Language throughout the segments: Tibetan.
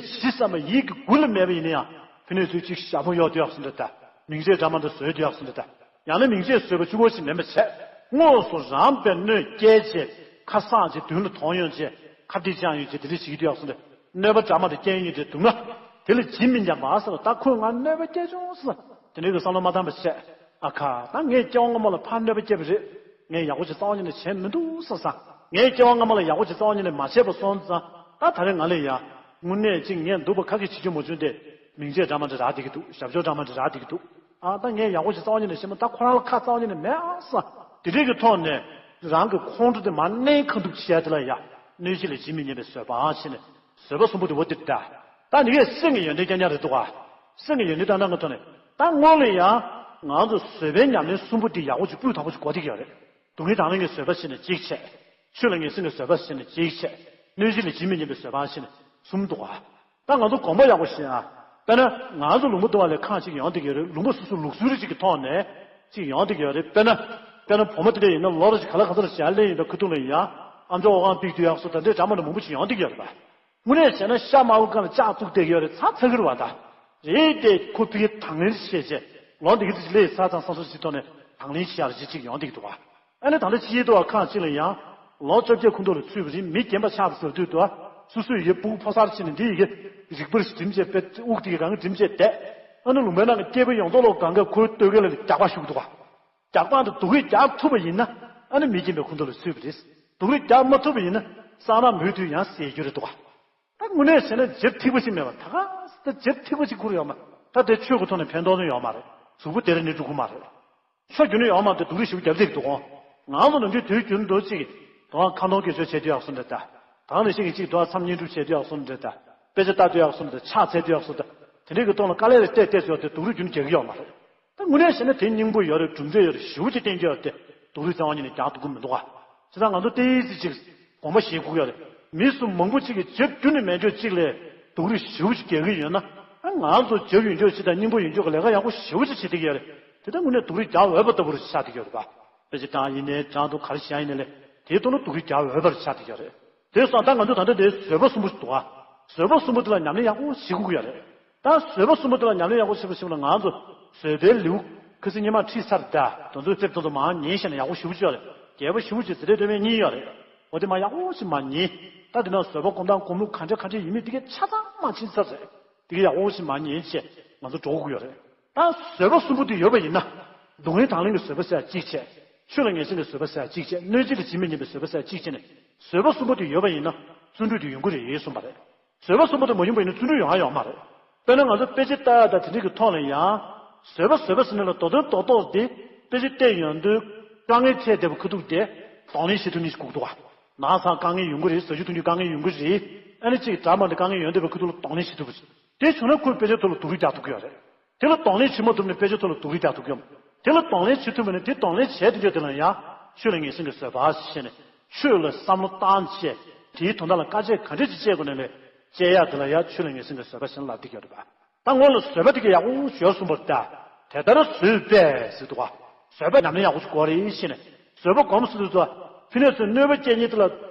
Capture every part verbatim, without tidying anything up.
ཇི་བསམ་པ་ཡིད་ཀྱི་མགུ་ལ་མེད་པ་ཡིན་ན་ཡང་ཕི་ནས་ཚུར་གཅིག་ཞབས་ཕོ་གཡོག་སྡོད་ཡག་སུ་འདྲ་ད། མིང་ཚིག་འདྲ་མ་འདྲ་བཟོས་སྡོད་ཡག་སུ་འདྲ་ད། ཡང་ན་མིང་ཚིག་བཟོས་པ་གཅིག་པོ་ཞིག་མིན་པ་བྱས། དངོས་སུ་རང་དཔེ་གནོད་སྐྱེལ་བྱས། ཁ་གསག་བྱས། མདུན་ལ་དོང་ཡོང་བྱས། ཁ་བདེ་ཅང་ཡོང་བྱས། དེ་འདྲ་བྱེད་ཀྱི་སྡོད་ཡག་སུ་འདྲ། གནོད་པ་འདྲ་མ་འདྲ་སྐྱེལ་ཡོང་བྱས་འདུག་ན། དེ་ལ་ཇི་མི་སྙམ་པ་ཟེར་བ། ད་ཁོས་ང་གནོད་པ་སྐྱེལ་བྱུང་ཟེར། དེ་འདྲའི་གི་བསམ་བློ་མ་བཏང་པ་བྱས། ཨ་ཁ། ད་ངས་སྐྱེ་བ་སྔ་མ་ལ་ཕར་གནོད་པ་སྐྱེལ་བ་རེད། ངས་ཡག་པོ་ཅིག་རྩ་བ་ཉིད་ནས་བྱས་མི་འདུག་བསམ་བསམ། ངས་སྐྱེ་བ་སྔ་མ་ལ་ཡག་པོ་ཅིག་རྩ་བ་ཉིད་ནས་མ་བྱས་པ་སོང་ཙང་། ད་ད་རེས་ང་ལ་ཡ། དངོས་གནས་ཅིག་ངས་འདུག་པ་ཁ་སྐད་བྱེད་རྒྱུ་མ་བྱུང་སྟེ། མིང་ཚིག་འདྲ་མ་འདྲ་རག་བསྡད་ཀྱི་འདུག་ཞབས་ཀྱོག་འདྲ་མ་འདྲ་རག་བསྡད་ཀྱི་འདུག་ཨ། ད་ངས་ཡག་པོ་ཅིག་རྩ་བ་ཉིད་ནས་བྱས་མ། ད་ཁོ་རང་ལ་ཁ་རྩ་བ་ཉིད་ནས་མེད་ཨ་བསམ། དེ་འདྲའི་གི་ཐོག་ནས་རང་གི་ཁོང་ཁྲོ་དེ་མར་མནན་ཁ་འདུག་བྱས་དེ་ལ་ཡ། གནོད་བྱེད་ལས་ཇི་མི་སྙམ་པའི་བཟོད་པ་བྱས་ནས། བཟོད་པ་གསུམ་པོ་དེ་འོ་དེ་ད། ད་འདི་གས་སེམས་ཀྱི་ཡོན་ཏན་རྐྱང་རྐྱང་རེད་འདུག་ག་སེམས་ཀྱི་ཡོན་ཏན་བཏང་སྟངས་ཀྱི་ཐོག་ནས། ད་སྔོན་ལ་ཡང་ང་ཚོ་བཟོད་པའི་ཉམས་ལེན་གསུམ་པོ་འདི་ཡག་པོ་ཅིག་སྤུས་དག་པོ་ཅིག་གོ་བསྡད་ཀྱི་ཡོད་རེད། སྡུག་བསྔལ་དང་ལེན་གྱི་བཟོད་པ་བྱས་ནས་གཅིག་བྱས། ཆོས་ལ་ངེས་འཛིན་གྱི་བཟོད་པ་བྱས་ནས་གཅིག་བྱས། གནོད་བྱེད་ལས་ཇི་མི་སྙམ་པའི་བཟོད་པ་བྱས་ནས་གསུམ་འདུག་ག་ད་ང་ཚོ་དགོངས་པ་ཡག་པོ་བཞེས་ཨ། དཔེར་ན་ང་ཚོ་ལུང་པ་དུ་བ་ལས་ཁག་ཅིག་ཡོང་བསྡད་ཀྱི་ཡོད་རེད། ལུང་པ་སོ་སོའི་ལུགས་སྲོལ་རེ་ཅིག་གི་ཐོག་ནས་ཅིག་ཡོང་བསྡད་ཀྱི་ཡོད་རེད། དཔེར་ན། དཔེར་ན་བུ་མོ་དེ་འདྲ་ཡིན་ན་ལོ་རེ་ཅིག་ག་ལ་ག་ཚོད་ལ་ཞལ་ལེན་ཡོང་བའི་ཁ་ཐུག་ལ་ཡ། ཨམ་ཅོག་འོག་ཁང་ཕིག་ཏུ་ཡག་སོ་ད་འདྲའི་འདྲ་མ་འདྲ་མང་པོ་ཅིག་ཡོང་བསྡད་ཀྱི་ཡོད་རེད་པ། དངོས་གནས་བྱས་ན་ཤ་དམར་པོ་སྒང་ལ་ལྕགས་བཙུགས་བསྡད་ཀྱི་ཡོད་རེད། ཚ་ཚ་གི་རེད་བ་ད། རེད་དེ་ཁོ་ཕ་གིར་དང་ལེན་བྱས་བྱས་ལོ་འདི་གི་ཚེ་ལས་ཚ་ཚང་བསམ་བསམ་ཞིག་ཐོག་ནས་དང་ལེན་བྱེད་ཡག་རེ་ཅིག་ཡོང་བསྡད་ཀྱི་འདུག་བ། ཨ་ནི་ད་ལྟ་ཕྱི་རྒྱལ་དུ་བ་ཁག་ཅིག་ལ་ཡང་ལོ་བཅོ་བརྒྱད་ཁོངས་གཏོགས་ལ་ཚུད་པ་རེད། མི་རྒན་པ་ཆགས་པ་ཟེར་དུས་དུ་བ་སོ་སོས་ཡོད་སྤུ་གུ་ཕོ་གསར་ཕྱིན་ནས་འདི་ཡི་གེ་རིག་པར་འགྲིམ་བྱས་པའི་དབུགས་དེ་གི་གང་གི་འགྲིམ་བྱས་བསྡད། ཨ་ནི་ལུང་པའི་ནང་གི་སྐྱེས་པ་ཡོངས་རྫོགས་ལོ་གང་ག་ཁོའི་སྟོད་གོས་ལ་རྒྱག་པ་ཞུགས་འདུག་བ། རྒྱག་པ་འདི་སྡུག་གིས་རྒྱག་ཐུབ་པ་ཡིན་ན་ཨ་ནི་མི་རྒན་པའི་ཁོངས་གཏོགས་ལ་ཚུད་པ་རེད། སྡུག་གིས་རྒྱག་མ་ཐུབ་པ་ཡིན་ན་སྲང་ལམ་མུ་མཐུད་ཡང་ཟད་རྒྱུ་རེད་འདུག་བ། ད་དངོས་གནས་བྱས་ན་རྗེབ་ཐིག་པ་ཞིག་མེད་པ་ད་ག་ད་རྗེབ་ཐིག་པ་ཞིག་ཁུར་ཡོད་མ་ད་དེ་ཆོས་ཀྱི་ཐོག་ནས་ཕན་ཐོགས་ནི་ཡོད་མ་རེད། གཟུགས་པོ་དེ་རིང་ནས་འགྲུབ་ཀྱི་མ་རེད། ཆོས་རྒྱུན་ནས་ཡོད་མ་རེད། སྡུག་རུས་ཞིག་རྒྱབ་བསྡད་འདུག་གོ་ང་ཚོ་ནམ་རྒྱུན་དུས་རྒྱུན་དུ་ཅིག་དོ་ཁ་འདོན་དགེ་སྦྱོར་བྱེད་དུས་ཡག་སོང་འདྲ་ད། ད་ནི་ཤིག་གིས་ཅིག་དོ་མཚམས་བསྙེན་སྒྲུབ་བྱེད་དུས་ཡག་སོང་འདྲ་ད། དཔེ་ཆ་ལྟ་དུས་ཡག་སོང་འདྲ་ཕྱག་འཚལ་དུས་ཡག་སོང་འདྲ། དེ་འདྲའི་གི་སྟོང་ལ་དཀའ་ལས་རེ་སྤྲད་བལྟས་ཟེར་བ་དེ་སྡུག་རུས་རྒྱུན་རྒྱག་གི་ཡོད་མ་རེད། ད་དངོས་གནས་བྱས་ན་དེ་སྙིང་པོ་ཡོད་རེད། གྲུབ་འབྲས་ཡོད་རེད། ཞེ་པོ་ཅིག་བསྟན་རྒྱུ་ཡོད་རེད་དེ་སྡུག་རུས་རྩ་བ་ཉིད་ནས་རྒྱག་ཐུབ་ཀྱི་མི་འདུག་ག་བྱས་ཙང་ང་ཚོ་ཏོག་ཙམ་ཅིག་དགོངས་པ་བཞེས་དགོས་ཀྱི་ཡོད་རེད། མི་སུ་མང་པོ་ཅིག་གིས་རྗེ་བཙུན་ནི་མེད་འགྱོ་གཅིག་ལས་སྡུག་རུས་ཞེ་པོ་ཅིག་རྒྱག་གི་ཡོད་ན། ཨ་ང་ཚོ་རྗེ་ཡོད་འགྱོ་ཅིག་དང་སྙིང་པོ་ཡོད་འགྱོ་གི་ལས་ཀ་ཡག་པོ་ཞེ་པོ་ཅིག་བྱེད་བསྡད་ཀྱི་ཡོད་རེད། དེ་ལྟར་དངོས་གནས་སྡུག་རུས་རྒྱག་འོས་པ་ལྟ་བུ་རུ་ཆགས་བསྡད་ཀྱི་ཡོད་རེད་པ། དཔེ་ཆ་བཏང་ཡིན་ནའི་བྱང་དུ་ག་རེ་བཞག་ཡིན་ནའི་ལས་དེའི་ཐོག་ལ་སྡུག་རུས་རྒྱག་འོས་པ་རུ་ཆགས་བསྡད་ཀྱི་ཡོད་རེད། དེ་སོང་ཙང་ད་ང་ཚོ་ད་ལྟ་འདིར་བཟོད་པ་གསུམ་པོ་ཞིག་འདུག་ག་བཟོད་པ་གསུམ་པོ་འདི་ལ་ཉམས་ལེན་ཡག་པོ་བྱེད་དགོས་ཀྱི་ཡོད་རེད། ད་བཟོད་པ་གསུམ་པོ་འདི་ལ་ཉམས་ལེན་ཡག་པོ་བྱེད་པ་ཞིག་ལ་ང་ཚོ་བཟོད་པའི་ལེའུ་ཁ་སང་སྔོན་མ་ཁྲིད་ཚར། ད་དེ་ཚོའི་ཚིག་དེ་ཚོ་མར་ཉན་བྱས་ན་ཡག་པོ་ཞེ་པོ་ཅིག་ཡོད་རེད། རྒྱས་པོ་ཞེ་པོ་ཅིག་ཚིག་ཕྲད་སྟོན་པའི་གཉིས་ཡོད་རེད། འོ་དེ་མར་ཡག་པོ་ཞིག་མར་ཉན། ད་དེ་ནང་བཟོད་པ་སྒོམ་སྟངས་སྒོམ་ལུགས་ག་འདྲ་ག་འདྲ་ཡིན་མིན་དེ་གའི་ཆ་ཚང་མར་ཕྱིན་ཚར་རེད། དེ་གའི་ཡག་པོ་ཞིག་མར་ཉན་བྱས་ང་ཚོ་འགྲོ་དགོས་ཀྱི་ཡོད་རེད། ད་བཟོད་པ་གསུམ་པོ་དེ་ཡོད་པ་ཡིན་ན། སྡུག་བསྔལ་དང་ལེན་གྱི་བཟོད་པ་ཟེར་ཡ་གཅིག་བྱས། ཆོས་ལ་ངེས་འཛིན་གྱི་བཟོད་པ་ཟེར་ཡ་གཅིག་བྱས། གནོད་བྱེད་ལ་ཇི་མི་སྙམ་པའི་བཟོད་པ་ཟེར་ཡ་གཅིག་བྱས་ནས་བཟོད་པ་གསུམ་པོ་དེ་ཡོད་པ་ཡིན་ན་བརྩོན་འགྲུས་དེ་ཡོང་གི་རེད་གསུངས་པ་རེད། བཟོད་པ་གསུམ་པོ་དེ་མ་ཡོང་པ་ཡིན་ན་བརྩོན་འགྲུས་ཡོང་ཡ་ཡོད་མ་རེད། དཔེར་ན་ང་ཚོ་དཔེ་ཆ་ལྟ་ཡ་དང་དེ་འདྲ་གི་ཐོག་ལ་ཡང་། བཟོད་པ་བཟོད་པ་ཟེར་ནས་ལ་མདོ་དོན་རྡོག་རྡོག་དེ་དཔེ་ཆ་བལྟས་ཡོང་དུས་དཀའ་ངལ་འཕྲད་བསྡད་པ་ཁ་ཐུག་དེ་གདོང་ལེན་བྱེད་ཐུབ་མཁན་ཞིག་དགོས་ཀྱི་འདུག་ག་ནང་སང་དཀའ་ངལ་ཡོང་གི་རེད། ཟ་རྒྱུ་འཐུང་རྒྱུ་དཀའ་ངལ་ཡོང་གི་རེད། ཨ་ནི་གཅིག་འདྲ་མ་འདྲ་དཀའ་ངལ་ཡོང་བསྡད་པའི་ཁ་ཐུག་ལ་གདོང་ལེན་བྱེད་ཐུབ་པ་ཞིག་དེ་བྱུང་ན་ཁོས་དཔེ་ཆའི་ཐོག་ལ་སྡུག་རུས་རྒྱག་ཐུབ་ཀྱི་ཡོད་རེད། དེ་ལ་གདོང་ལེན་བྱེད་མ་ཐུབ་ན་དཔེ་ཆའི་ཐོག་ལ་སྡུག་རུས་རྒྱག་ཐུབ་ཀྱི་ཡོད་མ་རེད། དེ་ལ་གདོང་ལེན་བྱེད་ཐུབ་པ་ནི་དེ་གདོང་ལེན་བྱས་དུས་ཅོག་དེ་ལ་ཡང་ཆོས་ལ་ངེས་འཛིན་གྱི་བཟོད་པ་ཞེས་ནས་ཆོས་ལ་བསམ་བློ་བཏང་བྱས་དེའི་དོན་དག་ལ་དཀའ་སྤྱད་ག་འདྲས་ཅིག་སྤྱད་དགོས་ནས་ལས་སྤྱད་ཡག་དེ་ལ་ཡང་ཆོས་ལ་ངེས་འཛིན་གྱི་བཟོད་པ་ཞེས་ལབ་བསྡད་ཀྱི་ཡོད་རེད་པ། ད་སྔོན་ལ་བཟོད་པ་དེ་ག་ཡག་པོ་ཞིག་ཡོད་གསུངས་པ་རེད་ད། དེ་ལྟར་བཟོད་པས་ཟེར་འདུག་ག་བཟོད་པ་ཉམས་ལེན་ཡག་པོ་ཞིག་དགོས་རེད་ཞེས་ནས་བཟོད་པ་སྒོམ་ཟེར་དུས་ཙང་ཕི་ནས་ཚུར་གནོད་པ་སྐྱེལ་མཁན་དེ་ལ་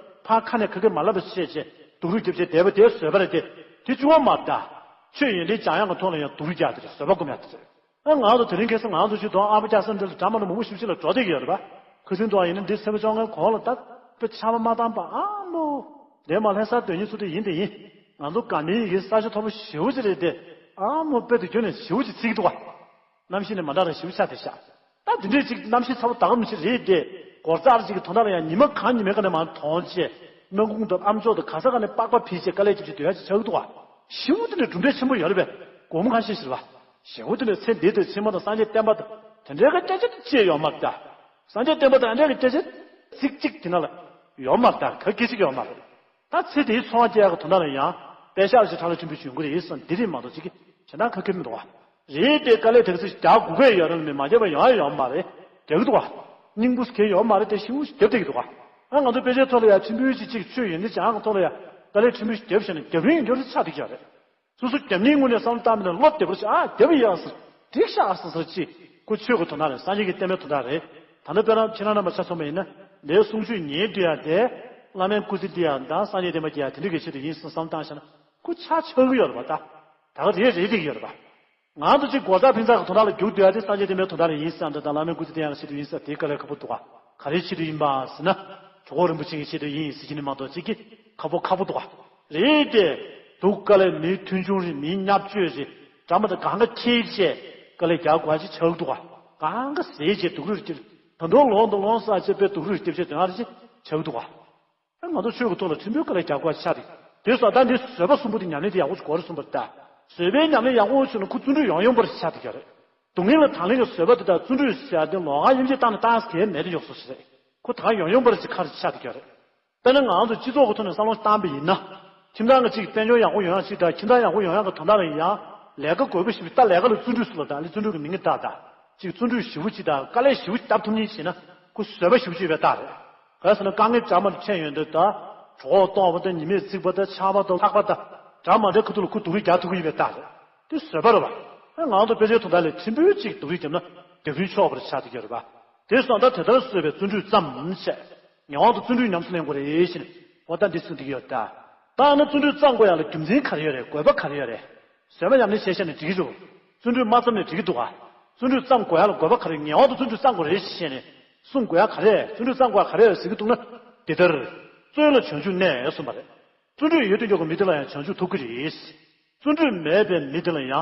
ཕར་ཁ་ནས་ག་གེ་མ་ལབ་པ་བྱས་བྱས་སྡུག་རུས་རྒྱབ་བྱས་བསྡད་པ་དེ་བཟོད་པ་རེད་དེ། དེ་གཅིག་པོ་མ་རེད་ད། ཆོས་ཡོན་ཏན་སྦྱང་ཡག་གི་ཐོག་ལ་ཡང་སྡུག་རུས་རྒྱག་དེ་རེད། བཟོད་པ་སྒོམ་ཡག་དེ་རེད། ཨ་ང་ཚོ་དེ་རིང་ཁ་སང་ང་ཚོ་ཆུ་དོང་ཨ་ཕ་ལྕགས་ཟམ་འདི་ལ་འདྲ་མ་འདྲ་མང་པོ་ཞེ་པོ་ཅིག་ལ་འགྲོ་བསྡད་ཀྱི་ཡོད་རེད་པ། ཁ་སང་དུ་ཡིན་ན་འདི་ཚེས་པ་བཅོ་ལྔའི་གོང་ལ་ད་དཔེ་ཆར་པ་མ་བཏང་པ་ཨ་མོ། འདས་མ་ལྷ་ས་དོན་གཉེར་ཚོགས་སྡེ་ཡིན་དེ་ཡིན། ང་ཚོ་དགའ་ནི་ཡི་ས་ཆ་མཐོ་པོ་ཞེ་པོ་ཅིག་རེད་དེ། ཨ་མོ་དཔེ་དེ་ཁྱོན་ནས་ཞེ་པོ་ཅིག་ཚིག་འདུག་ག་གནམ་གཤིས་ནི་མ་འདྲ་རང་ཞེ་པོ་ཆགས་བསྡད་ཤག་ད་དེ་འདྲས་ཅིག་གནམ་གཤིས་ཚ་པོ་ད་ག་མི་ཆེ་རེད་དེ། སྒོར་རྩར་ཅིག་གི་དོན་དག་ལ་ཡང་ཉི་མ་གང་ཉི་མའི་ཀ་ནས་མར་དོང་བྱས། སྨན་ཁུང་དང་ཨ་མཆོག་དང་ག་ས་ག་ནས་པགས་པ་ཕུད་བྱས་དཀའ་ལས་རྒྱབ་བྱས་སྡོད་ཡག་ཅིག་ཆགས་ཀྱི་འདུག་ག་ཞེ་པོ་དེ་འདྲའི་གྲུབ་འབྲས་ཆེན་པོ་ཡོད་རེད་པས། སྒོར་མོ་གང་ཤེས་ཤེས་རེད་པ། ཞེ་པོ་དེ་འདྲའི་ཚེ་འདི་དང་ཕྱི་མ་དང་སངས་རྒྱས་བསྟན་པ་དང་དེ་འདྲའི་ཀ་སྐད་ཆ་དེ་ཅི་ཡོད་མ་རེད་ད། སངས་རྒྱས་བསྟན་པ་དང་དེ་འདྲའི་ཀ་སྐད་ཆ་ཚིག་གཅིག་དེ་ནང་ལ་ཡོད་མ་རེད་ད། ག་གེ་ཞིག་ཡོད་མ་རེད། ད་ཚེ་འདིའི་འཚོ་བ་སྐྱེལ་ཡག་གི་དོན་དག་ལ་ཡང་དཔེ་ཤག་ཅིག་ཁྲག་ལ་ཕྲན་བུ་ཞིག་ཡོང་གི་རེད་བསམ། འདི་རེད་མ་གཏོགས་ཅིག་གི་བྱེད་སྟངས་ག་གེ་མི་འདུག་ག་རེད་དེ་དཀའ་ལས་དེ་ཚོ་རྒྱག་དགོས་ཀྱི་ཡོད་རེད་མེད་མ་རྒྱབ་པ་ཡོང་ཡ་ཡོད་མ་རེད། རྒྱག་གི་འདུག་ག་སྙིང་པོ་གལ་ཡོད་མ་རེད་དེ་ཞེ་པོ་ཞིག་རྒྱབ་བསྡད་ཀྱི་འདུག་ག་ཨ་ང་ཚོ་དཔེ་ཆའི་ཐོག་ལ་ཡ་ཕྲན་བུ་ཞིག་ཅིག་ཆོས་ཡོན་ཏན་སྦྱང་གི་ཐོག་ལ་ཡ་དཀའ་ལས་ཕྲན་བུ་ཞིག་རྒྱབ་བཞག་ན་རྒྱབ་རིན་ཡོད་འགྱོ་རེད་ཆགས་བསྡད་ཀྱི་ཡོད་རེད། སོ་སོ་རྒྱབ་གཉིས་ངོས་ནས་བསམ་བློ་བཏང་མིན་ན་བློ་བདེ་པོ་ཞིག་ཨ་རྒྱབ་ཡག་ཟེར་འགྲིག་ཤག་ཟེར་ཟེར་ཅིག་ཁོ་ཆོས་ཀྱི་དོན་དག་རེད། སངས་རྒྱས་ཀྱི་བསྟན་པའི་དོན་དག་རེད། ད་ལྟ་དཔེར་ན་ཁྱེད་རང་རྣམ་པ་ཆ་མཚོན་པ་ཡིན་ན་ལས་གསུང་ཆོས་ཉན་སྡོད་ཡ་དེ་བླ་མའི་སྐུ་ཚེ་འདི་ཡ་དང་སངས་རྒྱས་བསྟན་པ་སྐྱེ་ཡ་དེ་འདྲ་གི་ཆེད་དུ་ཡིན་བསམ་བསམ་བཏང་བཞག་ན་ ཁོ་ཆ་ཆགས་ཀྱི་ཡོད་རེད་པ། ད་ད་ག་རེད་རེད་བསྡད་ཀྱི་ཡོད་རེད་པ། ང་ཚོ་གཅིག་སྒོ་རྩ་ཕན་ཚགས་ཀྱི་དོན་དག་ལ་རྒྱུགས་སྡོད་ཡ་དེ་སངས་རྒྱས་བསྟན་པའི་དོན་དག་ལ་ཡིན་བསམ་འདྲ་དང་། བླ་མའི་སྐུ་ཚེ་བརྟན་ཡག་ཆེད་དུ་ཡིན་བསམ་དེ་དཀའ་ལས་ཁག་པོ་འདུག་ག་ག་རེའི་ཆེད་དུ་ཡིན་པ་ཟེར་ན། གྲུབ་དབང་རིན་པོ་ཆེ་གི་ཆེད་དུ་ཡིན་ཟེར་གྱི་ནི་མ་གཏོགས། གཅིག་གི་ཁག་པོ་ཁག་པོ་འདུག་ག་རེད་དེ། སྡུག་དཀའ་ལས། མིའི་མཐུན་ཆུང་རེད། མིའི་བརྙས་བཅོས་རེད། འདྲ་མ་འདྲ་གང་ག་ཁྱེར་བྱས་དཀའ་ལས་རྒྱག་དགོས་ཅིག་ཆགས་འདུག་ག་གང་ག་ཟས་བྱས་སྡུག་རུས་སྐྱེལ། ད་དུང་ལོང་དང་ལོང་ས་བྱས་པའི་སྡུག་རུས་སྐྱེལ་བྱས་དོན་ཨ་རེ་ཅིག་ཆགས་འདུག་ག་ང་ཚོ་ཆོས་ཀྱི་ཐོག་ལ་ཕྲན་བུ་དཀའ་ལས་རྒྱག་དགོས་ཆགས་ཏེ། དེ་སོང་ད་འདི་བཟོད་པ་གསུམ་པོ་དེ་ཉམས་ལེན་དེ་ཡག་པོ་ཞིག་དགོས་རེད་གསུངས་པ་རེད་ད། བཟོད་པའི་ཉམས་ལེན་ཡག་པོ་བྱུང་ན་ཁོ་བརྩོན་འགྲུས་ཡང་ཡོང་པར་ཆགས་བསྡད་ཀྱི་རེད། སྡུག་བསྔལ་ལ་དང་ལེན་གྱི་བཟོད་པ་དེ་དང་བརྩོན་འགྲུས་ཟེར་ཡ་དེ་ལོགས་ཀ་དབྱེ་འབྱེད་བཏང་ན་བཏང་ས་གལ་མེད་དེ་འཇོག་སོང་ཟེར། ཁོ་ད་ཡང་ཡོང་པར་ཅིག་ཁ་རེ་ཆགས་བསྡད་ཀྱི་རེད། དཔེར་ན་ང་ཚོ་སྤྱི་ཚོགས་ཀྱི་ཐོག་ནས་བསམ་བློ་བཏང་པ་ཡིན་ན། ཁྱིམ་ཚང་གི་ཅིག་དཔལ་འབྱོར་ཡག་པོ་ཡོང་ཡག་ཅིག་དང་། ཁྱིམ་ཚང་ཡག་པོ་ཡོང་ཡག་གི་དོན་དག་ལ་ཡིན་ཡང་ལས་ཀ་དགོས་པ་ཞིག་ད་ལས་ཀ་ལ་བརྩོན་འགྲུས་ཟེར་ལ་ད་ལས་བརྩོན་འགྲུས་ཀྱི་མིང་གི་ད་ད། ཅིག་བརྩོན་འགྲུས་ཞེ་པོ་ཅིག་དང་དཀའ་ལས་ཞེ་པོ་ཅིག་བརྒྱབ་ཐུབ་མཁན་བྱས་ན་ཁོ་བཟོད་པ་ཞེ་པོ་ཅིག་ཡོད་པའི་རྟགས་རེད། ག་རེ་ཟེར་ན་དཀའ་ངལ་འདྲ་མི་འདྲ་འཕྲད་ཡོང་དུས་ད། གྲོད་ཁོག་ལྟོགས་པ་དང་། ཉི་མས་འཚིག་པ་དང་། ཆར་པ་དང་། ལྷགས་པ་དང་། འདྲ་མ་འདྲའི་ཁ་ཐུག་ལ་ཁོ་སྡུག་རུས་རྒྱག་ཐུབ་ཀྱི་ཡོད་པའི་རྟགས་རེད། དེ་བཟོད་པ་རེད་པ། ཨ་ང་ཚོ་དཔེ་ཆའི་དོན་དག་ལ་ཕྲན་བུ་ཅིག་སྡུག་རུས་བརྒྱབ་ན་རྒྱག་རིན་ཆོག་པར་ཆགས་བསྡད་ཀྱི་ཡོད་རེད་པ། དེ་སོང་ད་དེ་ལྟར་བཟོད་པའི་བརྩོན་འགྲུས་ཙམ་བྱས། ངེས་པར་དུ་བརྩོན་འགྲུས་ཉམས་སུ་ལེན་དགོས་རེད་ཟེར་ནས་འོ་ད་འདི་གསུངས་བསྡད་ཀྱི་ཡོད་ད། ད་ཨ་ན་བརྩོན་འགྲུས་བརྩམ་དགོས་ཡག་ལ་རྒྱུ་མཚན་ག་རེ་ཡོད་རེད། དགོས་པ་ག་རེ་ཡོད་རེད། བཟོད་པ་ཉམས་ལེན་བྱས་བཞག་ནས་འགྲིག་གི་རེད། བརྩོན་འགྲུས་མ་བརྩམས་ནས་འགྲིག་གི་འདུག་ག་བརྩོན་འགྲུས་བརྩམ་དགོས་ཡག་ལ་དགོས་པ་ག་རེ། ངེས་པར་དུ་བརྩོན་འགྲུས་བརྩམ་དགོས་རེད་ཟེར་ནས་གསུང་དགོས་ཡག་ག་རེ། བརྩོན་འགྲུས་བརྩམ་དགོས་ཡག་ག་རེ་ཟེར་གྱི་འདུག་ན། འདི་ལྟར། བརྩོན་ལ་བྱང་ཆུབ་གནས་གསུངས་པ་རེད། བརྩོན་འགྲུས་ཡོད་དུས་ཀྱང་མི་དེ་ལ་ཡང་བྱང་ཆུབ་ཐོབ་ཀྱི་རེད། བརྩོན་འགྲུས་མེད་པའི་མི་དེ་ལ་ཡང་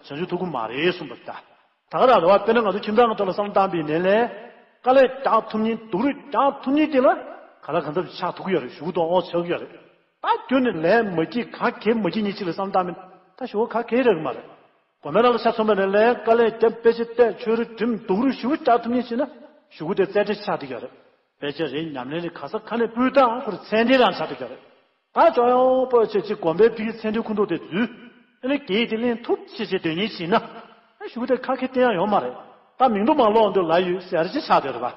བྱང་ཆུབ་ཐོབ་ཀྱི་མ་རེད་གསུངས་པ་རེད་ད། ད་ག་རང་རེད་བ། དཔེར་ན་ང་ཚོ་ཁྱིམ་ཚང་གི་ཐོག་ལ་བསམ་བློ་བཏང་པའི་ནས་ལས། དཀའ་ལས་རྒྱག་ཐུབ་མཁན། སྡུག་རུས་རྒྱག་ཐུབ་མཁན་དེ་ལ་ག་ལ་གང་འཚམ་ཞིག་ཆགས་ཐུབ་ཀྱི་ཡོད་རེད། གཞུག་གུ་དོ་ཨོ་ཆགས་ཀྱི་ཡོད་རེད། ད་ཁྱོན་ནས་ལས་མ་བགྱིས་ག་གེ་མ་བགྱིས་མཁན་ཅིག་ལ་བསམ་བློ་བཏང་མིན་ད་གཞུག་གུ་ག་གེ་རག་གི་མ་རེད། དགོན་པའི་ནང་ལ་ཆ་མཚོན་པ་ནས་ལས་དཀའ་ལས་བརྒྱབ། དཔེ་ཆ་བལྟས། ཆོས་ར་འགྲིམས། སྡུག་རུས་ཞེ་པོ་རྒྱག་ཐུབ་མཁན་ཅིག་ན་གཞུག་གུ་དེ་རྩེ་གྲས་ཆགས་བསྡད་ཀྱི་ཡོད་རེད། དཔེ་ཆ་རེད། ཉམས་ལེན་རེད། ག་ས་ག་ནས་ཕུལ་དང་ཁོ་རང་ཚད་ལྡན་རང་ཆགས་བསྡད་ཀྱི་ཡོད་རེད། ད་ཅོག་ཡོང་པོ་ཆེ་ཅིག་དགོན་པའི་ཕ་གིའི་ཚད་ལྡན་ཁུངས་གཏོགས་དེ་འཛུལ། ཨ་ནི་དགེ་དེ་ལེན་ཐུབ་ཆེ་ཆེ་སྡོད་མཁན་ཞིག་ན། ཨ་གཞུག་གུ་དེ་ཁ་ཁེ་སྟོན་ཡག་ཡོད་མ་རེད། ད་མིང་ཐོ་མ་ཀློག་འདོད་ལ་ཡོད་ཟེར་ཅིག་ཆགས་བསྡད་རེད་པ།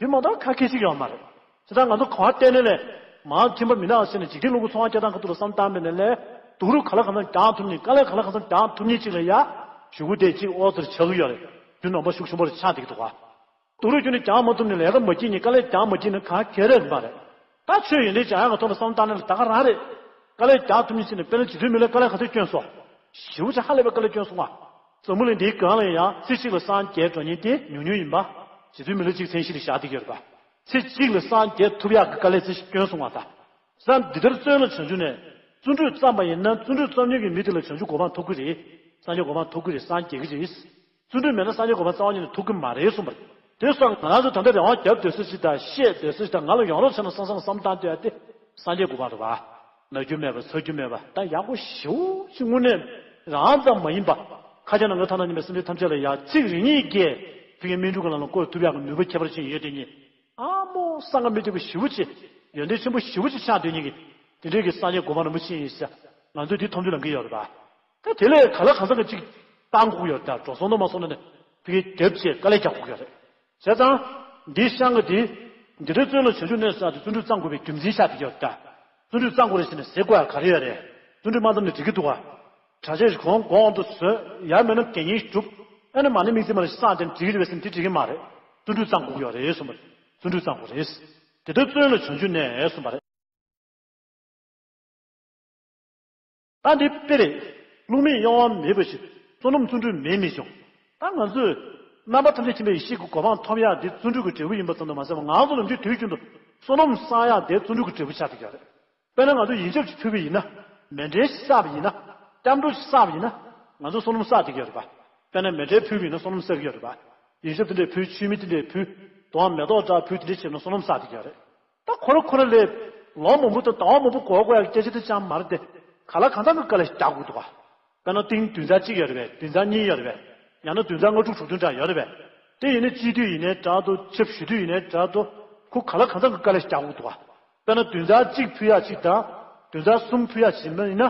དེ་མ་གཏོགས་ཁ་ཁེ་ཅིག་ཡོད་མ་རེད། བྱས་ཙང་ང་ཚོ་ག་བ་བལྟས་ནས་ལས། མར་ཁྱིམ་པ་མི་ནག་ཟེར་ནས་འཇིག་རྟེན་རླུང་བུ་ཚོང་བ་སྐྱེལ་སྟངས་ཁ་ཐུག་ལ་བསམ་བཏང་པ་ཡིན་ན་ལས། སྡུག་རུས་ག་ལ་གང་འཚམ་རྒྱག་ཐུབ་མཁན། དཀའ་ལས་ག་ལ་གང་འཚམ་རྒྱག་ཐུབ་མཁན་ཅིག་ལ་ཡ། གཞུག་གུ་དེ་ཅིག་ཨོ་ཙི་རེ་ཆགས་ཀྱི་ཡོད་རེད། རྒྱུ་ནོར་འབའ་ཤུགས་ཆེན་པོ་རེ་ཆགས་བསྡད་ཀྱི་འདུག་ག་སྡུག་རུས་ཁྱོན་ནས་རྒྱག་མ་ཐུབ་ནས། ལས་ཀ་མ་བགྱིས་ནས། དཀའ་ལས་རྒྱག་མ་བགྱིས་ནས་ག་གེ་རག་གི་མ་རེད། ད་ཆོས་ཡོན་ཏན་སྦྱང་ཡག་གི་ཐོག་ལ་བསམ་བློ་བཏང་ན་ལས་ད་ག་རང་རེད། དཀའ་ལས་རྒྱག་ཐུབ་མཁན་ཞིག་ནས། དཔེར་ན་རྗེ་བཙུན་མི་ལས་དཀའ་ལས་ག་ཚོད་བསྐྱོན་སོང་། ཞེ་པོ་ཅིག་ཧ་ལས་པའི་དཀའ་ལས་བསྐྱོན་སོང་ང་། འཛམ་བུ་གླིང་འདིའི་སྒང་ལ་ཡང་ཚེ་གཅིག་ལ་སངས་རྒྱས་འགྲོ་མཁན་དེ་ཉུང་ཉུང་ཡིན་པ། རྗེ་བཙུན་མི་ལ་གཅིག་མཚན་གཞི་ལ་བཞག་བསྡད་ཀྱི་ཡོད་རེད་པ། ཚེ་གཅིག་ལ་སངས་རྒྱས་ཐུབ་ཡག་གི་དཀའ་ལས་ཚེ་གཅིག་བསྐྱོན་སོང་ང་ད། བསམ། འདི་ལྟར་བརྩོན་ལ་བྱང་ཆུབ་གནས། བརྩོན་འགྲུས་བརྩམས་པ་ཡིན་ན་བརྩོན་འགྲུས་བརྩམས་མཁན་གྱི་མི་དེ་ལ་བྱང་ཆུབ་གོ་འཕང་ཐོབ་ཀྱི་རེད། སངས་རྒྱས་གོ་འཕང་ཐོབ་ཀྱི་རེད། སངས་རྒྱས་ཀྱི་རེད། བརྩོན་འགྲུས་མེད་ན་སངས་རྒྱས་གོ་འཕང་རྩ་བ་ཉིད་ནས་ཐོབ་ཀྱི་མ་རེད་གསུངས་པ་རེད། དེ་སོང་ང་ཚོ་ད་ལྟ་རེ་བ་རྒྱབ་སྡོད་ས་ཞིག་དང་། བཤད་སྡོད་ས་ཞིག་དང་། ང་ལ་ཡོང་རོགས་བྱས་ན་བསམ་བསམ་བསམ་བཏང་སྡོད་ཡ་དེ་སངས་རྒྱས་གོ་འཕང་རེད་པ། ན་རྒྱུ་མེད་པ་ཟ་རྒྱུ་མེད་པ། ད་ཡག་པོ་ཞེ་པོ་ཅིག་དངོས་གནས་རང་ཙམ་མ་ཡིན་པ། ཁ་ཆེ་ན་ང་ཐ་ན་ཉི་མའི་སེམས་ཅན་ཐམས་ཅད་ལ་ཡ་ཚིག་རེ་གཉིས་ཀྱིས་ཕ་གིའི་སྨིན་དྲུག་གི་ལམ་ལ་བཀོད་ཐུབ་ཡག་གི་ནུས་པ་ཁྱད་པར་ཅན་ཡོད་དེ་ཉིད། ཨ་མོ་བསམ་དགའ་མི་བདེ་པོ་ཞེ་པོ་ཅིག་ཡོན་ཏན་ཆེན་པོ་ཞེ་པོ་ཅིག་ཆགས་སྡོད་མཁན་གྱི་དེ་འདྲའི་གི་སངས་རྒྱས་གོ་འཕང་རིན་པོ་ཆེ་ཡིན་ཟེར། ང་ཚོས་འདི་མཐོང་ཆུང་གནང་གི་ཡོད་རེད་པ། ད་དེ་ལས་ག་ལ་གང་འཚམ་གྱི་ཅིག་བཏང་དགོས་ཀྱི་ཡོད་རེད། ད་འགྲོ་སོང་དུ་མ་སོང་ན་ནི་ཕ་གིའི་རྒྱབ་བྱས་དཀའ་ལས་རྒྱག་དགོས་ཀྱི་ཡོད་རེད། བྱས་ཙང་། འདིའི་བཤད་པ་འདི། འདི་འདྲའི་བརྩོན་ལ་བྱང་ཆུབ་གནས་ཟེར་དེ་བརྩོན་འགྲུས་བརྩམ་དགོས་པའི་རྒྱུ་མཚན་ཆགས་བསྡད་ཀྱི་ཡོད་རེད་ད། བརྩོན་འགྲུས་བརྩམ་དགོས་རེད་ཟེར་ནས་ཟེར་དགོས་ཡག་ག་རེ་ཡོད་རེད། བརྩོན་འགྲུས་མ་བརྩམས་ནས་འགྲིག་གི་འདུག་ག་གྲྭ་ཆས་གོང་གོང་དུ་བཟོས། ཡར་མེད་ན་དགེ་བསྙེན་སྒྲུབ། ཨ་ནི་མར་ནི་དམིགས་བརྩེ་མ་ལ་སངས་དེ་འགྲིག་གི་རེད་པས་ཟེར་ན་དེ་འགྲིག་གི་མ་རེད། བརྩོན་འགྲུས་བརྩམ་དགོས་ཀྱི་ཡོད་རེད་གསུངས་པ་རེད། བརྩོན་འགྲུས་བརྩམ་དགོས་རེད། དེ་ལྟར་བརྩོན་ལ་བྱང་ཆུབ་གནས་གསུངས་པ་རེད། ད་འདི་དཔེ་རེད། བསླུ་མེད་གཡེང་བ་མེད་པ་ཞིག་བསོད་ནམས་བརྩོན་འགྲུས་མེད་མི་འབྱུང་། ད་ང་ཚོས་རྣམ་པ་ཐམས་ཅད་མཁྱེན་པའི་ཡེ་ཤེས་ཀྱི་གོ་འཕང་ཐོབ་ཡག་འདི་བརྩོན་འགྲུས་ཀྱི་འབྲས་བུ་ཡིན་པ་ཙམ་དུ་མ་ཟད་པར། ང་ཚོ་ནམ་རྒྱུན་དུས་རྒྱུན་དུ་བསོད་ནམས་བསགས་ཡག་དེ་བརྩོན་འགྲུས་ཀྱི་འབྲས་བུ་ཆགས་བསྡད་ཀྱི་ཡོད་རེད། དཔེར་ན་ང་ཚོས་ཡོན་ཆབ་ཅིག་ཕུལ་བ་ཡིན་ན། མཎྜལ་ཞིག་བསགས་པ་ཡིན་ན། སྐྱབས་འགྲོ་ཞིག་བསགས་པ་ཡིན་ན། ང་ཚོ་བསོད་ནམས་བསགས་བསྡད་ཀྱི་ཡོད་རེད་པ། དཔེར་ན་མཎྜལ་ཕུལ་བ་ཡིན་ན་བསོད་ནམས་བསགས་ཀྱི་ཡོད་རེད་པ། ཡོན་ཆབ་དེ་འདྲས་ཕུལ། མཆོད་མེ་དེ་འདྲས་ཕུལ། དོ་དམ་མེ་ཏོག་འདྲ་ཕུལ། དེ་འདྲས་བྱས་ན་བསོད་ནམས་བསགས་བསྡད་ཀྱི་ཡོད་རེད། ད་ཁོ་ར་ཁོ་ར་ལས། ལོ་མང་པོ་དང་ཟླ་བ་མང་པོ་འགོར་དགོས་ཡག་སྐད་ཆ་དེ་ཅང་མ་རེད་དེ། ག་ལ་གང་འཚམ་གྱི་དཀའ་ལས་རྒྱག་དགོས་འདུག་ག་དཔེར་ན་ཏིང་བདུན་ཚར་གཅིག་ཡོད་རེད་པས། བདུན་ཚར་གཉིས་ཡོད་རེད་པས། ཡང་ན་བདུན་ཚར་ལྔ་དྲུག་དྲུག་བདུན་འདྲ་ཡོད་རེད་པས། དེ་ཡིན་ན་སྤྱི་འཐུས་ཡིན་ནའི་འདྲ་འདུག་ཆབ་སྲིད་འཐུས་ཡིན་ནའི་འདྲ་འདུག་ཁོ་ག་ལ་གང་འཚམ་གྱི་དཀའ་ལས་རྒྱག་དགོས་འདུག་ག་དཔེར་ན་བདུན་ཚར་གཅིག་ཕུལ་ཡག་གཅིག་དང་། བདུན་ཚར་གསུམ་ཕུལ་ཡག་གཅིག་ཡིན་ན།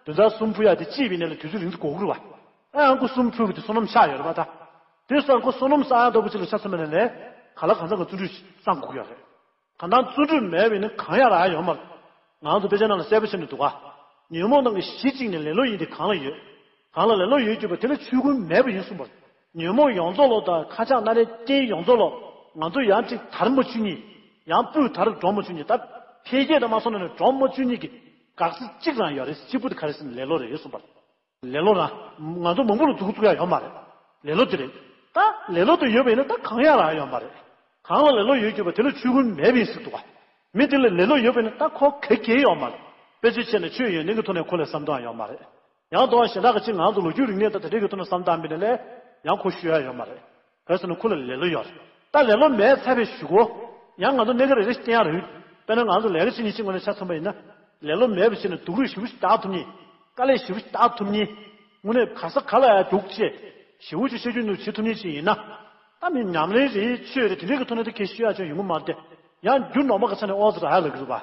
བདུན་ཚར་གསུམ་ཕུལ་ཡག་དེ་གཅིག་ཡིན་ན་ལས་དུས་ཚོད་རིང་ཙམ་འགོར་གྱི་རེད་པ། ཨ་ཡང་ཁོ་གསུམ་ཕུལ་བ་དེ་བསོད་ནམས་ཆགས་ཡོད་རེད་པ་ད། དེ་སོང་ཁོ་བསོད་ནམས་བསགས་ཡག་འདྲ་པོ་ཅིག་ལ་ཆ་མཚོན་པ་ཡིན་ན་ལས། ག་ལ་གང་འཚམ་གྱི་བརྩོན་འགྲུས་བསགས་དགོས་ཀྱི་ཡོད་རེད། གང་ལྟར་བརྩོན་འགྲུས་མེད་པ་ཡིན་ན་གང་ཡང་རག་ཡ་ཡོད་མ་རེད། ང་ཚོ་དཔེ་ཆ་ནང་ལ་གསལ་པོ་བཤད་ནས་འདུག་ག་ཉོན་མོངས་རྣམས་ཀྱི་གཞི་གཅིག་ནི་ལེ་ལོ་ཡིན་ཏེ། གང་ལ་ཡོད། གང་ལ་ལེ་ལོ་ཡོད་གྱུར་པ། དེ་ལ་ཆོས་ཀུན་མེད་པ་ཡིན་གསུངས་པ་རེད། ཉོན་མོངས་ཡོངས་རྫོགས་ལོ་དང་ཁ་ཆག་སྣ་རལ་རྐྱེན་ཡོངས་རྫོགས་ལོ། ང་ཚོ་ཡང་ཅིག་དར་མ་བཅུག་ནི། ཡང་སྤུས་དར་འགྲོ་མ་བཅུག་ནི། ད་འཕེལ་རྒྱས་དང་མ་སོང་ན་ནི་འགྲོ་མ་བཅུག་ནི་གི་ དགག་ས་གཅིག་རང་ཡོད་རེད། གཅིག་པུ་དེ་ག་རེ་ཟེར་ན་ལེ་ལོ་རེད་གསུངས་པ་རེད། ལེ་ལོ་རང་ང་ཚོ་མང་པོ་ལ་མཛུབ་གུ་བཙུགས་ཡ་ཡོད་མ་རེད། ལེ་ལོ་དེ་རེད། ད་ལེ་ལོ་དེ་ཡོད་པ་ཡིན་ན་ད་གང་ཡ་རང་ཡོད་མ་རེད། གང་ལ་ལེ་ལོ་ཡོད་གྱུར་པ་དེ་ལ་ཆོས་ཀུན་མེད་པ་ཡིན་ཟེར་འདུག་ག་མི་དེ་ལ་ལེ་ལོ་ཡོད་པ་ཡིན་ན་ད་ཁོ་ག་གེ་ཡོད་མ་རེད། དཔེ་ཆ་བྱས་ནས་ཆོས་ཡོན་ཏན་གྱི་ཐོག་ནས་ཁོ་ལ་བསམ་བློ་ཡང་ཡོད་མ་རེད། ཡང་དུ་བ་གཞན་དག་གི་ཅིག་ང་ཚོ་ལོ་རྒྱུས་རིག་གནས་དང་དེ་འདྲའི་གི་ཐོག་ནས་བསམ་བཏང་པ་ཡིན་ན་ལས་ཡང་ཁོ་ཤོད་ཡ་ཡོད་མ་རེད། ག་རེ་ཟེར་ན་ཁོ་ལ་ལེ་ལོ་ཡོད་རེད། ད་ལེ་ལོ་མེད་ཚར་བའི་གཞུག་གུ་ཡང་ང་ཚོ་གནད་འགག་རེ་རེ་ཞིག་བསྟན་ཡ་རེད། དཔེར་ན་ང་ཚོ་ལས་ཀ་བྱེད་མཁན་གཅིག་ངོས་ནས་ཆ་མཚོན་པ་ཡིན་ན་ལེ་ལོ་མེད་པ་བྱས་ནས་སྡུག་རུས་ཞེ་པོ་ཞིག་བཏགས་ཐུབ་མཁན། དཀའ་ལས་ཞེ་པོ་ཞིག་བཏགས་ཐུབ་མཁན། དངོས་གནས་ག་ས་ག་ལ་ཡང་རྒྱུགས་བྱས་ཞེ་པོ་ཅིག་ཤེས་རྒྱུ་ནོར་བྱེད་ཐུབ་མཁན་ཅིག་ཡིན་ན། ད་མི་ཉམས་ལེན་རེད། ཆོས་རེད། དེ་འདྲའི་གི་ཐོག་ནས་ད་ཁྱེད་ཤོད་ཡ་ཅིག་ཡོང་གི་མ་རེད་དེ། ཡང་རྒྱུ་ནོར་མ་གི་ཆ་ནས་ཨོ་ཙི་རག་ཡ་ལབ་ཀྱི་རེད་པ།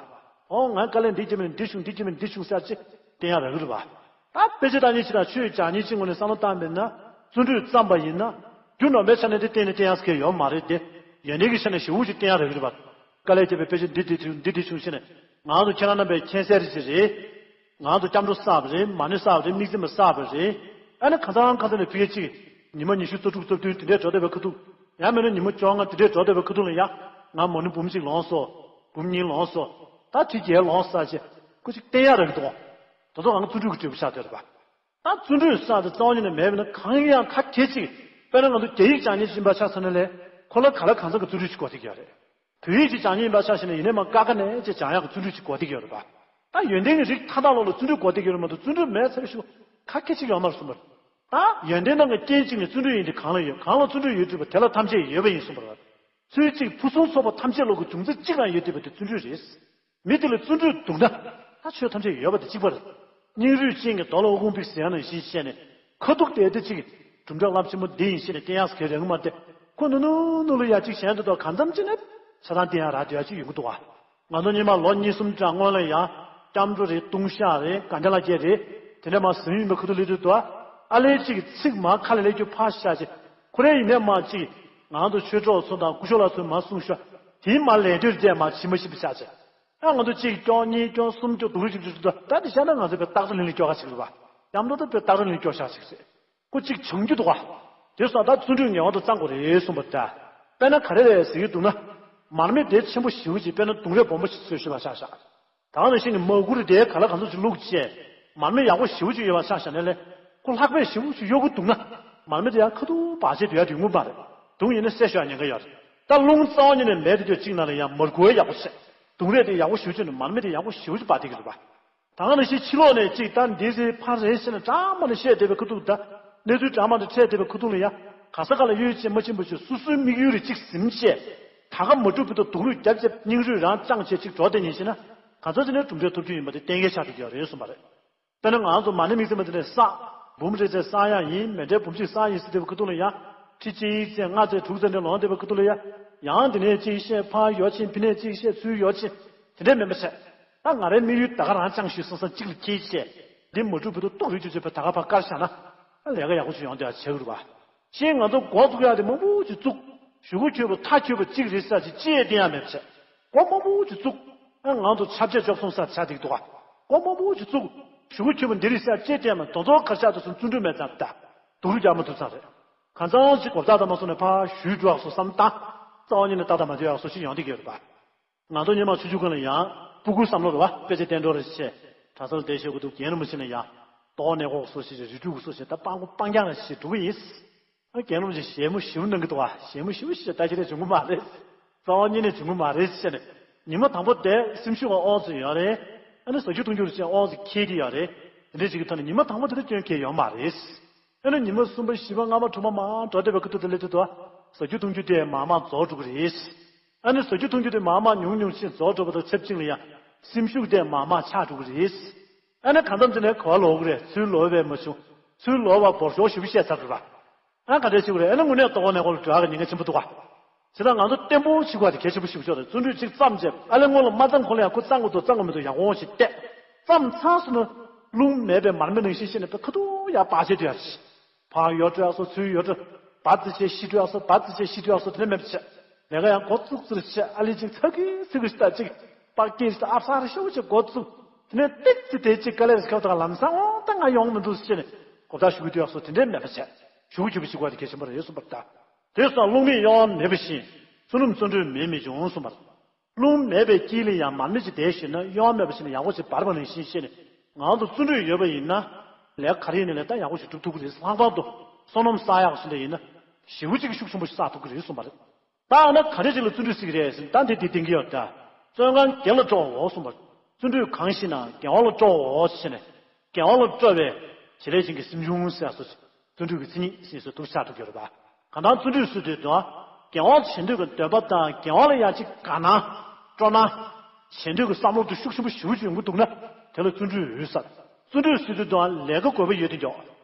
ཨོ་ང་དཀའ་ལས་འདི་བྱས་མིན་འདི་བྱུང་འདི་བྱས་མིན་འདི་བྱུང་ཟེར་ཅིག་བསྟན་ཡ་རག་གི་རེད་པ། ད་དཔེ་ཆ་ལྟ་མཁན་ཅིག་དང་ཆོས་སྦྱང་མཁན་ཅིག་ངོས་ནས་བསམ་བློ་བཏང་པས་ན། བརྩོན་འགྲུས་བརྩམས་པ་ཡིན་ན། རྒྱུ་ནོར་མའི་ཆ་ནས་འདི་བསྟན་ནས་བསྟན་ཡ་ཟེར་མཁན་ཡོད་མ་རེད་དེ། ཡོན་ཏན་གྱི་ཆ་ནས་ཞེ་པོ་ཅིག་བསྟན་ཡ་རག་གི་རེད་པ། དཀའ་ལས་བརྒྱབ་པའི་དཔེ་ཆ་འདི་འདི་བྱུང་འདི་འདི་བྱུང་ཟེར་ནས། ང་ཚོ་ཁྱེད་རང་རྣམ་པས་མཁྱེན་གསལ་རེད་ཅིག་རེད། ང་ཚོ་སྐྱབས་འགྲོ་བསགས་པ་རེད། མ་ཎི་བསགས་པ་རེད། དམིགས་བརྩེ་མ་བསགས་པ་རེད། ཨ་ནི་གང་ཚང་གང་ཚང་ནས་ཕ་གི་གཅིག་ཉི་མ་ཉི་ཤུ་རྩ་དྲུག་རྩ་བདུན་དེ་འདྲས་འགྲོ་བསྡད་པའི་ཁ་ཐུག་ཡང་མིན་ན་ཉི་མ་བཅོ་ལྔ་དེ་འདྲས་འགྲོ་བསྡད་པའི་ཁ་ཐུག་ལ་ཡ། ང་མ་ཎི་འབུམ་གཅིག་ལོངས་སོ། འབུམ་གཉིས་ལོངས་སོ། ད་ཁྲི་བརྒྱད་ལོངས་ས་ཅེས་ཁོ་གཅིག་བསྟན་ཡ་རག་གི་འདུག་དེ་ཚོ་ང་བརྩོན་འགྲུས་ཀྱི་འབྲས་བུ་ཆགས་བསྡད་རེད་པ། ད་བརྩོན་འགྲུས་བསགས་ཏེ་རྩ་བ་ཉིད་ནས་མེད་པ་ན་གང་ཡིན་ཡང་ཁ་གྱེས་ཅིག་དཔེར་ན་ང་ཚོ་རྒྱ་ཡིག་སྦྱང་མཁན་ཅིག་ཡིན་པ་ཆ་བཞག་ན་ལས་ཁོ་ལ་ག་ལ་གང་འཚམ་གྱི་བརྩོན་འགྲུས་ཅིག་དགོས་བསྡད་ཀྱི་ཡོད་རེད། བོད་ཡིག་ཅིག་སྦྱང་མཁན་ཡིན་པ་ཆ་བཞག་ན་ཡིན་ནའི་མ་ཀ་ཁ་ནས་ཅིག་སྦྱང་ཡག་གི་བརྩོན་འགྲུས་ཅིག་དགོས་བསྡད་ཀྱི་ཡོད་རེད་པ། ད་ཡོན་ཏན་གྱི་རིགས་མཐའ་དག་ལོག་ལ་བརྩོན་འགྲུས་དགོས་བསྡད་ཀྱི་ཡོད་རེད་མ་གཏོགས་བརྩོན་འགྲུས་མེད་ཚར་བའི་གཞུག་ཁ་སྐད་ཅིག་ཡོད་མ་རེད་གསུངས་པ་རེད། ད་ཡོན་ཏན་རྣམས་ཀྱི་རྐྱེན་གཅིག་ནི་བརྩོན་འགྲུས་ཡིན་ཏེ་གང་ལ་ཡོད། གང་ལ་བརྩོན་འགྲུས་ཡོད་འདུག་པ་དེ་ལ་ཐམས་ཅད་ཡོད་པ་ཡིན་གསུངས་པ་རེད། ཚུལ་གཅིག་ཕུན་སུམ་ཚོགས་པ་ཐམས་ཅད་ལོག་གི་འབྱུང་རྩ་གཅིག་རང་ཡོད་བསྡད་པ་དེ་བརྩོན་འགྲུས་རེད། མི་དེ་ལ་བརྩོན་འགྲུས་འདུག་ན། ད་ཆོས་ཐམས་ཅད་ཡོད་པ་དེ་གཅིག་པ་རེད། སྙིང་རུས་ཅན་གྱི་རྡོ་ལ་ཨོ་ཀུན་ཕིག་ཟེར་ཡ་ནང་བཞིན་བཤད་ནས། ཁ་ཐུག་དེ་དེ་གཅིག་གྲུབ་མཐའ་རླབས་ཆེན་པོ་འདི་ཡིན་ཞེས་ནས་བསྟན་ཡག་ཟེར་མཁན་རེད་མ་རེད་དེ། ཁོ་ནུ་ནུ་ནུ་ལ་ཡ་གཅིག་གཞན་དུ་དོ་གང་འཚམ་ཅིག་ནས་ཆ་ཚང་བསྟན་ཡག་རག་བསྡད་ཡག་གཅིག་ཡོང་གི་འདུག་བ། ང་ཚོ་ཉི་མ་ལོ་གཉིས་གསུམ་གྲངས་སྔོན་ལ་ཡང་སྐྱབས་འགྲོ་རེད། ལྟུང་བཤགས་རེད། གན་ཇ་ལ་སྐྱེལ་རེད། དེ་ནས་མ་ཟིན་ཡིན་པའི་ཁ་ཐུག་ལས་དུས་དོ། ཨ་ལས་གཅིག་ཚིག་མ་ཁ་ལ་ལས་རྒྱུ་ཕར་བཞག་ཅིག་ཁོ་རེ་ཡིན་ནས་མ་གཅིག་ང་ཚོ་ཆོས་གྲོགས་ཚོ་དང་སྐུ་ཞབས་ལགས་ཚོས་མ་གསུངས་ཤོག་དེའི་མ་ལས་དོད་རྒྱས་མ་ཕྱི་མ་ཤི་བ་བཞག་ཅིག་ཨ་ང་ཚོ་གཅིག་སྐྱོ་གཉིས་སྐྱོ་གསུམ་སྐྱོ་སྡུག་རུ་ཅིག་ཅིག་ཅིག་ད་དེ་བཤད་ན་ང་ཚོ་དཔེ་སྟག་རི་ལིང་ལ་སྐྱོ་ག་ཅིག་རེད་པ། སྐྱབས་འགྲོ་ད་དཔེ་སྟག་རི་ལིང་ལ་སྐྱོ་ཤག་ཅིག་རེད། ཁོ་གཅིག་བྱང་རྒྱུ་འདུག་ག་དེ་སོང་ད་བརྩོན་འགྲུས་ངེས་པར་དུ་བརྩམ་དགོས་རེད་གསུངས་པ་འདྲ། དཔེར་ན་ག་རེ་རེད་ཟེར་གྱི་འདུག་ན། མར་མེ་དེ་ཆེན་པོ་ཞེ་པོ་ཅིག་དཔེར་ན་ལྡུམ་རའི་སྦོམ་པོ་ཞིག་བཟོས་ཤེས་པ་ཆགས་ཤག་ད་ག་ནང་བཞིན་གྱི་མ་གུ་རུ་དེ་ག་ལ་གང་འཚམ་ཅིག་བླུགས་བྱས། མར་མེ་ཡག་པོ་ཞེ་པོ་ཅིག་ཡོད་པ་ཆགས་ཤག་ནས་ལས། ཁོ་ལྷགས་པས་ཞེ་པོ་ཅིག་གཡོ་གི་འདུག་ན། མར་མེ་དེ་ཡང་ཁ་ཐུག་བར་ཆད་དུ་ཡ་དུས་ངུ་མ་རེད། དུང་ཡིན་ན་བསད་ཤོག་ཉེན་ཁ་ཡོད་རེད། ད་རླུང་རྩ་བ་ཉིད་ནས་མེད་དེ་དུས་གཅིག་ན་ལ་ཡང་མར་གུ་ཡག་པོ་བྱས། ལྡུམ་རས་དེ་ཡག་པོ་ཞེ་པོ་ཅིག་ནས་མར་མེ་དེ་ཡག་པོ་ཞེ་པོ་ཅིག་འབར་བསྡད་ཀྱི་རེད་པ། ད་ག་ནང་བཞིན་ཕྱི་ལོགས་ནས་གཅིག་ད་འདི་ཟེར་ཕར་རེད་ཟེར་ནས་གྲངས་མང་ནས་བཤད་བསྡད་པའི་ཁ་ཐུག་ད། གནས་ཚུལ་གྲངས་མང་དུ་འཕྲད་བསྡད་པའི་ཁ་ཐུག་ལ་ཡ། ག་ས་ག་ལ་གཡོ་ཅན་མ་ཕྱིན་པ་ཞིག་སོ་སོའི་དམིགས་ཡུལ་རེ་གཅིག་ཟིན་བྱས། ད་ག་མ་འགྲུབ་པའི་ཐོག་སྡུག་རུས་རྒྱབ་བྱས་སྙིང་རུས་རང་བཅངས་བྱས་གཅིག་འགྲོ་བསྡད་ཉིན་ཤེས་ན། ག་ཚོད་ཅིག་ནས་གྲུབ་འབྲས་ཐོབ་རྒྱུ་ཡིན་པ་དེ་གཏན་འཁེལ་ཆགས་བསྡད་ཀྱི་ཡོད་རེད་གསུངས་པ་རེད། དཔེར་ན་ང་ཚོ་མ་ཎི་དམིགས་བརྩེ་མ་དེ་ནས་བསགས། འབུམ་རེ་ཙམ་བསགས་ཡག་ཡིན། མཎྜལ་འབུམ་གཅིག་བསགས་ཡིན་ཟེར་བསྡད་པའི་ཁ་ཐུག་ལ་ཡ། ཁྲི་གཅིག་ཙམ་ལྔ་ཙམ་དྲུག་ཙམ་འདྲ་ལོངས་བསྡད་པའི་ཁ་ཐུག་ལ་ཡ། ཡང་དེ་ནས་གཅིག་བཤད་ཕར་ཡོ་ཆེན་ཕི་ནས་གཅིག་བཤད་ཚུར་ཡོ་ཆེན། དེ་འདྲས་མིན་པ་བྱས། ད་ང་རའི་དམིགས་ཡུལ་ད་ག་རང་བཅངས་ཞུས་སོང་ས་གཅིག་ལ་འཁྱེར་བྱས། འདི་མ་འགྲུབ་བར་དུ་ཏོག་རིགས་ཅིག་བྱས་པ་ད་ག་ཕར་བཀར་བཞག་ན། ཨ་ལས་ཀ་ཡག་པོ་ཅིག་ཡོང་བསྡད་ཡག་བྱེད་དགོས་རེད་པ། ཤེས་ང་ཚོ་འགོ་བཙུགས་ཡག་དེ་མང་པོ་ཅིག་བཙུགས། གཞུག་གུ་འཁྱོལ་བ་མཐའ་འཁྱོལ་བ་གཅིག་རེད་ས་ཅིག་ཅི་ཡང་བསྟན་ཡག་མེད་པ་བྱས། འགོ་མང་པོ་ཅིག་བཙུགས། ཨ་ང་ཚོ་ཆ་བྱད་བཅོ་བརྒྱད་ས་ཆ་འགྲིག་འདུག་ག་འགོ་མང་པོ་ཅིག་བཙུགས། གཞུག་གུ་འཁྱོལ་བ་འདི་རེད་ས་ཅི་ཡང་བསྟན་མ་དོ་དོ་གར་ཆགས་དུ་སོང་བརྩོན་འགྲུས་མེད་ཙང་ད། སྡུག་རུས་རྒྱག་མ་ཐུབ་ཙང་རེད། གང་ཚང་ཅིག་གོ་བརྡ་དང་མ་སོང་ནས་ཕར་ཞུས་འགྲོ་ཡག་སོ་བསམ་བཏང་། རྩ་བ་ཉིད་ནས་ཏག་ཏག་མ་འགྲིག་ཡག་སོ་ཞིག་ཡོང་བསྡད་ཀྱི་ཡོད་རེད་པ། ང་ཚོ་སྔོན་མ་ཆུང་ཆུང་སྒང་ལ་ཡང་སྤུ་གུའི་བསམ་བློ་རེད་བ། དཔེ་ཆ་བསྟན་འགྲོ་རེ་བྱས། གྲྭ་སར་བསྡད་ཤེས་ཀྱི་འདུག་རྒན་རིན་པོ་ཆེ་ལ་ཡང་། ལྟོ་གོས་ནས་གོ་སོ་ཞེས་རི་ཁྲོད་ཀྱི་སོ་ཞེས་ད་སྤང་གོ་སྤང་རྐྱང་རེ་ཞིག་འགྲོ་གི་ཡིན། ཨ་རྒན་རིན་པོ་ཆེ་ཞལ་མོ་ཞིམ་གནང་གི་འདུག་བ། ཞལ་མོ་ཞིམ་ཞིག་ལྟ་ཞིག་རེ་བྱུང་གི་མ་རེད། རྩ་བ་ཉིད་ནས་བྱུང་གི་མ་རེད་ཟེར་ནས། ཉི་མ་དང་པོ་དེ་སེམས་ཤུགས་ཨོ་ཙི་ཡོད་རེད། ཨ་ནི་ཟ་རྒྱུ་འཐུང་རྒྱུ་རེ་བྱས་ཨོ་ཙི་ཁྱེར་གྱི་ཡོད་རེད། དེ་འདྲ་ཞིག་གི་ཐོག་ནས་ཉི་མ་དང་པོ་དེ་ལ་སྐྱོན་གལ་ཡོད་མ་རེད། ཨ་ནི་ཉི་མ་གསུམ་པ་བཞི་པ་ལྔ་པ་དྲུག་པ་མར་འགྲོ་བསྡད་པའི་ཁ་ཐུག་དེ་ལ་དེ་དུ་ཟ་རྒྱུ་འཐུང་རྒྱུ་དེ་མར་མར་རྫོགས་འགྲོ་གི་རེད། ཨ་ནི་ཟ་རྒྱུ་འཐུང་རྒྱུ་དེ་མར་མར་ཉུང་ཉུང་ཕྱིན་རྫོགས་འགྲོ་བ་དང་ཆབས་ཅིག་ལ་ཡང་སེམས་ཤུགས་དེ་མར་མར་ཆག་འགྲོ་གི་རེད། ཨ་ནི་གང་འཚམ་ཅིག་ནས་ག་པར་ལོག་གི་རེད། ཚུར་ལོག་པས་མ་བྱུང་། ཚུར་ལོག་པ་འབོར་ཤོག་ཞེ་པོ་བཤད་ཚར་འགྲོ་ར། ཨ་ག་འདྲས་བྱེད་དགོས་རེད། ཨ་ནི་དངོས་གནས་ལྟོ་གོས་ནས་གོ་ལ་འགྲོ་ཡག་གི་ཉེན་ཁ་ཆེན་པོ་འདུག་ག་བྱས་ཙང་ང་ཚོ་བརྟན་པོ་བྱེད་དགོས་པ་དེ་གལ་ཆེན་པོ་ཞིག་ཤོར་རེད། བརྩོན་འགྲུས་གཅིག་བརྩམས་རྗེས་ཨ་ལས་སྔོན་ལ་མ་བརྩམས་གོང་ལ་ཡང་ཁོ་བརྩམས་དགོས་འདུག་བརྩམས་དགོས་མི་འདུག་ཡག་པོ་ཞིག་བལྟས། བརྩམས་ཚར་སོང་ན་རླུང་མེད་པའི་མར་མེ་ནང་བཞིན་བྱས་ནས་དཔེ་ཁ་ཐུག་ཡར་འབར་བྱས་སྡོད་ཡག་ཞིག་ཕར་ཡོ་འགྲོ་ཡག་སོ་ཚུར་ཡོ་འགྲོ། འབར་ཙི་བྱས་ཤི་འགྲོ་ཡག་སོ་འབར་ཙི་བྱས་ཤི་འགྲོ་ཡག་སོ་དེ་འདྲ་མེད་པ་བྱས། ལས་ཀ་ཡང་འགོ་བཙུགས་ཙི་རེ་བྱས་ཨ་ལས་ཅིག་ཚ་གི་ཚི་གི་ཞིག་ད་ཅིག་པགས་སྐྱེས་ཞིག་ད་ཨབ་ས་རེ་ཤོག་ཅིག་འགོ་བཙུགས། དེ་ནས་ཏིག་ཙི་དེ་ཅིག་དཀའ་ལས་རེ་ཁྱབ་ད་ལམ་སང་འོ་ད་ང་ཡོང་མི་འདུག་ཟེར་བྱས་ནས་གོ་བརྡ་ཞུ་གི་སྡོད་ཡག་སོ་དེ་འདྲ་མེད་པ་བྱས། ཞུ་གི་ཞུ་གི་ཞུ་གི་བ་དེ་གལ་ཆེན་པོ་རེད་གསུངས་པ་རེད་ད། དེ་སོང་རླུང་མེད་གཡོ་བ་མེད་པ་བཞིན། བརྩོན་ལམ་བརྩོན་འགྲུས་མེད་མི་འབྱུང་གསུངས་པ་རེད། རླུང་མེད་པའི་དཀྱིལ་ལ་ཡང་མར་མེ་ཅིག་བསྡད་ཤེས་ན། གཡོ་བ་མེད་པ་ཞིག་ནས་ཡག་པོ་ཞིག་འབར་བ་ནང་བཞིན་ཤེས་ནས། ང་ཚོ་བརྩོན་འགྲུས་ཡོད་པ་ཡིན་ན། ལས་ག་རེ་ཡིན་ནའི་ལས་ད་ཡག་པོ་ཞིག་སྒྲུབ་ཐུབ་ཀྱི་རེད། ལྷག་པར་དུ་བསོད་ནམས་བསགས་ཡག་ཞིག་འདྲ་ཡིན་ན། ཞེ་པོ་ཅིག་གི་ཤུགས་ཆེན་པོ་ཞིག་བསགས་ཐུབ་ཀྱི་རེད་གསུངས་པ་རེད། ད་འོ་ན་ག་འདྲ་ཅིག་ལ་བརྩོན་འགྲུས་ཟེར་གྱི་རེད་ཟེར་ན། ད་འདི་འདི་བསྟན་གྱི་ཡོད་ད། བརྩོན་གང་དགེ་ལ་སྤྲོའོ་གསུངས་པ། བརྩོན་འགྲུས་གང་ཞིག་ན་དགེ་བ་ལ་སྤྲོའོ་ཞེས་ནས། དགེ་བ་ལ་སྤྲོ་བའི་བྱེད་ལས་ཅན་གྱི་སེམས་བྱུང་ཟེར་སོ། བརྩོན་འགྲུས་ཀྱི་མཚན་ཉིད་ཟེར་སོ་འདུག་ཆགས་འགྲོ་གི་ཡོད་རེད་པ། གང་ལྟར་བརྩོན་འགྲུས་ཟེར་དུས་དང་། དགེ་བ་བྱེད་འདོད་ཀྱི་འདོད་པ་དང་། དགེ་བ་ལ་ཡང་ཅིག་དགའ་སྣང་སྤྲོ་སྣང་། བྱེད་འདོད་ཀྱི་བསམ་བློ་དེ་ཤུགས་ཆེན་པོ་ཞེ་པོ་ཅིག་ཡོང་གི་འདུག་ན། དེ་ལ་བརྩོན་འགྲུས་ཟེར། བརྩོན་འགྲུས་ཟེར་དུས་དང་ལས་ཀ་དགོས་པ་ཡོད་དེ་འཇོག་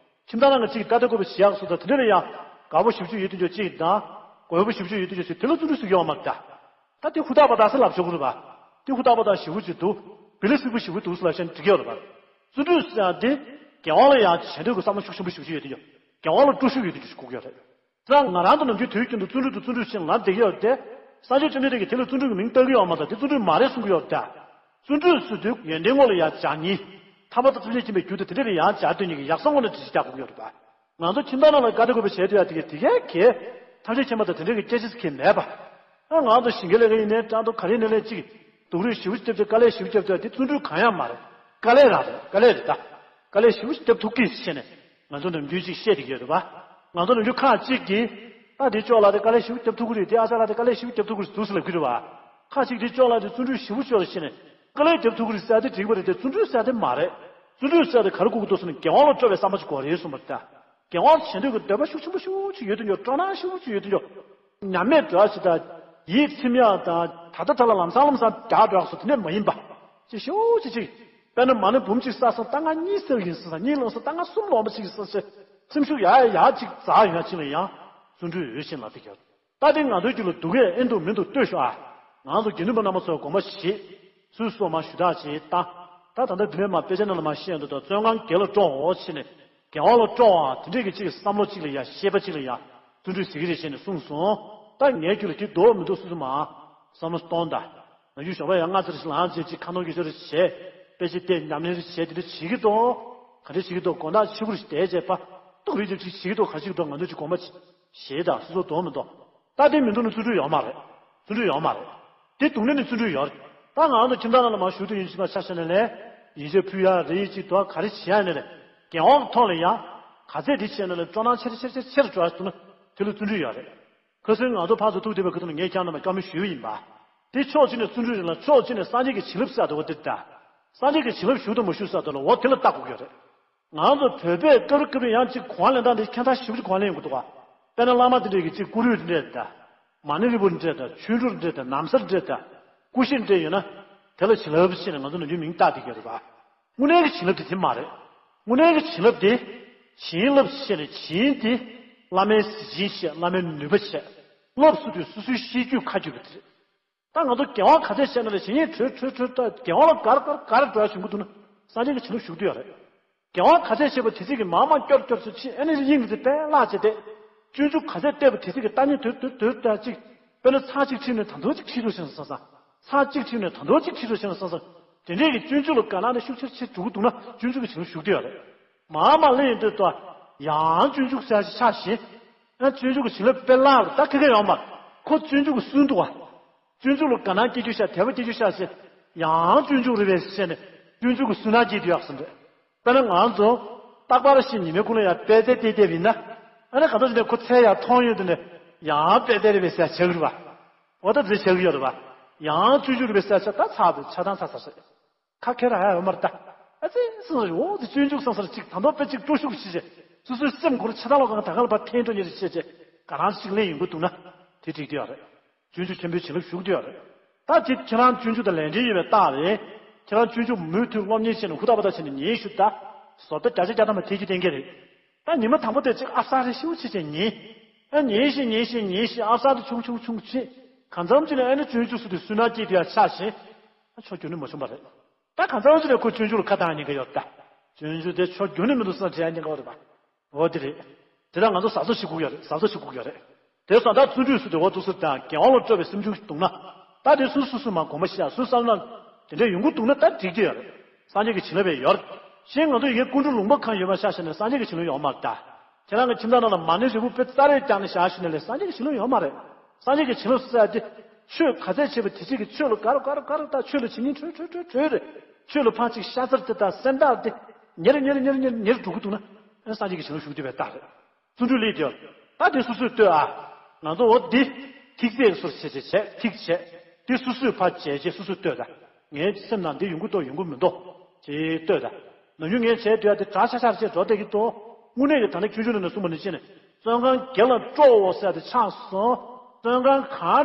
ཁྱིམ་བདག་རང་གི་ཅིག་ལྟ་ལྟ་དགོས་པ་བྱེད་ཡག་སོགས་དང་དེ་འདྲ་ལ་ཡང་དགའ་པོ་ཞེ་པོ་ཅིག་ཡོད་དེ་འཇོག་ཅིག་དང་། དགོས་པ་ཞེ་པོ་ཅིག་ཡོད་དེ་འཇོག་ཅིག་དེ་ལ་བརྩོན་འགྲུས་ཟེར་གྱི་ཡོད་མ་རེད་ད། ད་དེ་ཧུར་ཐག་པ་དང་ཟེར་ལབ་ཆོག་གི་རེད་པ། དེ་ཧུར་ཐག་པ་དང་ཞེ་པོ་ཅིག་འདུག་བི་ལི་སིག་པོ་ཞེ་པོ་འདུག་ཟེར་ལབ་བཤད་ན་འགྲིག་གི་ཡོད་རེད་པ། བརྩོན་འགྲུས་ཟེར་ཡག་དེ། དགེ་བ་ལ་ཡང་བྱེད་འདོད་ཀྱི་བསམ་བློ་ཤུགས་ཆེན་པོ་ཞེ་པོ་ཅིག་ཡོད་དེ་འཇོག་དགེ་བ་ལ་སྤྲོ་ཤུགས་ཡོད་དེ་འཇོག་ཅིག་དགོས་ཀྱི་ཡོད་རེད། ད་ང་རང་ཚོ་ནམ་རྒྱུན་དུས་རྒྱུན་དུ་བརྩོན་འགྲུས་དང་བརྩོན་འགྲུས་ཞེས་ལབ་བསྡད་ཀྱི་ཡོད་དེ། སངས་རྒྱས་བཅོམ་ལྡན་འདས་ཀྱིས་དེ་ལ་བརྩོན་འགྲུས་ཀྱི་མིང་བཏགས་ཀྱི་ཡོད་མ་གཏོགས་དེ་བརྩོན་འགྲུས་མ་རེད་གསུང་གི་ཡོད་ད། བརྩོན་འགྲུས་ཟེར་དུས་ཡོན་ཏན་ངོ་ལ་ཡང་སྦྱང་ཉིན། ཐར་པ་དང་ཐམས་ཅད་མཁྱེན་པའི་རྒྱུ་དང་དེ་འདྲ་ལ་ཡང་སྦྱར་སྡོད་མཁན་གྱི་ཡག་བསམ་ངོ་ནས་འགྲེལ་བཤད་རྒྱག་དགོས་ཀྱི་ཡོད་རེད་པ། ང་ཚོ་ཁྱིམ་བདག་རྣམས་ལ་དགའ་བདེ་དགོས་པའི་ཞལ་དུ་ཡང་དེ་གས་དེ་གས་གས། ཐམས་ཅད་མཁྱེན་པ་དང་དེ་འདྲ་གི་སྐད་ཆ་ཟེར་མཁན་མེད་པ། ཨ་ང་ཚོ་ཞིང་ཁའི་ལས་ཀ་ཡིན་ནའི་ཀྲང་ཏོ་ག་རེ་ཡིན་ནའི་ལས་ཅིག་སྡུག་རུས་ཞེ་པོ་བརྒྱབ་བྱས་དཀའ་ལས་ཞེ་པོ་བརྒྱབ་བྱས་དེ་བརྩོན་འགྲུས་གང་ཡང་མ་རེད། དཀའ་ལས་རང་རེད། དཀའ་ལས་རེད་ད། དཀའ་ལས་ཞེ་པོ་བརྒྱབ་ཐུབ་ཀྱི་ཟེར་ནས་ང་ཚོ་ནམ་རྒྱུན་ཅིག་བཤད་བསྡད་ཀྱི་ཡོད་རེད་པ། ང་ཚོ་ནམ་རྒྱུན་ཁག་ཅིག་གིས། ཨ་དེ་ཅོག་ལགས་དེ་དཀའ་ལས་ཞེ་པོ་བརྒྱབ་ཐུབ་ཀྱི་རེད། དེ་ཨ་ཅག་ལགས་དེ་དཀའ་ལས་ཞེ་པོ་བརྒྱབ་ཐུབ་ཀྱི་རེད་འདུག་ཟེར་ལབ་ཀྱི་རེད་པ། ཁག་ཅིག་དེ་ཅོག་ལགས་དེ་བརྩོན་འགྲུས་ཞེ་པོ་ཅོག་ལ་བྱས་ནས་དཀའ་ལས་བརྒྱབ་ཐུབ་ཀྱི་རེད་ཟེར་དེ་འགྲིག་པ་རེད་དེ། བརྩོན་འགྲུས་ཟེར་དེ་མ་རེད། བརྩོན་འགྲུས་ཟེར་དེ་ག་རེ་དགོས་ཀྱི་འདུག་ཟེར་ན་དགེ་བ་ལ་སྤྲོ་བའི་བསམ་པ་ཅིག་དགོས་རེད་གསུངས་པ་རེད་ད། དགེ་བ་བྱེད་འདོད་ཀྱི་འདོད་པ་ཤུགས་ཆེན་པོ་ཤུགས་ཆེ་ཡོད་དུ་འཇོག་སྤྲོ་སྣང་ཤུགས་ཆེ་ཡོད་དུ་འཇོག་ཉམས་མེད་འགྲོ་ཞིག་དང་། ཡིད་ཚིམ་ཡག་དང་། ད་ལྟ་ད་ལ་ལམ་སང་ལམ་སང་རྒྱག་འགྲོ་ཡག་སོགས་དེ་འདྲ་མ་ཡིན་པ། ཅིག་ཤོག་ཅིག་ཅིག་དཔེར་ན་མ་ཎི་འབུམ་གཅིག་བསགས་སོང་ད་ང་གཉིས་བསགས་ཡིན་ཟེར། གཉིས་ལོངས་སོང་ད་ང་གསུམ་ལོངས་པ་ཅིག་ཡིན་ཟེར་བྱས། སེམས་ཤུགས་ཡར་ཡར་ཅིག་འཛག་ཡོང་ཡག་ཅིག་ལ་ཡང་བརྩོན་འགྲུས་ཡོད་ཅེས་ལབ་བསྡད་ཀྱི་ཡོད། ད་དེ་ང་ཚོའི་རྒྱུད་ལ་འདུག་གས། ཨེ་འདུག་མི་འདུག་ལྟོས་ཤོག་ཨ། ང་ཚོ་དགེ་འདུན་པ་རྣམ་པ་ཚོས་དགོངས་པ་བཞེས། སུས་སོགས་མ་ཞུ་དག་ཅིག་བཏང་། ད་ད་ལྟ་འདི་ནས་མ་དཔེ་ཆ་ནང་ལ་མ་བཤད་འདུག་ད་བརྩོན་གང་དགེ་ལ་སྤྲོའོ་ཞེས་ནས། དགེ་བ་ལ་སྤྲོ་བ་དེ་འདྲས་ཀྱི་ཅིག་བསམ་བློ་ཅིག་ལ་ཡ། ཤེས་པ་ཅིག་ལ་ཡ། བརྩོན་འགྲུས་ཟེར་གྱི་རེད་ཅེས་ནས་གསུངས་སོང་། ད་ངའི་རྒྱུད་ལ་དེ་འདུག་མི་འདུག་སོ་སོ་མ་བསམ་བློ་གཏོང་དང་། ང་ཚོའི་ཞོགས་པ་ཡང་སྔ་ཙམ་ཞིག་ལངས་བྱས་ཅིག་ཁ་ནང་གི་ཤོ་རེ་བྱས། དཔེ་ཆ་བལྟས། ཉམས་ལེན་རེ་བྱས། དེ་འདྲ་བྱེད་ཀྱི་འདུག་ག་འདྲ་བྱེད་ཀྱི་འདུག་སྒོ་ནག་ཕྱི་གུར་ཞིག་བསྡད་བྱས་པ། ཏོག་རིགས་ཅིག་བྱེད་ཀྱི་འདུག་ག་རེ་བྱེད་ཀྱི་འདུག་ང་ཚོས་ཅིག་དགོངས་པ་བཞེས་དང་། སོ་སོ་འདུག་མི་འདུག་ད་དེ་མི་འདུག་ན་བརྩོན་འགྲུས་ཡོད་མ་རེད། བརྩོན་འགྲུས་ཡོད་མ་རེད། དེ་འདུག་ནས་ནི་བརྩོན་འགྲུས་ཡོད་རེད། ད་ང་ཚོ་ཁྱིམ་བདག་རྣམས་ལ་མར་ཞུ་དུས་ཡིན་ཕྱིན་པ་ཆ་བཞག་ན་ལས། ཡིན་ཆེས་ཕུལ་ཡག་རེད། ཅིག་འདུག་ག་རེ་བྱེད་ཡག་ནས་ལས། དགེ་བའི་ཐོག་ལ་ཡང་ག་ཚད་དེ་བྱས་ན་ལས་སྤྲོ་སྣང་ཆེ་རུ་ཆེ་རུ་ཆེ་རུ་ཆེ་རུ་འགྲོ་ཡག་འདུག་ན་དེ་ལ་བརྩོན་འགྲུས་ཡོད་རེད། ཁ་སང་ང་ཚོ་ཕར་ཚུར་ཐུག་བསྡད་པའི་ཁ་ཐུག་ལ་ངས་ཁྱེད་རྣམས་ལ་བཀའ་མོལ་ཞུས་པ་ཡིན་པ། དེ་ཕྱོགས་གཅིག་ནས་བརྩོན་འགྲུས་རེད་ལ། ཕྱོགས་གཅིག་ནས་སངས་རྒྱས་ཀྱི་བྱིན་རླབས་ཟེར་དེ་འོ་དེ་ད། སངས་རྒྱས་ཀྱི་བྱིན་རླབས་ཞུགས་དང་མ་ཞུགས་ཟེར་དེ་ལ་འོ་དེ་ལ་བལྟ་དགོས་ཀྱི་རེད། ང་ཚོ་བོད་པས་སྐབས་རེ་སྐབས་རེ་ཡང་ཅིག་གོ་བ་ལེན་སྟངས་དེ་ཁྱད་མཚར་ཞེ་པོ་ཅིག་གོ་བ་ལེན་ཡོང་གི་འདུག་ག་དཔེར་ན་བླ་མ་དེ་འདྲས་ཀྱི་ཅིག་སྐུ་རུས་འདྲས་དང་། མ་ཎི་རིལ་བུ་འདྲས་དང་། ཆོས་འབྲུ་འདྲས་དང་། ན་བཟའ་འདྲས་དང་། སྐུ་ཤྲི་འདྲས་ཡོད་ན། དེ་ལ་བྱིན་རླབས་ཟེར་ནས་ང་ཚོ་ནམ་རྒྱུན་མིང་བཏགས་བསྡད་ཀྱི་ཡོད་རེད་པ། དངོས་གནས་ཀྱི་བྱིན་རླབས་དེ་དེ་མ་རེད། དངོས་གནས་ཀྱི་བྱིན་རླབས་དེ། བྱིན་རླབས་ཟེར་ནས་བྱིན་དེ། བླ་མའི་གཟི་བྱིན་བྱས། བླ་མའི་ནུས་པ་བྱས། རླབས་སུ་དུས་སོ་སོའི་ཤེས་རྒྱུད་ཁ་བསྒྱུར་བ་དེ་རེད། ད་ང་ཚོ་དགེ་བ་ག་ཚད་བྱས་ན་ལས་བྱེད་ཉེས་གྲོལ་གྲོལ་གྲོལ། ད་དགེ་བ་ལ་གར་གར་གར་འགྲོ་ཡ་བྱུང་གི་འདུག་ན་སངས་རྒྱས་ཀྱི་བྱིན་རླབས་ཞུགས་བསྡད་ཡོད་རེད། དགེ་བ་ག་ཚད་བྱས་པ་དེ་ཚིག་གི་མར་མར་སྐྱོར་སྐྱོར་ཚུལ་ཕྱིན། ཨ་ནི་དབྱིངས་ཀྱི་དཔལ་བརླག་བྱས་ཏེ། སྤྱོད་འཇུག་ག་ཚད་བལྟས་པ་དེ་ཚིག་གི་ལྟ་ཉིད་དོད་དོད་དོད་ལྟ་ཅིག་དཔེར་ན་ཚར་གཅིག་ཁྲིད་ནས་ད་དུང་གཅིག་ཁྲིད་རོགས་ཞེས་ན་སང་སང་། ཚར་གཅིག་ཁྲིད་ནས་ད་དུང་གཅིག་ཁྲིད་རོགས་ཞེས་ན་སང་སང་། དེ་འདྲས་ཀྱི་སྤྱོད་འཇུག་ལ་དགའ་སྣང་ནི་ཤུགས་ཆེར་ཆེར་འགྲོ་གི་འདུག་ན་སྤྱོད་འཇུག་གི་བྱིན་རླབས་ཞུགས་བསྡད་ཡོད་རེད། མར་མར་སླེབས་ཡོང་དུས་ད་ཡང་སྤྱོད་འཇུག་ཟེར་ཡ་ཞིག་ཆགས་ཤིང་། ཡང་སྤྱོད་འཇུག་གི་བྱིན་རླབས་དཔེ་བརླག་རེད། ད་ཁ་ཁ་ཡོང་མ་རེད། ཁོ་སྤྱོད་འཇུག་གི་སུན་འདུག་བ། སྤྱོད་འཇུག་ལ་དགའ་སྣང་སྐྱེ་རྒྱུ་ཤ། དད་པ་སྐྱེ་རྒྱུ་ཤ་ཞེས། ཡང་སྤྱོད་འཇུག་རེད་པས་ཟེར་ནས་སྤྱོད་འཇུག་གི་སུན་སྣང་སྐྱེས་བསྡད་ཡོད་ཟེར་རེད། དཔེར་ན་ང་ཚོ་རྟག་པར་བཞིན་ཉི་མའི་ཁུང་ལ་ཡང་པད་ཚལ་བལྟས་བསྡད་པ་ཡིན་ན། ཨ་ནི་གང་ལྟར་ཞིག་ནས་ཁོ་ཚལ་ཡང་མཐོང་ཡོང་དུས་ནས་ཡང་པད་ཚལ་རེད་པས་ཟེར་ཆགས་ཀྱི་རེད་པ། འོ་ད་འདི་ཆགས་ཀྱི་ཡོད་རེད་པ། ཡང་སྤྱོད་འཇུག་རེད་པས་ཟེར་ཆགས། ད་ཚར་དུས་ཆགས་སྡང་ཚར་ཚར་ཟེར། ཁ་ཁེར་ཧ་ཡོད་མ་རེད་ད། ཨ་ཙི་སོང་ཟེར། འོ་དེ་སྤྱོད་འཇུག་སོང་ཟེར་ཅིག་ད་དུང་དཔེ་ཅིག་སྤྲོ་ཤུགས་ཆེ་ཆེ། སོ་སོའི་སེམས་ཁོ་རང་ཆགས་སྡང་ལོག་གང་ད་ག་ལ་ཕར་འཐེན་འགྲོ་ཉེ་རེ་ཆེ་ཆེ། ག་རང་ཅིག་ལེན་ཡོང་གི་འདུག་ན། དེ་འགྲིག་གི་ཡོད་རེད། སྤྱོད་འཇུག་ཆེན་པོའི་བྱིན་རླབས་ཞུགས་ཀྱི་ཡོད་རེད། ད་དེ་ཁྱེད་རང་སྤྱོད་འཇུག་དང་ལས་འབྲེལ་ཡོད་པའི་རྟགས་རེད། ཁྱེད་རང་སྤྱོད་འཇུག་མུ་མཐུད་སློབ་གཉེར་བྱས་ནས་ཧུར་ཐག་པ་ཐག་བྱས་ནས་ཉིན་ཞུ་ད། བཟོ་ལྟ་བརྒྱ་ཆ་བརྒྱ་ཐམ་པ་དེ་གྱིས་བསྟན་གྱི་རེད། ད་ཉི་མ་དང་པོ་དེ་ཅིག་ཨབ་སར་རེ་ཞེ་པོ་ཆེ་ཆེ་ཉིན། ཨ་ཉིན་ཞིག་ཉིན་ཞིག་ཉིན་ཞིག་ཨབ་སར་དེ་ཆུང་ཆུང་ཆུང་ཆེ། གང་འཚམ་ཅིག་ནས་ཨ་ནི་སྤྱོད་འཇུག་སུ་དེ་སུན་སྣང་སྐྱེས་དེ་ཡང་ཆགས་ཤིང་། ཨ་ཕྱོགས་རྒྱུ་ནི་མ་བྱུང་བ་རེད། ད་གང་འཚམ་ཅིག་ནས་ཁོ་སྤྱོད་འཇུག་ལ་ཁ་གཏང་ཉེན་ཁ་ཡོད་ད། སྤྱོད་འཇུག་དེ་ཕྱོགས་རྒྱུ་ནི་མི་འདུག་བསམ་དྲན་ཉེན་ཁ་ཡོད་རེད་པ། འོ་དེ་རེད། དེ་དག་ང་ཚོ་གཟབ་གཟབ་བྱེད་དགོས་ཡོད་རེད། གཟབ་གཟབ་བྱེད་དགོས་ཡོད་རེད། དེ་སོང་ད་བརྩོན་འགྲུས་སུ་དེ་འོ་འདུག་སུ་དང་དགེ་བ་ལ་སྤྲོ་བའི་སེམས་བྱུང་ཞིག་འདུག་ན། ད་དེ་སུ་སུ་སུ་མ་དགོངས་པ་ཤེས་ཡ་སུ་བསམ་ན། དེ་འདྲ་ཡོང་གི་འདུག་ན་ད་འགྲིག་གི་ཡོད་རེད། སངས་རྒྱས་ཀྱི་བྱིན་རླབས་ཡོད་རེད། གཞན་ང་ཚོ་ཡི་གེ་ཀུན་འགྲོ་ལུང་པ་གང་ཡོད་པ་ཤ་ཤ་ནས་སངས་རྒྱས་ཀྱི་བྱིན་རླབས་ཡོད་མ་རེད་ད། ཁྱེད་རང་གི་ཁྱིམ་ཚང་ནང་ལ་མ་ཎི་རིལ་བུ་དཔེ་རྩ་རེ་བརྐྱངས་ནས་བཞག་ཞུ་ནས་ལས་སངས་རྒྱས་ཀྱི་བྱིན་རླབས་ཡོད་མ་རེད། སངས་རྒྱས་ཀྱི་བྱིན་རླབས་ཟེར་ཡ་དེ། ཆོས་ག་ཚད་བྱས་པ་དེ་གཅིག་གིས་ཆོས་ལ་དགའ་རུ་དགའ་རུ་དགའ་རུ་ད་ཆོས་ལ་བྱེད་སྙིང་འདོད་འདོད་འདོད་འདོད་རེད། ཆོས་ལ་ཕར་གཅིག་ཤ་ཚ་དེ་དང་སེམས་ཐག་དེ་ཉེར་ཉེར་ཉེར་ཉེར་ཉེར་འགྲོ་གི་འདུག་ན་སངས་རྒྱས་ཀྱི་བྱིན་རླབས་ཞུགས་བསྡད་པའི་རྟགས་རེད། བརྩོན་འགྲུས་ལས་དེ་ད་དེ་སོ་སོས་ལྟོས་ཨ། ང་ཚོ་འོ་འདི་ཐིག་ཚད་སོར་བྱས་བྱས་བྱས་ཐིག་བྱས། དེ་སོ་སོས་ཕར་བྱས་བྱས་སོ་སོས་ལྟོས་ད། ངའི་སེམས་ནང་འདི་ཡོང་གི་འདུག་ཡོང་གི་མི་འདུག་ཅེས་ལྟོས་ད། ནམ་རྒྱུན་ངས་བྱས་སྡོད་ཡ་དེ་གྲགས་ཆག་ཆག་བྱས་འགྲོ་བསྡད་ཀྱི་འདུག་དངོས་གནས་ཀྱི་ད་ནི་ཁྱོད་ཆུང་ནས་ནས་གསུངས་པ་ནི་ཅི་ནས་བཙོན་ཁང་སྒེར་ལ་དཀྲོག་འོ་ཟེར་ཡ་དེ་ཆགས་སོང་། བཙོན་ཁང་གང་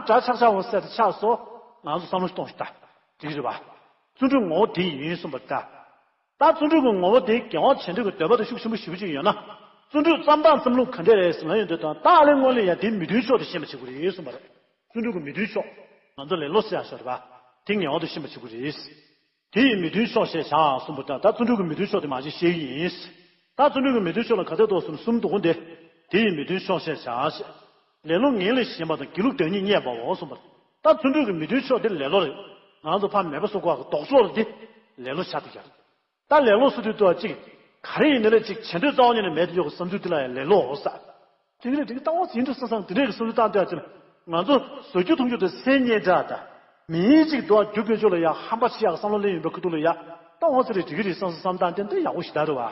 གྲགས་ཆག་ཆག་འོ་ཟེར་ཡ་དེ་ཆགས་སོང་། ང་ཚོ་བསམ་བློ་ཞིག་གཏོང་ཞིག་ད། འགྲིག་གི་རེད་བ། བརྩོན་འགྲུས་ངོ་བོ་དེ་ཡིན་གསུངས་པ་རེད་ད། ད་བརྩོན་འགྲུས་ཀྱི་ངོ་བོ་དེ་དགེ་བ་བྱེད་འདོད་ཀྱི་འདོད་པ་དང་ཤུགས་ཆེན་པོ་ཞེ་པོ་ཅིག་ཡོད་ན། བརྩོན་འགྲུས་ཙམ་དང་ཙམ་ལུགས་ག་འདྲས་རེད་ཟེར་ན་ཡོང་དུས་དང་ད་ཨ་ལས་སྔོན་ལ་ཡང་དེའི་མི་མཐུན་ཕྱོགས་དེ་ཤེས་པ་བྱེད་དགོས་རེད་གསུངས་པ་རེད། བརྩོན་འགྲུས་ཀྱི་མི་མཐུན་ཕྱོགས། ང་ཚོ་ལེ་ལོ་ཟེར་ཡ་ཤོག་རེད་བ། དེ་ངེས་པར་དུ་ཤེས་པ་བྱེད་དགོས་རེད། དེ་ཡི་མི་མཐུན་ཕྱོགས་ཤེས་བྱ་གསུངས་པ་དང་ད་བརྩོན་འགྲུས་ཀྱི་མི་མཐུན་ཕྱོགས་དེ་མ་ཤེས་ཤེས་ཀྱི་ཡིན། ད་བརྩོན་འགྲུས་ཀྱི་མི་མཐུན་ཕྱོགས་ལ་ག་ཚད་འདུག་གསུངས་གསུམ་འདུག་གོ་འདི། དེ་ཡི་མི་མཐུན་ཕྱོགས་ཤེས་བྱ་ཞེས། ལེ་ལོ་ངན་ལས་གཞན་པ་དང་སྒྱིད་ལུག་བདག་ཉིད་བརྙས་པའོ་གསུངས་པ་རེད། ད་བརྩོན་འགྲུས་ཀྱི་མི་མཐུན་ཕྱོགས་དེ་ལེ་ལོ་རེད། ང་ཚོ་ཕ་མེས་པོ་སོགས་ཀྱི་ལྡོག་ཕྱོགས་རེད་དེ། ལེ་ལོ་ཆགས་བསྡད་ཀྱི་རེད། ད་ལེ་ལོ་སུ་དུས་དུ་བ་གཅིག་ག་རེ་ཡིན་ནའི་ལས་གཅིག་བྱེད་འདོད་རྩ་བ་ཉིད་ནས་མེད་དུ་འཇོག་གི་བསམ་ཚུལ་དེ་ལ་ཡང་ལེ་ལོ་ཟེར། དེ་འདྲ་དེ་ལྟ་བ་ཡིན་འགྲོ་བསམ་བསམ་དེ་འདྲའི་གི་བསམ་ཚུལ་བཏང་སྡོད་ཡ་ཅིག་ལ་ང་ཚོ་བཟོ་རྒྱུ་མཐོང་རྒྱུ་དེ་སེམས་ཉེས་འདྲ་ད། མིའི་གཅིག་དུ་བ་རྒྱུ་དཔལ་འབྱོར་ལ་ཡང་ཧམ་པ་བྱེད་ཡག་བསམ་བློ་ལེན་ཡོང་པའི་ཁུ་ཐུག་ལ་ཡང་ལྟ་བ་ཚེ་རེ་འགྲིག་གི་རེད་བསམ་བསམ་བསམ་བཏང་དེ་འདྲ་ཡག་པོ་ཞིག་ད་རེད་བ།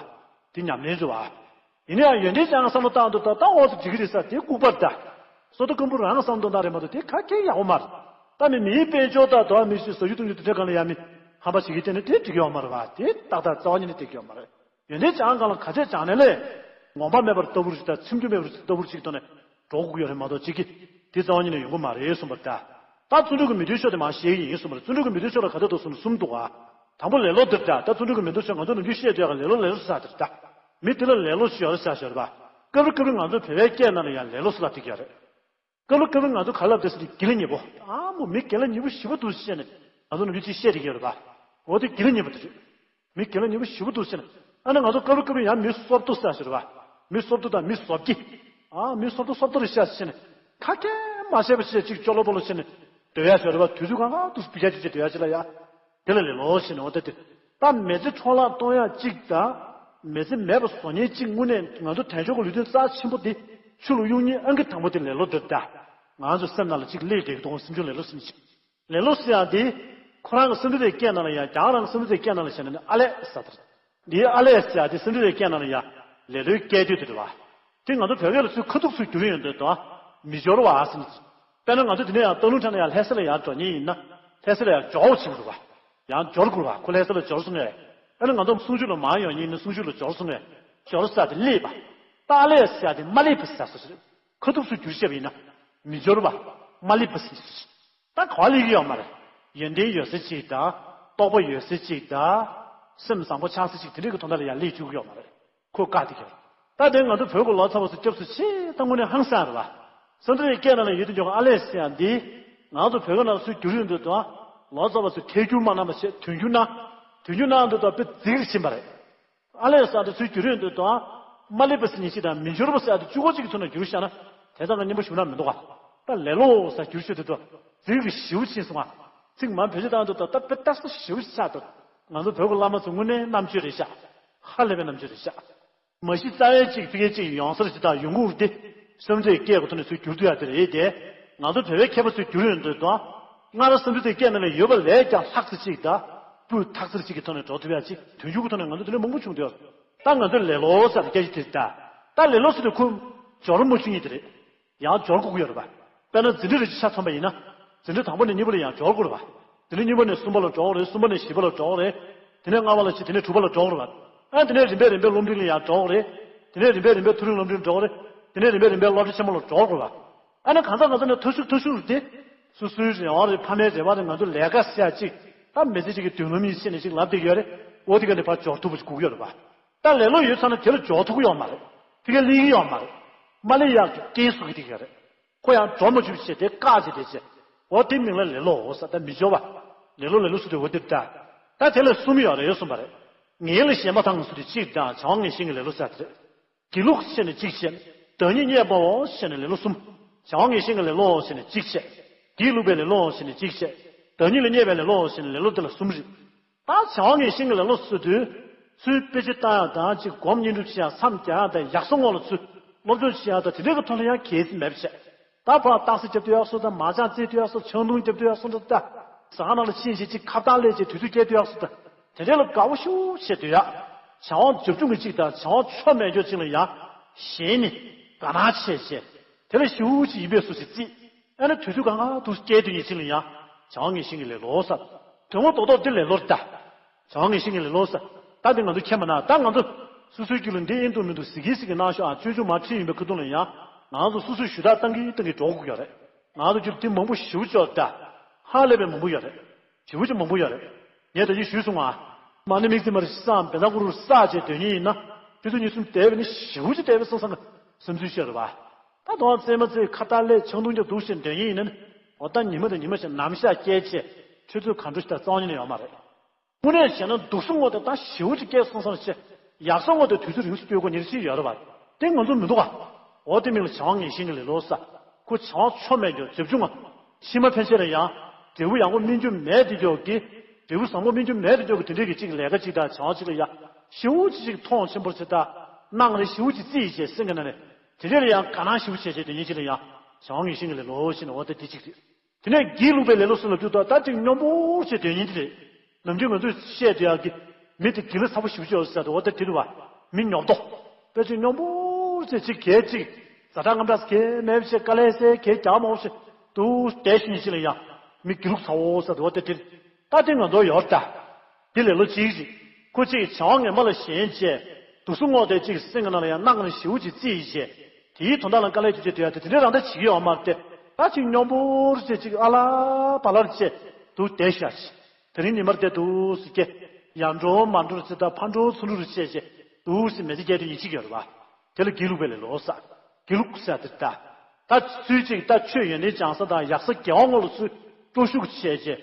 དེ་ཉམས་ལེན་རེད་བ། ཡིན་ན་ཡང་ཡོན་ཏན་ཅན་བསམ་བློ་བཏང་འདུག་ད་ལྟ་བ་ཚེ་འགྲིག་གི་རེད་ས་དེ་ལྐུགས་པ་རེད་ད། བསོད་བདེ་སྐུ་འབུམ་རང་བསམ་བློ་གཏོང་སྟངས་རེད་མ་གཏོགས་དེ་ག་གེ་ཡག་པོ་མ་རེད། ད་མི་མིའི་དཔལ་འབྱོར་དང་དུ་བ་མི་ཞིག་བཟོ་རྒྱུ་བཏང་རྒྱུ་དེ་འདྲ་གང་ལ་ཡང་མི་ཧམ་པ་བྱེད་ཀྱི་དེ་ནི་དེ་འགྲིག་གི་ཡོད་མ་རེད་བ། དེ་ཏག་ཏག་རྩ་བ་ཉིད་ནས་འགྲིག་གི་ཡོད་མ་རེད། ཡོན་ཏན་སྦྱང་གང་ལ་ག་ཚད་སྦྱང་ནས་ལས། ངོམས་པ་མེད་པར་ལྟ་བུར་ཞིག་དང་ཚིམ་རྒྱུ་མེད་པར་ལྟ་བུར་ཞིག་ཐོག་ནས་འགྲོ་དགོས་ཀྱི་ཡོད་རེད་མ་གཏོགས་གཅིག་གིས་དེ་རྩ་བ་ཉིད་ནས་ཡོང་གི་མ་རེད་གསུངས་པ་རེད་ད། ད་བརྩོན་འགྲུས་ཀྱི་མི་མཐུན་ཕྱོགས་དེ་མར་བཤད་ཀྱི་ཡིན་གསུངས་པ་རེད། བརྩོན་འགྲུས་ཀྱི་མི་མཐུན་ཕྱོགས་ལ་ག་ཚོད་འདུག་གསུངས་ན་གསུམ་འདུག་ཨ། དང་པོ་ལེ་ལོ་འདིར་ད་ད་བརྩོན་འགྲུས་ཀྱི་མི་མཐུན་ཕྱོགས་ང་ཚོ་ནམ་རྒྱུན་བཤད་བསྡད་ཡག་ལེ་ལོ་ལེ་ལོ་ཟེར་དེར་ད། མི་དེ་ལ་ལེ་ལོ་ཞུ་ཡག་ལ་བྱ་ཞོར་བ། སྐབས་རེ་སྐབས་རེ་ང་ཚོ་བོད་པའི་སྐད་ནང་ལ་ཡང་ལེ་ལོ་ཟེར་ལབ་བསྡད་ཀྱི་ཡོད་རེད། སྐབས་ལ་སྐབས་ལ་ང་ཚོ་ག་ལབ་དེ་ཟེར་ནས་དགེ་ལེགས་ཉེ་པོ། ཨ་མོ་མི་དགེ་ལེགས་ཉེ་པོ་ཞེ་པོ་འདུག་ཟེར་ནས་ང་ཚོ་ནམ་རྒྱུན་ཅིག་བཤད་བསྡད་ཀྱི་ཡོད་རེད་པ། འོ་དེ་དགེ་ལེགས་ཉེ་པོ་དེ་རེད། མི་དགེ་ལེགས་ཉེ་པོ་ཞེ་པོ་འདུག་ཟེར་ནས་ཨ་ནི་ང་ཚོ་སྐབས་ལ་སྐབས་ལ་ཡང་མི་བསོད་སྡུག་ཟེར་ཞེ་རེད་པ། མི་བསོད་སྡུག་དང་མི་བསོད་སྐྱིད། ཨ་མི་བསོད་སྡུག་བསོད་སྡུག་རེད་ཤག་ཟེར་ནས་ཁ་སྐད་མ་བཤད་པ་ཞེ་ཅིག་ཅོ་ལོ་པོ་ལོ་ཟེར་ནས་སྡོད་ཡ་ཞེ་རེད་པ། དུས་ཚོད་གང་གང་འདུག་སེ་བི་ཡ་ཅིག་ཅིག་སྡོད་ཡ་ཅིག་ལ་ཡ། དེ་ལ་ལེ་ལོ་ཟེར་ནས་འོ་ད་དེ། ད་མི་ཚེ་འཕྲོ་བརླག་གཏོང་ཡག་གཅིག་དང་། མི་ཚེ་མེད་པ་བཟོ་མཁན་གཅིག་དངོས་གནས་ང་ཚོ་དལ་འབྱོར་གྱི་ལུས་རྟེན་རྩ་ཆེན་པོ་འདི་ཆུ་ལ་གཡུག་མཁན་ཨང་ཀི་དང་པོ་དེ་ལེ་ལོ་འདིར་ད། ང་ཚོ་སེམས་ནང་ལ་གཅིག་སླེབས་བསྡད་ཀྱི་འདུག་སེམས་ཤུགས་ལེ་ལོ་ཟེར་ནས་བྱེད། ལེ་ལོ་ཟེར་ཡག་འདི་ཁོ་རང་གི་སེམས་ཁྲལ་དེ་སྐད་ནང་ལ་ཡང་རྒྱ་གར་རང་གི་སེམས་ཁྲལ་དེ་སྐད་ནང་ལ་བྱས་ན་ནི་ཨ་ལས་ཟེར་དེ། འདིའི་ཨ་ལས་ཟེར་ཡག་དེ་སེམས་ཁྲལ་དེ་སྐད་ནང་ལ་ཡང་ལེ་ལོའི་སྐད་དོད་དེ་རེད་བ། དེ་ང་ཚོ་བོད་སྐད་ལ་ཚུར་ཁ་ཐུག་ཚུར་བསྒྱུར་ཡོང་དུས་དང་མི་འབྱོར་བ་ཟེར་ནས། དཔེར་ན་ང་ཚོ་དེ་ནས་ཡང་སྟག་ལུང་ཁྲ་ནས་ཡང་ལྷ་ས་ལ་ཡར་འགྲོ་མཁན་ཡིན་ན་ལྷ་ས་ལ་ཡར་འབྱོར་བ་བྱེད་དགོས་རེད་བ། ཡང་འབྱོར་དགོས་རེད་བ། ཁོ་ལྷ་ས་ལ་འབྱོར་སོང་ངས། ཨ་ནི་ང་ཚོ་གསུང་ཆོས་ལ་མར་ཡོང་མཁན་ཡིན་ན་གསུང་ཆོས་ལ་འབྱོར་སོང་ངས། འབྱོར་ཟེར་དེ་སླེབས་པ། ད་ཨ་ལས་ཟེར་དེ་མ་སླེབས་པ་ཟེར་སོ་ཞིག་ཁ་ཐུག་ཚུར་བསྒྱུར་བཤད་པ་ཡིན་ན། མི་འབྱོར་བ། མ་སླེབས་པ་ཟེར་སོ་ཞིག་ད་ག་པར་སླེབས་ཀྱི་ཡོད་མ་རེད། ཡོན་ཏན་ཡོད་ས་གཅིག་དང་། རྟོགས་པ་ཡོད་ས་གཅིག་དང་། སེམས་བཟང་པོ་ཆགས་ས་གཅིག་དེ་འདྲའི་གི་དོན་དག་ལ་ཡང་སླེབས་བཅུག་གི་ཡོད་མ་རེད། ཁོ་བཀག་བསྡད་ཀྱི་རེད། ད་དེ་ང་ཚོ་བོད་ཀྱི་ལོ་ཙཱ་བ་ཚོ་སྐྱབས་སུ་མཆི་ད་དངོས་གནས་ཧང་སང་རེད་བ། སེམས་ཁྲལ་སྐད་ནང་ལ་ཡོད་དུ་འཇོག་ཨ་ལས་ཟེར་ཡག་འདི། ང་ཚོ་བོད་ཀྱི་ནང་ཚུར་བསྒྱུར་ཡོང་དུས་དང་། ལོ་ཙཱ་བ་ཚོས་ཐད་སྒྱུར་མ་གནང་བ་བྱས་དོན་སྒྱུར་གནང་། དོན་སྒྱུར་གནང་དུས་དང་དཔེ་རྫིག་རེ་ཕྱིན་པ་རེད། ཨ་ལས་ཟེར་ཡག་དེ་ཚུར་བསྒྱུར་ཡོང་དུས་དང་། མ་སླེབས་པ་ཟེར་མཁན་ཞིག་དང་མི་འབྱོར་བ་ཟེར་ཡག་དེ་གཅིག་པོ་གཅིག་གི་ཐོག་ནས་བསྒྱུར་བཞག་ན། དེ་ཙམ་ལ་སྙན་པོ་ཞུ་ན་མི་འདུག་ག་ད་ལེ་ལོ་ཟེར་བསྒྱུར་ཤོག་དེ་ཚོ། ཚིག་གི་ཞེ་པོ་ཕྱིན་སོང་ང་། ཚིག་མར་བེད་སྤྱོད་བཏང་དུས་ད་ལྟ་དཔེ་ལྟ་ས་ཞེ་པོ་ཞིག་ཆགས་འདུག་ང་ཚོ་བོད་ཀྱི་བླ་མ་ཚོ་དངོས་གནས་རྣམ་དཔྱོད་རེད་ཤག་ཧ་ལས་པའི་རྣམ་དཔྱོད་རེད་ཤག་མ་གཞི་རྩ་བའི་གཅིག་ཕ་གི་གཅིག་ཡོང་ས་རེད་ཅིག་དང་ཡོང་གི་རེད་དེ། སེམས་ཁྲལ་སྐད་ཀྱི་ཐོག་ནས་ཚུར་བསྒྱུར་ཐུབ་ཡག་དེ་རེད་དེ། ང་ཚོ་བོད་པའི་མཁས་པ་ཚོས་བསྒྱུར་ཡོང་དུས་དང་། སྔར་སེམས་ཁྲལ་དེ་སྐད་ནང་ལ་ཡོད་པ་ལས་ཀྱང་ལྷག་ཙམ་ཅིག་དང་། སྤུས་དག་ཙམ་ཅིག་གི་ཐོག་ནས་འགྲོ་ཐུབ་ཡག་ཅིག་དོན་འཁྱོལ་གྱི་ཐོག་ནས་ང་ཚོ་དེ་འདྲ་མང་པོ་བྱུང་འདུག་ད་ང་ཚོས་ལེ་ལོ་ཟེར་བ་སྐད་ཆ་དེ་ད། ད་ལེ་ལོ་ཟེར་དུས་ཁོ་འབྱོར་མ་བྱུང་ཡིན་དེ་རེད། ཡང་འབྱོར་དགོས་ཀྱི་ཡོད་རེད་པ། དཔེར་ན་འཛིན་གྲྭ་རེ་གཅིག་ཆ་མཚོན་པ་ཡིན་ན། འཛིན་གྲྭ་དང་པོ་ནས་གཉིས་པ་ལ་ཡང་འབྱོར་དགོས་རེད་པ། དེ་ནས་གཉིས་པ་ནས་གསུམ་པ་ལ་འགྲོ་དགོས་རེད། གསུམ་པ་ནས་བཞི་པ་ལ་འགྲོ་དགོས་རེད། དེ་ནས་ལྔ་པ་ལ་བྱས། དེ་ནས་དྲུག་པ་ལ་འགྲོ་དགོས་རེད་པ། ཨ་དེ་ནས་རིམ་པས་རིམ་པས་སློབ་འབྲིང་ལ་ཡང་འགྲོ་དགོས་རེད། དེ་ནས་རིམ་པས་རིམ་པས་མཐོ་རིམ་སློབ་འབྲིང་འགྲོ་དགོས་རེད། དེ་ནས་རིམ་པས་རིམ་པས་སློབ་གྲྭ་ཆེན་མོ་ལ་འགྲོ་དགོས་རེད་པ། ཨ་ནི་གང་ཟག་གང་ཟག་ནས་མཐོ་ཤོས་མཐོ་ཤོས་རེད་དེ། སོ་སོའི་རེ་བ་རེད། ཕ་མའི་རེ་བ་རེད། ང་ཚོ་ལས་ཀ་ཟེར་ཡག་ཅིག་ད་མི་ཚེ་གཅིག་གི་མདུན་ལམ་ཡིན་ཟེར་ནས་ཅིག་ལབ་བསྡད་ཀྱི་ཡོད་རེད། འོ་དེ་ག་ནས་ཕར་འབྱོར་ཐུབ་པ་ཞིག་དགོས་ཀྱི་ཡོད་རེད་པ། ད་ལེ་ལོ་ཡོད་ཚར་ན་དེ་ལ་འབྱོར་ཐུབ་ཀྱི་ཡོད་མ་རེད། དེ་ག་སླེབས་ཀྱི་ཡོད་མ་རེད། མ་སླེབས་ཡག་གི་རྐྱེན་བཟོ་གི་བསྡད་ཀྱི་ཡོད་རེད། ཁོ་ཡང་འགྲོ་མ་བཅུག་བྱས་དེ་བཀག་བྱས་དེ་བྱས། འོ་དེ་མིང་ལ་ལེ་ལོའོ་ཟེར། ད་མི་འབྱོར་བ། ལེ་ལོ་ལེ་ལོ་ཟེར་དུས་འོ་དེ་ད། ད་དེ་ལ་གསུམ་ཡོད་རེད་གསུངས་པ་རེད། ངན་ལས་གཞན་པ་དང་ཟེར་དུས་གཅིག་དང་བྱ་བ་ངན་ཞེན་གྱི་ལེ་ལོ་ཟེར་དེ་རེད། སྒྱིད་ལུག་ཟེར་ནས་གཅིག་བྱས། བདག་ཉིད་བརྙས་པའོ་ཟེར་ནས་ལེ་ལོ་གསུམ། བྱ་བ་ངན་ཞེན་གྱི་ལེ་ལོ་ཟེར་ནས་གཅིག་བྱས། སྒྱིད་ལུག་པའི་ལེ་ལོ་ཟེར་ནས་གཅིག་བྱས། བདག་ཉིད་ལ་བརྙས་པའི་ལེ་ལོ་ཟེར་ནས་ལེ་ལོ་དེ་ལ་གསུམ་རེད། ད་བྱ་བ་ངན་ཞེན་གྱི་ལེ་ལོ་ཟེར་དུས། ཚུར་དཔེ་ཆ་ལྟ་ཡག་དང་གཅིག་སྒོམ་བསྙེན་སྒྲུབ་བྱེད་ཡག་མཚམས་རྒྱག་ཡག་དང་ཡག་སོང་ངོ་ལ་ཚུར་སློབ་སྦྱོང་བྱེད་ཡག་དང་དེ་འདྲའི་གི་ཐོག་ལ་ཡང་གལ་སྲིད་མེད་པ་བྱས། ད་ཕར་རྟགས་གསལ་རྒྱབ་དུས་ཡག་སོ་དང་། མ་ཅང་རྩེད་དུས་ཡག་སོ། ཆང་འཐུང་རྒྱབ་དུས་ཡག་སོ་དང་། ད་ཟ་ཁང་ནང་ལ་ཕྱིན་བྱས་ཅིག་ཁ་བཏགས་ལས་བྱས་དུས་ཚོད་སྐྱེལ་དུས་ཡག་སོ་དང་། དེ་འདྲ་ལ་དགའ་བོ་ཞེ་པོ་བྱས་སྡོད་ཡག་བྱ་བ་རྒྱབ་ལྗོངས་ཀྱི་གཅིག་དང་། བྱ་བ་ཆོ་མེད་འཇོག་ཅིག་ལ་ཡང་ཞེན་ནས་དགའ་སྣང་བྱས་བྱས། དེ་ལ་ཞེ་པོ་ཅིག་ཡིད་འབད་སོ་ཞིག་རྩིས། ཨ་ནི་དུས་ཚོད་གང་ག་འདུག་སྐྱེལ་དུས་ཉིན་གཅིག་ལ་ཡང་བྱ་བ་ངེས་ཤེས་ཀྱི་ལེ་ལོ་ཟེར། དོན་ངོ་རྡོག་རྡོག་འདི་ལེ་ལོར་ལྟ། བྱ་བ་ངེས་ཤེས་ཀྱི་ལེ་ལོ་ཟེར། ད་འདི་ང་ཚོ་མཁྱེན་པ་ན། ད་ང་ཚོ་སོ་སོའི་རྒྱུད་ལ་འདི་ཡིན་འདུག་མི་འདུག་ཟེར་གྱིན་ཟེར་གྱིན་གནང་ཤོག་ཨ། སྤྱོད་འཇུག་མར་ཁྲིད་ཡོང་པའི་ཁ་ཐུག་ལ་ཡང་ང་ཚོ་སོ་སོའི་ཞུ་དག་བཏང་གིན་བཏང་གིན་འགྲོ་དགོས་ཀྱི་ཡོད་རེད། ང་ཚོ་རྒྱུད་འདི་མང་པོ་ཞེ་པོ་ཅིག་ཡོད་ད། ཧ་ལས་པའི་མང་པོ་ཡོད་རེད། ཞེ་པོ་ཅིག་མང་པོ་ཡོད་རེད། ངས་ད་ཅི་ཞུས་སོང་ཨ། མ་ཎི་དམིགས་བརྩེ་མར་བསགས་བེ་ད་གུ་རུ་བསགས་བྱས་སྡོད་མཁན་ཡིན་ན། ཆུ་ཚོད་གཉིས་གསུམ་བསྡད་པ་ནི་ཞེ་པོ་ཅིག་བསྡད་པ་སོང་བསམ་གྱི་བསམ་ཚུལ་བཤད་རེད་པ། ད་དུང་རྩེད་མོ་རྩེ། ཁ་བཏགས་ལས། ཆང་འཐུང་རྒྱབ་འདུག་བྱས་སྡོད་མཁན་ཡིན་ན་ནི། འོ་ད་ཉི་མ་དང་ཉི་མ་བྱས་ནམ་ཞག་སྐྱེལ་བྱས། ཆུ་ཚོད་གང་འགྲོ་ཞིག་ད་རྩ་བ་ཉིད་ནས་ཡོད་མ་རེད། དངོས་གནས་བྱས་ན་སྡུག་སོང་ངོ་དེ་ད་ཞེ་པོ་ཅིག་སྐྱེས་སོང་བསམ་བྱས། ཡག་སོང་ངོ་དེ་དུས་ཚོད་རིང་སུ་སྐྱེལ་དགོས་ཉེར་ཞིག་ཡོད་རེད་པ། དེ་ང་ཚོ་མི་འདུག་ག་འོ་དེ་མིང་ལ་བྱ་བ་ངེས་ཤེས་ཀྱི་ལེ་ལོ་ཟེར། ཁོ་བྱ་བ་ཆོ་མེད་འཇོག་རྒྱབ་ལྗོངས་ང་། ཕྱི་མ་ཕན་ཆད་ལ་ཡང་འབྲས་བུ་ཡག་པོ་སྨིན་རྒྱུ་མེད་དེ་འཇོག་གི། འབྲས་བུ་བཟང་པོ་སྨིན་རྒྱུ་མེད་དེ་འཇོག་གི། དེ་འདྲའི་གི་ཅིག་ལས་ཀ་ཅིག་དང་བྱ་བ་ཅིག་ལ་ཡང་ཞེ་པོ་ཅིག་ཅིག་མཐོང་ཆེན་པོར་བྱེད་ད། སྣང་རེ་ཞེ་པོ་ཅིག་རྩིས་བྱས་སེམས་ཀྱི་ནང་ནས། དེ་འདྲ་ལ་ཡང་དགའ་སྣང་ཞེ་པོ་བྱས་བྱས་དེ་ཉིན་ཅིག་ལ་ཡང་བྱ་བ་ངེས་ཤེས་ཀྱི་ལེ་ལོ་ཟེར་ནས། འོ་ད་དེ་གཅིག་རེད། དེ་ནས་སྒྱིད་ལུག་པའི་ལེ་ལོ་ཟེར་ལབ་དུས་ད་ད་ཅིག་སྙོམས་པོར་བྱས་སྡོད་མཁན་དེ་རེད། ནམ་རྒྱུན་ང་ཚོས་བཤད་བསྡད་ཡག་གི། མི་དེ་སྒྱིད་ལུག་ཚ་པོ་ཞེ་པོ་ཅིག་ཡོད་ཟེར་དུས། འོ་ད་དེ་རེད་པ། མི་ཉོབ་ཏོ། དཔེ་ཅིག་སྙོམས་པོར་བྱས་ཅིག་གས་ཅིག་ཛ་དྲག་དངངས་སྐྲག་གས་མེད་པ་བྱས། དཀའ་ལས་སེ་གས་རྒྱག་མང་པོ་བྱས་འདུག་བསྡད་ཤིང་ཅིག་ལ་ཡང་མི་སྒྱིད་ལུག་ཚ་བོ་ཟེར་དུས། འོ་ད་དེ་རེད། ད་དེ་ང་ཚོ་ཡོད་ད། དེ་ལེ་ལོ་གཅིག་རེད། ཁོ་གཅིག་བྱ་བ་ངན་པ་ལ་ཞེན་བྱས། སྡུག་སོང་ངོ་དེ་གཅིག་སེམས་ཀྱི་ནང་ལ་ཡང་སྣང་ནས་ཞེ་པོ་ཅིག་རྩིས་བྱས། དེའི་དོན་དག་ལ་དཀའ་ལས་ཅིག་བྱེད་དུས་ཡ་དེ་དེ་འདྲའི་རང་ལྟ་བྱེད་ཀྱི་ཡོད་མ་རེད་དེ། ད་ཅིག་སྙོམས་པོར་བྱས་ཅིག་ཨ་ལ་པ་ལར་བྱས་འདུག་བསྡད་ཤག་ཅིག་དེ་རིང་ཉི་མར་བསྡད་འདུག་ཟེར་གྱི། ཡར་འགྲོ་མར་འགྲོ་རུ་བྱས། ད་ཕར་འགྲོ་ཚུར་འགྲོ་རུ་བྱས་བྱས་འདུག་ཟེར་མི་ཚེ་སྐྱེལ་དུས་ཉིན་གཅིག་ཡོད་རེད་པ། དེ་ལ་སྒྱིད་ལུག་པའི་ལེ་ལོ་ཟེར། སྒྱིད་ལུག་ཟེར་དེ་ད། ད་ཚུལ་གཅིག་ད་ཆོས་ཡོན་ཏན་སྦྱང་ས་དང་ཡག་ས་དགེ་བ་བསྔོ་ལ་ཚུར་སྤྲོ་ཤུགས་ཆེ་ཆེ།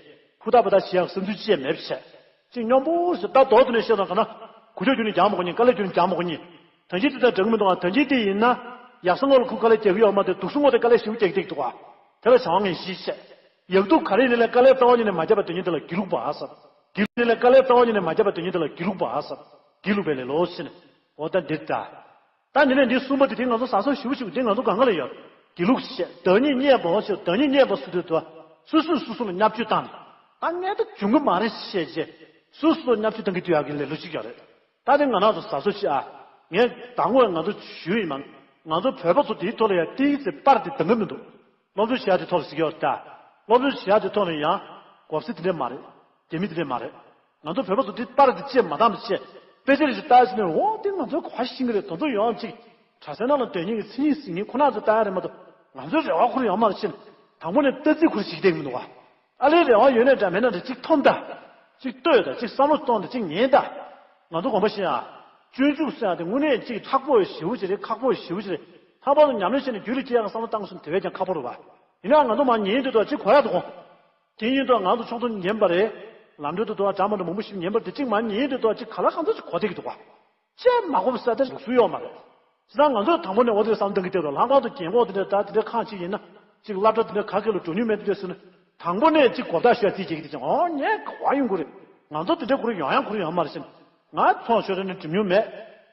ཧུར་ཐག་པ་ད་བྱེད་ཡག་བསམ་ཚུལ་ཅི་ཡང་མེད་པ་བྱས། ཅིག་སྙོམས་པོ་ཞིག་ད་མདོར་བསྡུས་ནས་བཤད་ན་ག་ན། གུ་ཆོས་རྒྱུ་ནི་རྒྱག་མ་དགོས་ཉིན། དཀའ་ལས་རྒྱུ་ནི་རྒྱག་མ་དགོས་ཉིན། ད་གིན་དེ་དང་འདྲ་གི་མི་འདུག་ཨ། ད་གིན་དེ་ཡིན་ན། ཡག་ས་བསྔོ་ལ་ཁོ་དཀའ་ལས་རྒྱག་གི་ཡོད་མ་རེད། སྡུག་སོང་ངོ་དེ་དཀའ་ལས་ཞེ་པོ་རྒྱག་བསྡད་ཀྱི་འདུག་ཨ། དེ་ལ་བྱ་བ་ངན་ཞེས་བཤད། ཡག་སྡུག་ག་རེ་ཡིན་ནའི་དཀའ་ལས་རྩ་བ་ཉིད་ནས་མ་བརྒྱབ་པ་དེ་ཉིད་དེ་ལ་སྒྱིད་ལུག་པ་ཟེར། སྒྱིད་ལུག་ནི་ལ་དཀའ་ལས་རྩ་བ་ཉིད་ནས་མ་བརྒྱབ་པ་དེ་ཉིད་དེ་ལ་སྒྱིད་ལུག་པ་ཟེར། སྒྱིད་ལུག་པའི་ལེ་ལོ་ཟེར་ནས། འོ་ད་འདིར་ད། ད་འདི་ནས་འདི་གསུམ་པ་དེ་དེ་ང་ཚོ་ཟ་སོ་ཞེ་པོ་ཞིག་འདི་ང་ཚོ་གང་ག་ལ་ཡོད། སྒྱིད་ལུག་བཤད། བདག་ཉིད་བརྙས་པ་ཞེས། བདག་ཉིད་བརྙས་པ་ཟེར་དུས་དུ། སོ་སོས་སོ་སོ་ལ་བརྙས་བཅོས་བཏང་ནས། ད་ངས་ད་འཇོན་གི་མ་རེད་ཞེས་བྱས། སོ་སོ་ལ་བརྙས་བཅོས་བཏང་གི་སྡོད་ཡག་གི་ལེ་ལོ་ཅིག་ཡོད་རེད། ད་དེ་ང་རང་ཚོ་ཟ་སོ་ཞིག་ཨ། ངས་ད་སྔོན་ང་ཚོ་ཞུས་ཡིན་མ། ང་ཚོ་བོད་པ་ཚོ་དེའི་ཐོག་ལ་ཡང་ཏིག་ཙེ་པར་དེ་འདང་གི་མི་འདུག་སློབ་གསོ་བྱེད་ཡག་དེ་ཐོག་ལ་ཟེར་གྱི་ཡོད་རེད་ད། སློབ་གསོ་བྱེད་ཡག་དེ་ཐོག་ལ་ཡང་མགོ་སེར་དེ་འདྲ་མ་རེད། རྒྱ་མི་དེ་འདྲ་མ་རེད། ང་ཚོ་བོད་པ་ཚོ་དེ་པར་དེ་བཅད་མ་བཏང་བ་བྱས། དཔེ་ཆ་རེ་ཞིག་ལྟ་ཕྱིན་ནས། འོ་དེ་ང་ཚོ་ག་པར་ཤེས་ཀྱི་རེད། དེ་ཚོ་ཡང་ཅིག་གྲྭ་ས་ནང་ལ་སྡོད་མཁན་གྱི་མཚན་ཉིད་ཟིན་མཁན་ཁོ་ན་ཚོ་ལྟ་ཡག་རེད་མ་གཏོགས། ང་ཚོའི་རེ་བ་ཁོ་རང་ཡོད་མ་རེད་ཟེར། དང་པོ་ནས་ལྟ་ཚིག་ཁོ་རང་ཞིག་བསྡད་ཀྱི་མི་འདུག་ག་ཨ་ལས་རེ་བ་ཡོད་ནའི་འདྲ་མེད་ནའི་འདྲ། ཅིག་འཐོམས་དང་། ཅིག་ལྟོས་དང་། ཅིག་བསམ་བློ་གཏོང་དང་། ཅིག་ཉན་དང་། ང་ཚོ་དགོངས་པ་བཞེས་ཨ། སྤྱོད་འཇུག་ཟེར་ཡག་དེ་དངོས་གནས་ཅིག་ཁག་པོ་ཞེ་པོ་ཅིག་རེད། ཁག་པོ་ཞེ་པོ་ཅིག་རེད། ལྷག་པར་དུ་ཉམས་ལེན་བྱས་ནས་རྒྱུད་ལ་སྐྱེ་ཡག་བསམ་བློ་བཏང་སོང་དེ་བས་ཀྱང་ཁག་པོ་རེད་པ། ཡིན་ནའང་ང་ཚོ་མར་ཉན་དུས་ད་ཅིག་གོ་ཡག་འདུག་གོ་དེ་ཡིན་དུས་ང་ཚོ་ཆོག་ཐུན་ཉན་པ་རེད། ལམ་འགྲོ་དུ་དུ་བ་གྲ་མ་འགྲོ་མང་པོ་ཞིག་ཉན་པ་རེད། དེ་གཅིག་མར་ཉན་དུས་ད་ཅིག་ག་ལ་གང་འཚམ་ཞིག་གོ་བསྡད་ཀྱི་འདུག་ག་བཅད་མ་དགོས་པ་ཟེར་དེ་ལུགས་སྲོལ་ཡོད་མ་རེད། བྱས་ཙང་ང་ཚོས་དང་པོ་ནས་འོ་དེ་བསམ་བཏང་གི་བསྡད་རོགས། ལྷག་པར་དུ་རྒན་གོག་དེ་འདྲ་ད་དེ་འདྲ་ཁག་ཅིག་ཡིན་ན། ཅིག་སློབ་གྲྭ་དེ་འདྲ་ག་གེ་ལ་འགྲོ་མྱོང་མེད་དེ་འདྲ་ཟེར་ན། དང་པོ་ནས་ཅིག་གོ་བརྡ་ཤོད་རྩིས་བྱེད་ཀྱི་དེ་ཅིག་འོ་ངས་ག་པར་ཡོང་གི་རེད། ང་ཚོ་དེ་འདྲ་ཁོ་རང་ཡོང་ཡག་ཁོ་རང་ཡོད་མ་རེད་ཟེར་ན། ང་ཚོང་ཆོས་ར་ནས་འགྲིམ་མྱོང་མེད།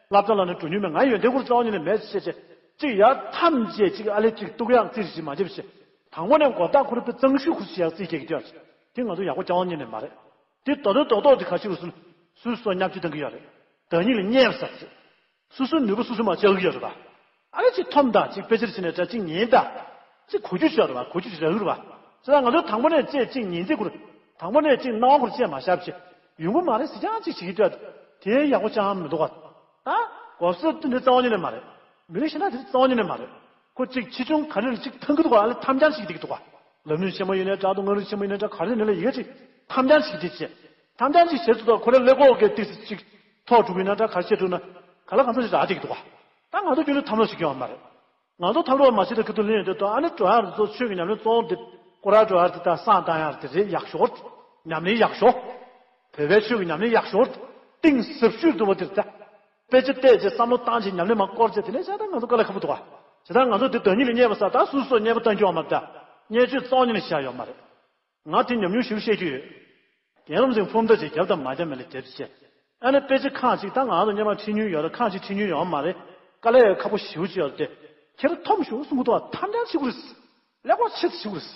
སློབ་གྲྭ་ལ་ནས་འགྲོ་མྱོང་མེད། ང་ཡོན་ཏན་ཁོ་རང་རྩ་བ་ཉིད་ནས་མེད་ཟེར་བྱས། ཅིག་ཡར་མཐའ་མཇལ་ཅིག་ཨ་ལས་ཅིག་གཏུག་ཡག་རྩིས་རེ་ཞིག་མ་བྱེད་པ་བྱས། དང་པོ་ནས་གོ་བརྡ་ཁོ་རང་དཔེ་གཙང་ཤོས་ཁོ་རང་ཞིག་ཡག་རྩིས་བྱེད་ཀྱི་དེ་ཡག་དེ་ང་ཚོ་ཡག་པོ་རྩ་བ་ཉིད་ནས་མ་རེད། དེ་རྡོག་རྡོག་རྡོག་རྡོག་དེ་ག་ཅིག་རེད་ཟེར་ན། སོ་སོ་བརྙས་བཅོས་བཏང་གི་ཡོད་རེད། བདག་ཉིད་ལ་བརྙས་པ་ཟེར་ཚེ། སོ་སོའི་ནུས་པ་སོ་སོས་མར་བཅག་གི་ཡོད་རེད་པ། ཨ་ལས་ཅིག་འཐོམས་དང་། ཅིག་དཔེ་ཆ་རེ་ཕྱིན་ནས་འདྲ། ཅིག་ཉན་དང་། ཅིག་གོ་རྒྱུ་ཅིག་ཡོད་རེད་པ། གོ་རྒྱུ་ཅིག་རག་གི་རེད་པ། བྱས་ཙང་ང་ཚོས་དང་པོ་ནས་བཅད་ཅིག་ཉན་རྩིས་ཁོ་རང་། དང་པོ་ནས་ཅིག་སྣང་བ་ཁོ་རང་བཅད་མ་བཞག་བྱས། ཡོང་གི་མ་རེད་ཟེར་རྐྱང་ཅིག་བྱེད་ཀྱི་འདུག་ཨ། དེ་ཡག་པོ་ཅང་མི་འདུག་ག་ད་གོ་སོ་དེ་འདྲ་རྩ་བ་ཉིད་ནས་མ་རེད། མི་རིགས་ཤིག་ན་དེ་རྩ་བ་ཉིད་ནས་མ་རེད། ཁོ་ཅིག་ཆེ་ཆུང་ག་རེ་ལ་ཅིག་འཐེན་གྱི་འདུག་ག་ཨ་ལས་འཐམ་རྐྱང་བྱེད་ཀྱི་འདུག་ག་ལམ་རིམ་ཆེན་མོ་ཡིན་ནའི་འདྲ་འདུག་སྔགས་རིམ་ཆེན་མོ་ཡིན་ནའི་འདྲ། ག་རེ་ཡིན་ནའི་ལ་ཡི་གེ་ཅིག་འཐམ་རྐྱང་བྱེད་ཀྱི་བྱས། འཐམ་རྐྱང་ཅིག་བྱེད་ཚུལ་དང་ཁོ་རའི་ཀླད་ཀོར་གྱི་ཏིག་ཙམ་ཅིག་ཐོག་འགྲོ་གི་ཡིན་ན་འདྲ། ག་རེ་བྱེད་འགྲོ་ན་ག་ལ་གང་འཚམ་ཞིག་རག་བསྡད་ཀྱི་འདུག་ག་ད་ང་ཚོ་རྒྱུད་ལ་འཐམ་རོགས་བྱེད་ཀྱི་ཡོད་མ་རེད། ང་ཚོ་འཐམ་རོགས་མ་བྱེད་དུས་ཁ་ཐུག་ལེན་ཡོང་དུས་ད་ཨ་ནི་འགྲོ་ཡག་དེ་ཚོ་ཆོས་ཀྱི་ཉམས་ལེན་གཙོ་བོ་འདི་སྐོར་ར་འགྲོ་ཡག་དེ་དང་བསང་བཏང་ཡག་དེ་རེད། ཡག་ཤོས་ཉམས་ལེན་ཡག་ཤོས། བོད་པའི་ཆོས་ཀྱི་ཉམས་ལེན་ཡག་ཤོས་གཏིང་ཟབ་ཤོས་འདུག་པ་དེ་རེད་ད། དཔེ་ཆ་བལྟས་བྱས་བསམ་བློ་བཏང་བྱས་ཉམས་ལེན་མར་བསྐོར་བྱས། དེ་ནས་བྱས་ད་ང་ཚོ་དཀའ་ལས་ཁག་པོ་འདུག་ག་བྱས་ཙང་ང་ཚོ་འདི་བདག་ཉིད་ལ་བརྙས་པ་ཟེར། ད་སོ་སོས་བརྙས་པ་བཏང་རྒྱུ་ཡོད་མ་རེད་ད། བརྙས་བཅོས་རྩ་བ་ཉིད་ནས་བྱས་ཡོད་མ་རེད། ང་དེ་ཉམས་མྱོང་ཞིག་བཤད་རྒྱུ་ཡོད། རྒན་རབས་ཚོས་ཕུ་མདའ་ཅིག་རྒྱབ་དང་མ་རྒྱབ་མེད་ལ་རྒྱབ་བྱས། ཨ་ནི་དཔེ་ཆ་ཁག་ཅིག་ད་ང་ཚོ་སྔོན་མ་ཁྲིད་མྱོང་ཡོད་རེད། ཁག་ཅིག་ཁྲིད་མྱོང་ཡོད་མ་རེད། དཀའ་ལས་ཁག་པོ་ཞེ་པོ་ཅིག་ཡོད་རེད་དེ། ཁྱེད་རང་འཐོམ་ཤོག་གསུང་གི་འདུག་ག་འཐམ་རྐྱང་བྱེད་དགོས་རེད། ལེགས་པོ་ཆེ་ཞུ་རེད།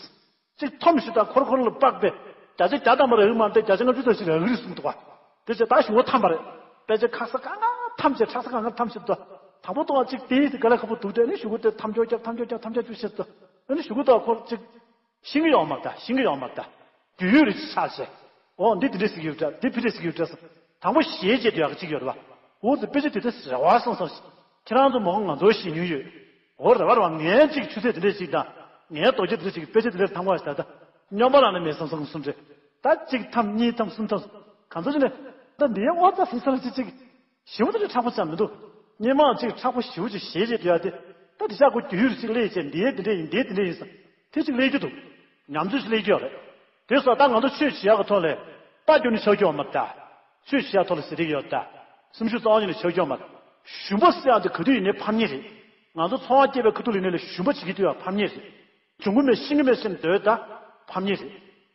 གཅིག་ཐོམ་ཞིག་དང་འཁོར་འཁོར་ལ་དཔག་པས་བརྒྱ་ཆ་བརྒྱ་ཐམ་པ་རེ་རེ་མ་རེད། བརྒྱ་ཆ་ལྔ་བཅུ་ཙམ་ཞིག་རག་གི་རེད་གསུངས་འདུག་བ། དེ་ཚེ་ད་ཞུ་བ་ཐམ་པ་རེད། དཔེ་ཆ་ཁ་ས་གང་ག་ཐམ་ཆེ་ཁྲ་ས་གང་ག་ཐམ་ཆེ་འདུག་དང་པོ་ཏོག་ཅིག་དེའི་དེ་ག་ལ་ཁ་པོ་འདུག་དེ་ནི་ཞུ་གུ་དེ་ཐམ་ཅོག་རྒྱབ་ཐམ་ཅོག་རྒྱབ་ཐམ་ཅོག་བཅུ་ཞིག་འདུག་ཨ་ནི་ཞུ་གུ་དང་འཁོར་གཅིག་ཤེས་ཀྱི་ཡོད་མ་རེད་ད། ཤེས་ཀྱི་ཡོད་མ་རེད་ད། རྒྱུས་ཡོད་རེད་ཆགས་བྱས། འོ་འདི་དེ་འདྲས་ཟེར་གྱི་ཡོད་འདྲ། འདི་ཕི་འདྲས་ཟེར་གྱི་ཡོད་འདྲ་ཟེར། དང་པོ་ཞེས་བྱས་དུ་ཡག་གཅིག་ཡོད་རེད་བ། འོ་ཙི་དཔེ་ཆ་དེ་དེ་རེ་བ་སོང་སོང་ཞིག་ཁྱེད་རང་ཚོ་མ་འོངས་ང་ཚོ་ཤེས་མྱོང་ཡོད། འོ་རེ་བ་རེ་བ་ངས་གཅིག་ཆུ་ཚད་དེ་འདྲས་ཞིག་དང་། ངས་རྡོ་རྗེ་དེ་འདྲས་ཞིག་དཔེ་ཆ་དེ་འདྲས་ཐང་བ་ཞིག་ད་ད། སྙོམས་པ་ལ་ནི་མེད་བསམ་བསམ་གསུམ་རེད། ད་གཅིག་ཐམ་གཉིས་ཐམ་གསུམ་ཐམ། གང་ཚོ་ཅི་ནས་ད་འདིའི་ཨོ་ཙ་ཟེར་ས་ལ་ཅི་གཅིག་ཞིམ་པོ་དེ་འདྲ་མཁྲེགས་པོ་ཙམ་མི་འདུག་སྙན་མ་གཅིག་མཁྲེགས་པོ་ཞེ་པོ་ཅིག་ཞེས་བྱས་བསྡད་ཡ་དེ། ད་དེ་ཤག་གོ་རྒྱུ་ཡུར་ཅིག་སླེབས་བྱས་འདིའི་དེ་འདྲ་ཡིན་འདིའི་དེ་འདྲ་ཡིན་ཟེར། དེ་ཅིག་སླེབས་རྒྱུ་འདུག་ཉམས་ཚོད་ཅིག་སླེབས་རྒྱུ་ཡོད་རེད། དེ་སོགས་ད་ང་ཚོ་ཆོས་བྱེད་ཡག་གི་ཐོག་ལས་པ་རྒྱུ་ནི་ཆགས་རྒྱུ་ཡོད་མ་རེད་ད། ཆོས་བྱེད་ཡག་ཐོག་ལ་ཟེར་གྱི་ཡོད་ད། སེམས་ཤུགས་རྩ་བ་ཉིད་ནས་ཆགས་རྒྱུ་ཡོད་མ་རེད། ཞུམ་པ་ཟེར་ཡག་དེ་ག་དུས་ཡིན་ནའི་ཕམ་ཉེས་རེད། ང་ཚོ་འཚོ་བ་སྐྱེལ་བའི་ཁ་ཐུག་ལ་ཡིན་ནའི་ཞུམ་པ་བྱེད་ཀྱི་འདུག་ཡ་ཕམ་ཉེས་རེད། འབྱུང་གི་མེད་ཤེས་ཀྱི་མེད་ཟེར་ནས་སྡོད་ད། ཕམ་ཉེས་རེད།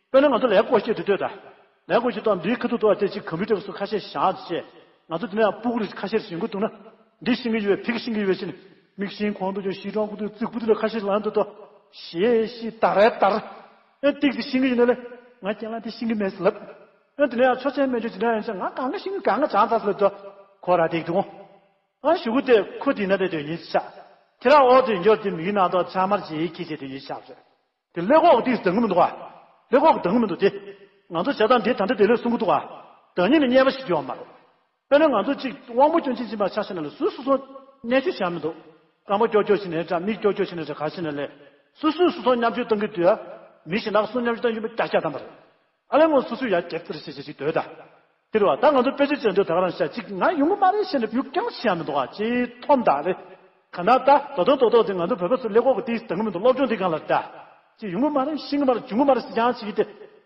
དཔེར་ན་ང་ཚོ་ལས་བགོ་བཤའ་དེ་ལྟོས་དང་། ལས་བགོ་བཤའ་དང་འདིའི་ཁ་ཐུག་ཏུ་བ་དེ་ཅིག་གམ་པུ་ཊར་སོགས་ཁ་ཤས་བཞག་བྱས། ང་ཚོ་དེ་ནས་ཡང་སྤུ་གུ་རེ་ཁ་ཤས་རེ་ཞིག་འགོ་བཙུགས་ན། འདི་ཤེས་ཀྱི་ཡོད་པས་ཕ་གི་ཤེས་ཀྱི་ཡོད་པས་ཟེར་ནས། མིག་ཤེལ་གོང་དུ་ཅོག་ཤེལ་སྒྲོམ་ཁུ་ཐུག་རྩིག་པོ་དེ་ལ་ཁ་ཤས་ལངས་འདུག་ཏོ། ཞེས་ཤེས་ད་རེད་ད་རེད། ཨེ་ཏིག་ཙི་ཤེས་ཀྱི་ཡིན་ན་ལས། ང་རྐྱང་ལ་དེ་ཤེས་ཀྱི་མེད་ཟེར་ལབ། ཨེ་དེ་ནས་ཡང་ཆོས་ཅན་སྨན་བཅོས་ཇི་འདྲ་ཡང་ཅང་ང་གང་ག་ཤེས་ཀྱི་གང་ག་བྱང་ཚར་ཟེར་ལབ་ཏོ། ཁོ་ར་ཏིག་ཏུ་འོང་། ཨ་ཞུ་གུ་དེ་ཁོ་དེ་ན་དེ་དོན་ཡིན་ཤག་ཁྱེད་རང་ཨོ་དེ་འབྱོར་དེ་མིག་ནང་དུ་ཆ་མར་ཇེ་ཡིག་ཁྱི་ཆེ་དོན་ཡིན་ཤག་ཟེར། དེ་ཀླད་ཀོར་གི་ཏིས་འདང་གི་མི་འདུག་ཨ། ཀླད་ཀོར་གི་འདང་གི་མི་འདུག་དེ། ང་ཚོ་བྱ་སྟངས་འདི་ད་ལྟ་དེ་ལས་གསུང་གི་འདུག་ཨ། བདག་ཉིད་ལ་བརྙས་པ་ཞིག་ཡོད་མ་རེད། དཔེར་ན་ང་ཚོ་གཅིག་དབང་པོ་སྐྱོན་ཅན་ཅིག་མ་ཆ་ཤེས་ན་ལ་སུ་སུ་སོ་བརྙས་བཅོས་བྱ་མི་འདུག་རྐང་པ་ཀྱོག་ཀྱོག་བྱས་ནས་འདྲ་མིག་ཀྱོག་ཀྱོག་བྱས་ནས་འདྲ་ག་ཤེས་ན་ལས། སུ་སུ་སུ་སོ་བརྙས་བཅོས་གཏང་གི་འདུག་ཨ། མི་གཞན་དག་སུ་བརྙས་བཅོས་གཏང་རྒྱུ་མི་རྒྱ་རྒྱ་དམ་པ་རེད། ཨ་ལས་ངོ་སོ་སོས་ཡར་རྒྱབ་ཙིར་བྱེད་བྱེད་ཅིག་སྡོད་ད། དེ་རེད་བ། ད་ང་ཚོ་དཔེ་ཆ་བྱེད་འདོད་ད་ག་རང་བཤད་ཅིག་ང་ཡོང་གི་མ་རེད་ཞེས་ནས་གཡུག་རྐྱང་བྱེད་ཡ་མི་འདུག་ཨ། ཅེས་མཐོང་ད་རེད། ག་ན་ད་དོ་དོ་དོ་དོ་དེ་ང་ཚོ་བོད་པ་ཚོ་ཀླད་ཀོར་གི་ཏིས་འདང་གི་མི་འདུག་སློབ་སྦྱོང་དེ་གང་ལ་ད། ཅེས་ཡོང་གི་མ་རེད་ཤེས་གི་མ་རེད་འཇོན་གི་མ་རེད་ཟེར་རྐྱང་བྱེད་ཀྱི་དེ།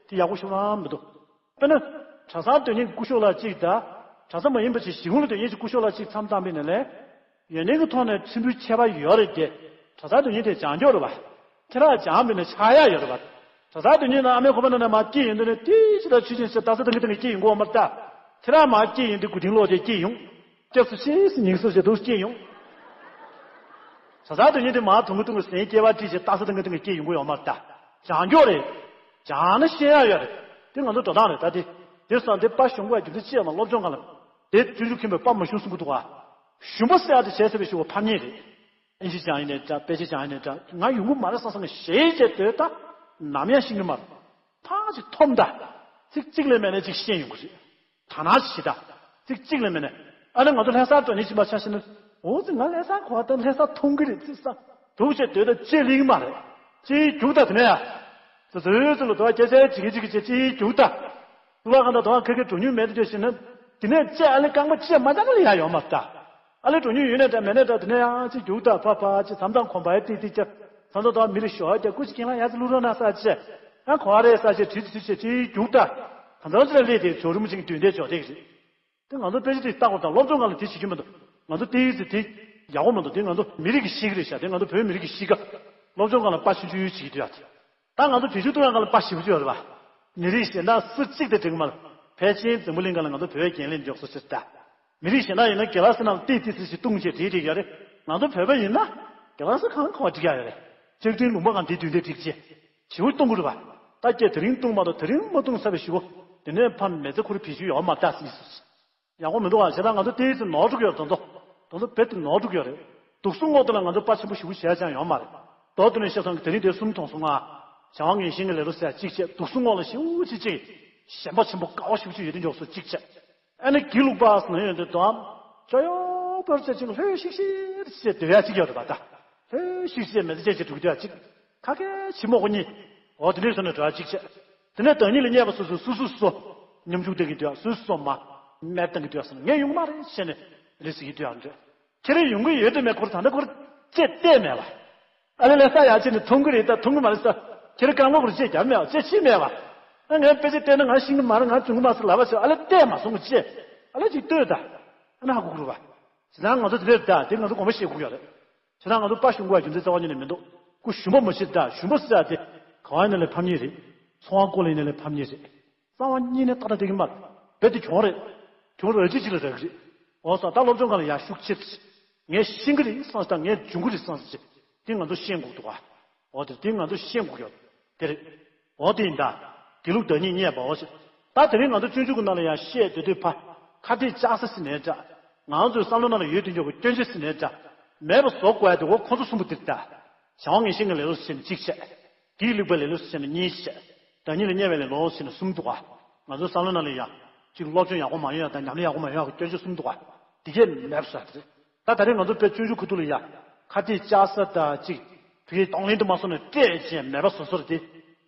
དེ་ཡག་པོ་ཞེ་དྲག་མི་འདུག་དཔེར་ན། གྲྭ་ཚང་དོན་གཉེར་སྐུ་ཞབས་ལགས་གཅིག་དང་། གྲྭ་ཚང་མ་ཡིན་པ་ཅིག་གཞི་ཁུངས་ལ་དོན་གཉེར་གྱི་སྐུ་ཞབས་ལགས་གཅིག་མཚམས་བཏང་པ་ཡིན་ན་ལས། ཡོན་ཏན་གྱི་ཐོག་ནས་ཕྲན་བུ་ཁྱད་པར་ཡོད་རེད་དེ། གྲྭ་ཚང་དོན་གཉེར་དེ་སྦྱང་འགྱོག་རེད་པ། ཁྱེད་རང་སྦྱངས་པ་ཡིན་ན་ཆག་ཡག་ཡོད་རེད་པ། གྲྭ་ཚང་དོན་གཉེར་ནང་ཨ་མའི་ཁོ་པ་ན་ནས་མར་སྐྱེས་ཡོང་དུས་ནས་ཏིས་ཅི་ལ་ཆུ་ཆེན་ཞིག་ལྟ་ས་དང་གི་དང་གི་སྐྱེས་ཡོང་གི་ཡོད་མ་རེད་ད། ཁྱེད་རང་མར་སྐྱེས་ཡོང་དུས་མགོ་རྟིང་སློག་བྱས་སྐྱེས་ཡོང་། སྐྱབས་སུ་མཆི་ཟེར་སྙིང་སུ་བྱས་འདུག་སྐྱེས་ཡོང་། གྲྭ་ཚང་དོན་གཉེར་དེ་མར་དུང་གི་དུང་གི་ཟན་སྐྱེ་བ་བཀྲིས་བྱས་ལྟ་ས་དང་གི་དང་གི་སྐྱེས་ཡོང་གི་ཡོད་མ་རེད་ད། སྦྱང་འགྱོག་རེད། སྦྱངས་ན་ཤེས་ཡག་ཡོད་རེད། དེ་ང་ཚོ་འགྲོ་སྟངས་རེད་ད་དེ། དེ་སོང་དེ་པ་གཞུང་ག་རྒྱུ་མཚན་ཅི་ཡང་མ་སློབ་སྦྱོང་ག་ལ། དེ་སྤྱོད་འཇུག་མཁན་པོས་པ་མ་གཞུང་གསུང་གི་འདུག་ཨ། ཞུམ་པ་ཟེར་ཡག་དེ་བྱས་ཟེར་བའི་ཞུ་བ་ཕམ་ཉེས་རེད། ཨིན་ཇི་སྦྱངས་ཡིན་ནའི་འདྲ་དཔེ་ཆ་སྦྱངས་ཡིན་ནའི་འདྲ་ང་ཡོང་གི་མ་རེད་བསམ་བསམ་ཞེས་བྱས་སྡོད་ད། ནམ་ཡང་ཤེས་ཀྱི་མ་རེད། ཐག་ཅིག་འཐོམ་ད། ཚིག་གཅིག་ལས་མེད་ན་ཅིག་ཤེས་ཡོང་གི་རེད། དག་སྣང་ཞིག་བྱེད་ད། ཚིག་གཅིག་ལས་མེད་ན། ཨ་ནི་ང་ཚོ་ལྷ་སར་འགྲོ་ནི་ཕྱིན་པ་ཆ་བཞག་ན། འོ་ཙི་ང་ལྷ་སར་གོ་བ་དང་ལྷ་སར་མཐོང་གི་རེད་ཙི་ས། འདུག་བྱས་སྡོད་ད་ཅེས་ལིང་མ་རེད། ཅེས་རྒྱུག་ད་དེ་ནས་ཡ། ཙི་ཙི་ཙི་ལ་དོ་བ་སྐྱེ་ཆའི་ཅིག་གི་ཅིག་གི་ཅེས་ཅེས་རྒྱུག་ད། ལ་གང་ད་དོ་བ་ཁ་ཁའི་འགྲོ་མྱོང་མེད་དུ་བྱས་ན། དེ་ནས་ཅེས་ཨ་ལེ་རྐང་པ་ཅེས་མ་ཅག་ལ་ཡ་ཡོང་མ་ད། ཨ་ལེ་འགྲོ་མྱོང་ཡོད་ནས་འདྲ་མེད་ནས་འདྲ་དེ་ནས་ཡང་ཅིག་རྒྱུག་ད་ཕ་ཕ་ཅིག་མཚམས་མཚམས་གོམ་པ་ཡ་ཏིག་ཏིག་ཅེས། མཚམས་མཚམས་དོ་བ་མི་རེ་ཞོག་ཀྱ་སྐུ་ཅིག་ཁྱེད་རང་ཡ་ཙི་བླུག་རོགས་གནང་ས་ཅེས། ཡང་གོ་བ་རེད་ས་ཅེས་དྲིས་ཏིག་ཅེས་ཅེས་རྒྱུག་ད། གང་ཚང་ཅིག་ལ་སླེབས་ཏེ་ཇོ་རིན་པོ་ཆེ་གི་མདུན་དེ་ཇོ་དེ་གི་རེད། དེ་ང་ཚོ་དཔེ་ཆ་དེ་ལྟ་དགོས་དང་སློབ་སྦྱོང་སྒང་ལ་དེ་བྱེད་རྒྱུ་མི་འདུག་ང་ཚོ་དེའི་ཚེ་དེ་ཡག་པོ་མི་འདུག་དེ་ང་ཚོ་མི་རིགས་ཀྱི་གཤིས་ཀ་རེད་ཤག་དེ་ང་ཚོ་བོད་མི་རིགས་ཀྱི་གཤིས་ཀ་སློབ་སྦྱོང་སྒང་ལ་དཔའ་ཆུང་ཆུང་བྱེད་ཀྱི་འདུག་ཡ། ད་ང་ཚོ་བེད་སྤྱོད་གཏོང་ཡག་སྒང་ལ་དཔའ་ཞེ་པོ་ཅིག་ཡོད་རེད་པ། མི་རིགས་གཞན་དག་སུ་གཅིག་དང་འགྲིག་གི་མ་རེད། ཕལ་ཆེར་འཛམ་བུ་གླིང་སྒང་ལ་ང་ཚོ་བོད་རྒྱན་ལས་མགྱོགས་སོ་ཕྱིར་ལྟ། མི་རིགས་གཞན་དག་ཡིན་ན་རྒྱ་ལག་ཟེར་ནང་ལ་ཏིག་ཏིག་ཟེར་ཞིག་བཏུང་བྱས་བྲིས་བྲིས་ཡོད་རེད། ང་ཚོ་བོད་པ་ཡིན་ན་རྒྱ་ལག་ཟེར་གང་གང་བ་འགྲིག་ཡག་ཡོད་རེད། ལྕགས་ཀྲིན་ལུང་པ་གང་དེ་མདུན་དེ་འགྲིག་ཅེས་ཞེ་པོ་གཏོང་གི་རེད་པ། ད་ཀྱེ་དེ་རིང་བཏུང་མ་གཏོགས་དེ་རིང་མ་བཏུང་ཟེར་བའི་ཞེ་པོ། དེ་ནས་ཕར་མི་ཚེ་ཁོ་རང་བེད་སྤྱོད་ཡོད་མ་རེད་ད་ཟེར། ཡག་པོ་མི་འདུག་ཨ། བྱས་ཙང་ང་ཚོ་དེའི་ཚེ་ནོར་འགྲོ་གི་ཡོད་རེད། དོན་དུ་དོན་དུ་རྦད་དེ་ནོར་འགྲོ་གི་ཡོད་རེད། དུག་གསུམ་འོག་ཏུ་ལ་ང་ཚོ་དཔའ་ཆེན་པོ་ཞེ་པོ་ཞེ་དྲག་ཅང་ཡོད་མ་རེད། མདོར་བསྡུས་ནས་བཤད་སོང་གི་དེ་རིང་དེ་གསུམ་མཐོང་སོང་ང་། བྱ་བ་ངན་ཞེན་གྱི་ལས་རོ་ཟེར་གཅིག་བྱས། དུག་གསུམ་འོག་ལ་ཞེ་པོ་ཅིག་ཅིག་ཞེན་པ་ཆེན་པོ་དགའ་བ་ཞེ་པོ་ཅིག་ཡོད་དེ་འཇོག་སོ་གཅིག་བྱས། ཨ་ནི་སྒྱིད་ལུག་པ་ཟེར་ན་ཡོད་དེ་དོའམ། ཅོ་ཡོ་པོར་བྱས་ཅིག་ལྷོད་ཤིག་ཤིག་བྱས་སྡོད་ཡ་གཅིག་ཡོད་རེད་པ་ད། ལྷོད་ཤིག་ཤིག་བྱས་མི་ཚེ་སྐྱེལ་བྱས་འགྲོ་གི་སྡོད་ཡ་གཅིག་ཁ་ཁའི་ཕྱི་མོ་ཁོ་གཉིས། འོ་དེ་འདྲའི་བཟོ་ནས་འགྲོ་ཡ་གཅིག་བྱས། དེ་ནས་བདག་ཉིད་ལ་བརྙས་པ་སོ་སོས་སོ་སོ་སོ། སྙོམ་འཇུག་བཏང་གི་སྡོད་ཡ་སོ་སོ་སོ་མ། མེར་བཏང་གི་སྡོད་ཡ་སོ་ངས་ཡོང་གི་མ་རེད་ཟེར་ནས་རེ་ཟེར་གྱི་སྡོད་ཡ་འདྲ། ཁྱེད་རང་ཡོང་གི་ཡོད་དམ་མེད་ཁོ་རང་ད་ལྟ་ཁོ་རང་ཅེས་བལྟས་མེད་པ། ཨ་ལེ་ལེ་ས་ཡ་ཅེ་ནི་མཐོང་གི་རེད་ད་མཐོང་གི་མ་རེད་ས། ཁྱེད་རང་རྐང་པ་ཁོ་རང་ཅེས་རྒྱབ་མེད་པ་ཅེས་ཕྱིས་མེད་པ། ཨ་ངས་དཔེ་ཆ་བལྟས་ན་ང་ཤེས་ཀྱི་མ་རེད་ང་བྱུང་གི་མ་སོང་ལབ་པ་ཟེར་ཨ་ལེ་བལྟས་མ་སོང་གི་ཅེས། ཨ་ལེ་ཅིག་ལྟོས་ད། ཨ་ནི་ཧ་གོ་གི་རེད་པ། བྱས་ཙང་ང་ཚོ་དེ་འདྲ་རེད་ད་དེ་ང་ཚོ་དགོངས་པ་བཞེས་དགོས་ཀྱི་ཡོད་རེད། བྱས་ཙང་ང་ཚོ་དཔའ་ཞུམ་དགོས་པའི་རྒྱུ་མཚན་རྩ་བ་ཉིད་ནས་མི་འདུག་ཁོ་ཞུམ་པ་མ་བྱེད་ད། ཞུམ་པ་ཟེར་ཡ་དེ་ག་བ་ཡིན་ན་ལས་ཕམ་ཉེས་རེད། འཚོ་བ་སྐོར་ལ་ཡིན་ན་ལས་ཕམ་ཉེས་རེད། རྩ་བ་ཉིད་ནས་ཏག་ཏག་བསྡད་ཀྱི་མ་རེད། རྦད་དེ་གྱོང་རེད། གྱོང་རོལ་ཅིག་ཅིག་ལ་རག་གི་རེད། འོ་ས་ད་སློབ་སྦྱོང་སྒང་ལ་ཡར་ཤུགས་ཆེ། ངས་ཤེས་ཀྱི་རེད་བསམ་ས་དང་ངས་འཇོན་གྱི་རེད་བསམ་ས་ཅིག་དེ་ང་ཚོ་ཤེས་དགོས་འདུག་ག་འོ་དེ་དེ་ང་ཚོ་ཤེས་དགོས་ཡོད། དེ་རེད། འོ་དེ་ཡིན་ད། དགེ་ལུགས་བདག་ཉིད་བརྙས་པའོ་ཞེས། ད་དེ་རིང་ང་ཚོ་སྤྱོད་འཇུག་གི་ནང་ལ་ཡང་བཤད་སྡོད་དུས་ཕ། ཁ་གཏད་བཅག་ས་ཟེར་ནའི་འདྲ། ང་ཚོའི་བསམ་བློ་ནང་ལ་ཡོད་དུས་འཇོག་གི་སྐྱོན་ཆ་ཟེར་ནའི་འདྲ། མེད་པ་བཟོ་དགོས་ཡ་དེ་འོ་ཁོ་ཚོ་གསུམ་པོ་དེ་རེད་ད། བྱ་བ་ངན་ཞེན་གྱི་ལེ་ལོ་ཟེར་ནས་གཅིག་བྱས། དགེ་ལུགས་པའི་ལེ་ལོ་ཟེར་ནས་གཉིས་བྱས། བདག་ཉིད་ལ་བརྙས་པའི་ལེ་ལོ་ཟེར་ནས་གསུམ་འདུག་ག་ང་ཚོའི་བསམ་བློ་ནང་ལ་ཡང་། གཅིག་སློབ་སྦྱོང་ཡག་པོ་མ་ཡོང་ཡ་དང་ཉམས་ལེན་ཡག་པོ་མ་ཡོང་ཡ་གི་སྐྱོན་ཆ་གསུམ་འདུག་ག་དེ་གས་མེད་པ་བཟོ་ཡ་དེ་རེད། ད་ད་རེས་ང་ཚོ་དཔེ་སྤྱོད་འཇུག་ཁུ་ཐུག་ལ་ཡ། ཁ་གཏད་བཅག་ས་དང་གཅིག་དེ་གའི་གདོང་ལེན་དུ་མ་སོང་ནས་སྤྲད་བྱས་མེད་པ་བཟོ་སོར་དེ།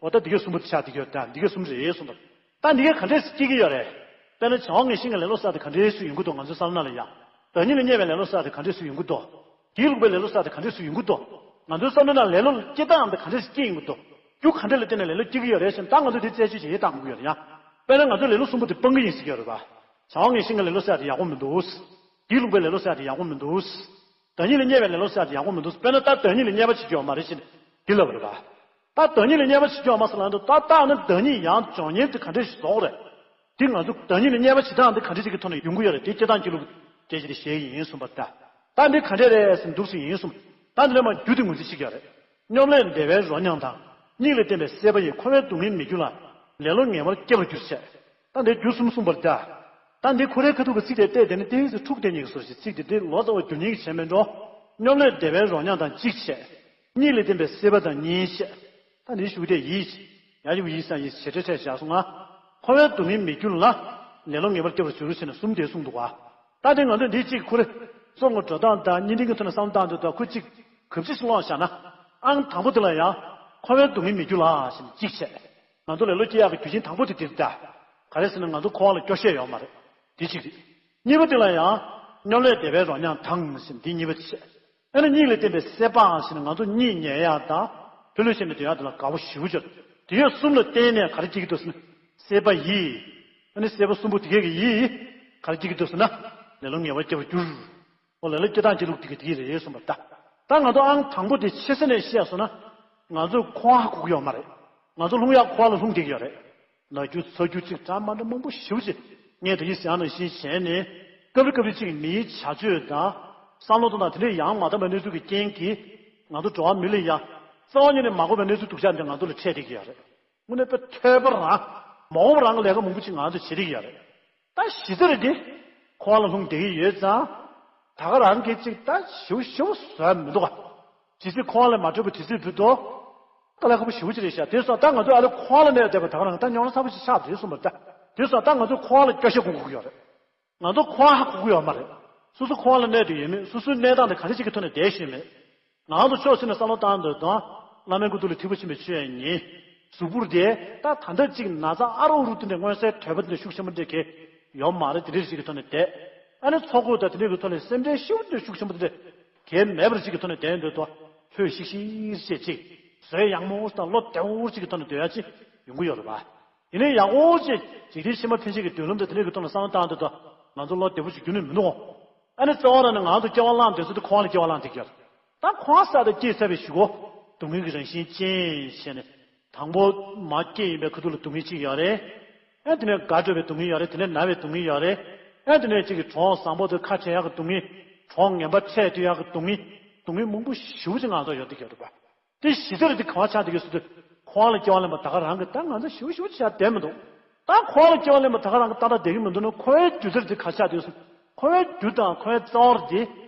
འོ་ད་འདི་གའི་གསུམ་པོ་དེ་ཆགས་འདི་གའི་ད་འདི་གའི་གསུམ་རེད་གསུངས་པ། ད་འདི་གའི་ག་འདྲས་སྐྱེ་གི་ཡོད་རེད། དཔེར་ན་བྱ་བ་ངན་ཞེན་གྱི་ལེ་ལོ་ཟེར་དེ་ག་འདྲས་སུ་ཡོང་གི་འདུག་ང་ཚོའི་བསམ་བློ་ལ་ཡ། བདག་ཉིད་ལ་བརྙས་པའི་ལེ་ལོ་ཟེར་དེ་ག་འདྲས་སུ་ཡོང་གི་འདུག་དེའི་ལུགས་པའི་ལེ་ལོ་ཟེར་དེ་ག་འདྲས་སུ་ཡོང་གི་འདུག་ང་ཚོའི་བསམ་བློ་ནང་ལེ་ལོ་སྐྱེ་སྟངས་དེ་ག་འདྲས་སུ་སྐྱེ་ཡོང་གི་འདུག་རྒྱུ་ག་འདྲས་ལ་བརྟེན་ནས་ལེ་ལོ་སྐྱེ་གི་ཡོད་རེད་ཟེར་ད་ང་ཚོས་དེ་རྩད་གཅོད་བྱེད་ཡས་བཏང་དགོས་ཀྱི་ཡོད་རེད་ཡ། དཔེར་ན་ང་ཚོའི་ལེ་ལོ་གསུམ་པོ་དེ་སྤང་གི་ཡིན་ཟེར་གྱི་ཡོད་རེད་པ། བྱ་བ་ངན་ཞེན་གྱི་ལེ་ལོ་ཟེར་དེ་ཡག་པོ་མི་འདུག་དེའི་ལུགས་པའི་ལེ་ལོ་ཟེར་དེ་ཡག་པོ་མི་འདུག་བདག་ཉིད་ལ་བརྙས་པའི་ལེ་ལོ་ཟེར་དེ་ཡག་པོ་མི་འདུག་དཔེར་ན་ད་བདག་ཉིད་ལ་བརྙས་པ་བྱེད་རྒྱུ་ཡོད་མ་རེད་ཟེར་ནས་འདི་ལབ་རེད་པ། ད་བདག་ཉིད་ལ་བརྙས་པ་བྱེད་རྒྱུ་ཡོད་མ་ཟེར་ལབ་འདུག་ད་ལྟ་ནི་བདག་ཉིད་ཡང་སྦྱོང་ཉེན་དེ་ག་འདྲས་ཤིག་བཟོ་དགོས་རེད། དེ་ང་ཚོ་བདག་ཉིད་ལ་བརྙས་པ་བྱེད་སྟངས་དེ་ག་འདྲས་ཅིག་གི་ཐོག་ནས་ཡོང་གི་ཡོད་རེད་དེ་སྐྱེ་སྟངས་སྐྱེ་ལུགས་སྐད་ཆ་དེ་བཤད་ཀྱི་ཡིན་གསུངས་པ་ད། ད་འདི་ག་འདྲས་རེད་ཟེར་འདུག་ཟེར་ཡིན་གསུངས། ད་འདི་ལས་མ་རྒྱུ་དེ་ངོས་འཛིན་བྱེད་ཀྱི་ཡོད་རེད། སྙོམ་ལས་བདེ་བའི་རོ་མཉམ་དང་། གཉིད་ལས་བརྟེན་པའི་སྲེད་པ་ཡིས་འཁོར་བའི་སྡུག་བསྔལ་མི་འགྱུར་ལ། ལེ་ལོ་ངེས་པར་སྐྱེ་བར་འགྱུར་བྱས། ད་འདི་རྒྱུ་གསུམ་གསུངས་པར་གདའ། ད་འདི་ཁོ་རའི་ཁ་ཐུག་གི་ཚིག་དེ་བལྟས་དེ་ནི་ཏིང་ངེ་འཕྲུག་དེ་ཉིད་ཀྱི་སོ་ཞེས་ཚིག་དེ་འདི་ལོ་ཙཱ་བ་འགྱུར་ཉེན་གྱི་བྱས་མེད་འགྲོ། སྙོམ་ལས་བདེ་བའི་རོ་མཉམ་དང་གཅིག་བྱས། གཉིད་ལས་བརྟེན་པའི་སྲེད་པ་དང་གཉིས་བྱས། ད་འདི་ཞུ་དེ་ཡིད། ཡ་ཡུ་ཡིད་སང་ཡིད་བྱེད་འཕྲལ་འཕྲལ་བཞག་སོང་ང་། འཁོར་བའི་སྡུག་བསྔལ་མི་འགྱུར་ལ། ལེ་ལོ་ངེས་པར་སྐྱེ་བར་འགྱུར་ཞེས་ནས་གསུམ་དེ་གསུངས་འདུག་ག་ད་དེ་ང་ཚོས་འདི་གཅིག་ཁོ་རེ། གཙོ་བོ་འགྲོ་སྟངས་དང་གཉིས་ལྡན་གྱི་ཐོག་ནས་བསམ་བློ་བཏང་དུས་ད་ཁོ་གཅིག་གབ་ཅིག་ལོག་བཞག་ན། ཨང་དང་པོ་དེ་ལ་ཡང་། འཁོར་བའི་སྡུག་བསྔལ་མི་འགྱུར་ལ་ཞེས་གཅིག་བྱས། ང་ཚོ་ལེ་ལོ་སྐྱེ་ཡག་གི་རྒྱུ་རྐྱེན་དང་པོ་དེ་དེ་རེད་ད། ག་རེ་ཟེར་ན་ང་ཚོ་འཁོར་བ་ལ་སྐྱོ་ཤས་ཡོད་མ་རེད། དེ་གཅིག་རེད། གཉིས་པ་དེ་ལ་ཡང་། སྙོམ་ལས་བདེ་བའི་རོ་མཉམ་དང་ཞེས་འདི་གཉིས་པ་བྱས། ཨ་ནི་གཉིད་ལས་བརྟེན་པའི་སྲེད་པའང་ཞེས་ནས་ང་ཚོ་གཉིད་ཉལ་ཡག་དང་། ལྷོད་ལྷོད་བྱས་ནས་སྡོད་ཡག་དེ་ལ་དགའ་པོ་ཞེ་པོ་ཅིག་དེ་གས་གསུམ་ལ་བརྟེན་ནས་ག་རེ་སྐྱེ་གི་འདུག་ཟེར་ན། སྲེད་པ་ཡིས། ཨ་ནི་སྲེད་པ་གསུམ་པོ་དེ་གས་ཀྱི་ཡིས། ག་རེ་སྐྱེ་གི་འདུག་ཟེར་ན། ལེ་ལོ་ངེས་པར་སྐྱེ་བར་འགྱུར། འོ་ལེ་ལོ་སྐྱེ་སྟངས་སྐྱེ་ལུགས་དེ་གས་དེ་གས་རེད་གསུངས་པ་ད། ད་ང་ཚོ་ཨང་དང་པོ་དེ་ཆེ་ས་ནས་བཤད་སོང་ན། ང་ཚོས་འཁོར་བ་ཧ་གོ་གི་ཡོད་མ་རེད། ང་ཚོ་ལྷུང་ཡག་འཁོར་བ་ལ་ལྷུང་བསྡད་ཀྱི་ཡོད་རེད། ན་རྒྱུ་ཚ་རྒྱུ་གཅིག་འདྲ་མ་འདྲ་མང་པོ་ཞེ་པོ་ཅིག་ངས་དེ་རིང་ཟེར་ཡག་ནང་བཞིན་བྱས་ནས། སྐབས་རེ་སྐབས་རེ་གཅིག་མིའི་བྱ་སྤྱོད་དང་། བསམ་བློ་དང་དེ་འདྲས་ཡང་མ་དག་པའི་གནས་ཚུལ་གྱི་རྐྱེན་གྱིས། ང་ཚོ་འགྲོ་བ་མི་ལ་ཡ། རྩ་བ་ཉིད་ནས་མ་གོ་བའི་གནས་ཚུལ་སྡུག་ཅག་འདི་ང་ཚོ་ལ་འཕྲད་བསྡད་ཀྱི་ཡོད་རེད། དངོས་གནས་དཔེ་ཐོས་པ་རང་། མ་འོངས་པ་རང་གི་ལས་ཀ་མང་པོ་ཅིག་ང་ཚོས་བྱེད་བསྡད་ཀྱི་ཡོད་རེད། ད་གཞི་རྩ་རེད་དེ། འཁོར་བ་ལ་ལྷུང་བསྡད་ཀྱི་ཡོད་ཙང་། ད་ག་རང་གིས་ཅིག་ད་ཞེ་པོ་ཞེ་པོ་བཟོ་ཡ་མི་འདུག་ག་ཇི་སྲིད་འཁོར་བ་ལས་མ་གྲོལ་བར་དེ་སྲིད་བུད་དོ། དཀའ་ལས་ཁག་པོ་ཞེ་པོ་ཅིག་རེད་ཤག་དེ་སོང་ད་ང་ཚོ་ཨ་ལེ་འཁོར་བ་ལ་གནས་བསྡད་པ་ད་ག་རང་ད་རྙོག་གླ་ཚ་པོ་ཞིག་ཆགས་རེད་གསུངས་པ་རེད་ད། དེ་སོང་ད་ང་ཚོ་འཁོར་བ་ལ་སྐྱོ་ཤས་སྒོམ་དགོས་ཀྱི་ཡོད་རེད། ང་ཚོ་འཁོར་བ་ཧ་གོ་གི་ཡོད་མ་རེད། སོ་སོ་འཁོར་བ་ལ་གནས་བསྡད་ཡོད་མེད་སོ་སོའི་གནས་སྟངས་དེ་ག་འདྲ་ཅིག་གི་ཐོག་ནས་བསྡད་ཤེས་མེད། ང་ཚོ་ཕྱོགས་གཅིག་ནས་བསམ་བློ་བཏང་འདོད་དང་། བླ་མའི་སྐུ་ཐུགས་ལ་ཐིགས་པ་ཆེན་པོའི་ཆོས་ཡང་ཉན། གཟུགས་པོར་དེ་ད་ད་ལྟ་ཅིག་ན་ཚ་ཨ་རོག་རུ་དེ་འདྲའི་མངོན་གསལ་དོད་པོ་དེ་འདྲ་ཤུགས་ཆེན་པོ་འདྲ་གས་ཡོད་མ་རེད། དེ་འདྲའི་ཞིག་གི་ཐོག་ནས་བསྡད། ཨ་ནི་ཚོགས་འཁོར་དང་དེ་འདྲའི་གི་ཐོག་ནས་སེམས་ཁྲལ་ཤུགས་དེ་ཤུགས་ཆེན་པོ་དེ་འདྲ་གས་མེད་པར་ཞིག་གི་ཐོག་ནས་བསྡད་འདོད་དོ། ལྷོད་ཤིག་ཤིག་བྱེད་ཅིག་བཟོད་ཡངས་མོ་དང་བློ་བདེ་བོ་ཞིག་གི་ཐོག་ནས་སྡོད་ཡ་ཅིག་ཡོང་གི་ཡོད་རེད་པ། དེ་ནས་ཡག་པོ་ཅིག་འཇིག་རྟེན་ཕྱི་མ་ཕན་ཆད་ཀྱི་མདུན་ལམ་དང་དེ་འདྲའི་གི་ཐོག་ནས་བསམ་བློ་བཏང་འདོད་དོ། ང་ཚོ་བློ་བདེ་བོ་ཞིག་རྒྱུན་ནས་མི་འདུག་གོ་ཨ་ནི་རྩ་བ་རང་ནས་ང་ཚོ་སྐྱེ་བ་བླངས་དེ་ཚོ་དེ་འཁོར་བ་ལ་སྐྱེ་བ་བླངས་དེ་གི་ཡོད་རེད། ད་འཁོར་བ་ས་དང་སྐྱེས་ཚར་བའི་གཞུག་གུ་སྡུག་བསྔལ་གྱི་རང་བཞིན་ཅན་བྱས་ནས། དང་པོ་མ་སྐྱེས་ཡིན་པའི་ཁ་ཐུག་ལ་སྡུག་བསྔལ་གཅིག་ཡོད་རེད། ཨེ་དེ་ནས་དགའ་སྤྲོ་བའི་སྡུག་བསྔལ་ཡོད་རེད། དེ་ནས་ན་བའི་སྡུག་བསྔལ་ཡོད་རེད། ཨེ་དེ་ནས་གཅིག་གི་གྲོགས་བཟང་པོ་དང་ཁ་བྲལ་ཡག་གི་སྡུག་བསྔལ། གྲོགས་ངན་པ་འཕྲད་སྡོད་ཡག་གི་སྡུག་བསྔལ། སྡུག་བསྔལ་མང་པོ་ཞེ་པོ་ཅིག་ང་ཚོ་ཡོད་དེ་ག་རེད་པ། དེ་གཞི་རྩ་རེད་དེ་ག་བ་ཆགས་དེ་ག་སུ་དེ། འཁོར་བ་ལ་སྐྱེ་བ་ལེན་པ་ད་ག་རང་གི་ད་ང་ཚོ་ཞེ་པོ་ཞེ་པོ་ཅིག་བྱ་བསྡད་མི་འདུག་ད་འཁོར་བ་ལ་སྐྱེ་བ་ལེན་པ་ད་ག་རང་གི་ཏག་ཏག་བསྡད་ཀྱི་མི་འདུག་ན་འཁོར་བའི་རྒྱུ་རྩ་རེད་དེ་ག་ཆགས་དེ་ག་སུ། འཁོར་བའི་རྒྱུ་དང་འཁོར་བའི་རྩ་བ་རེད་དེ།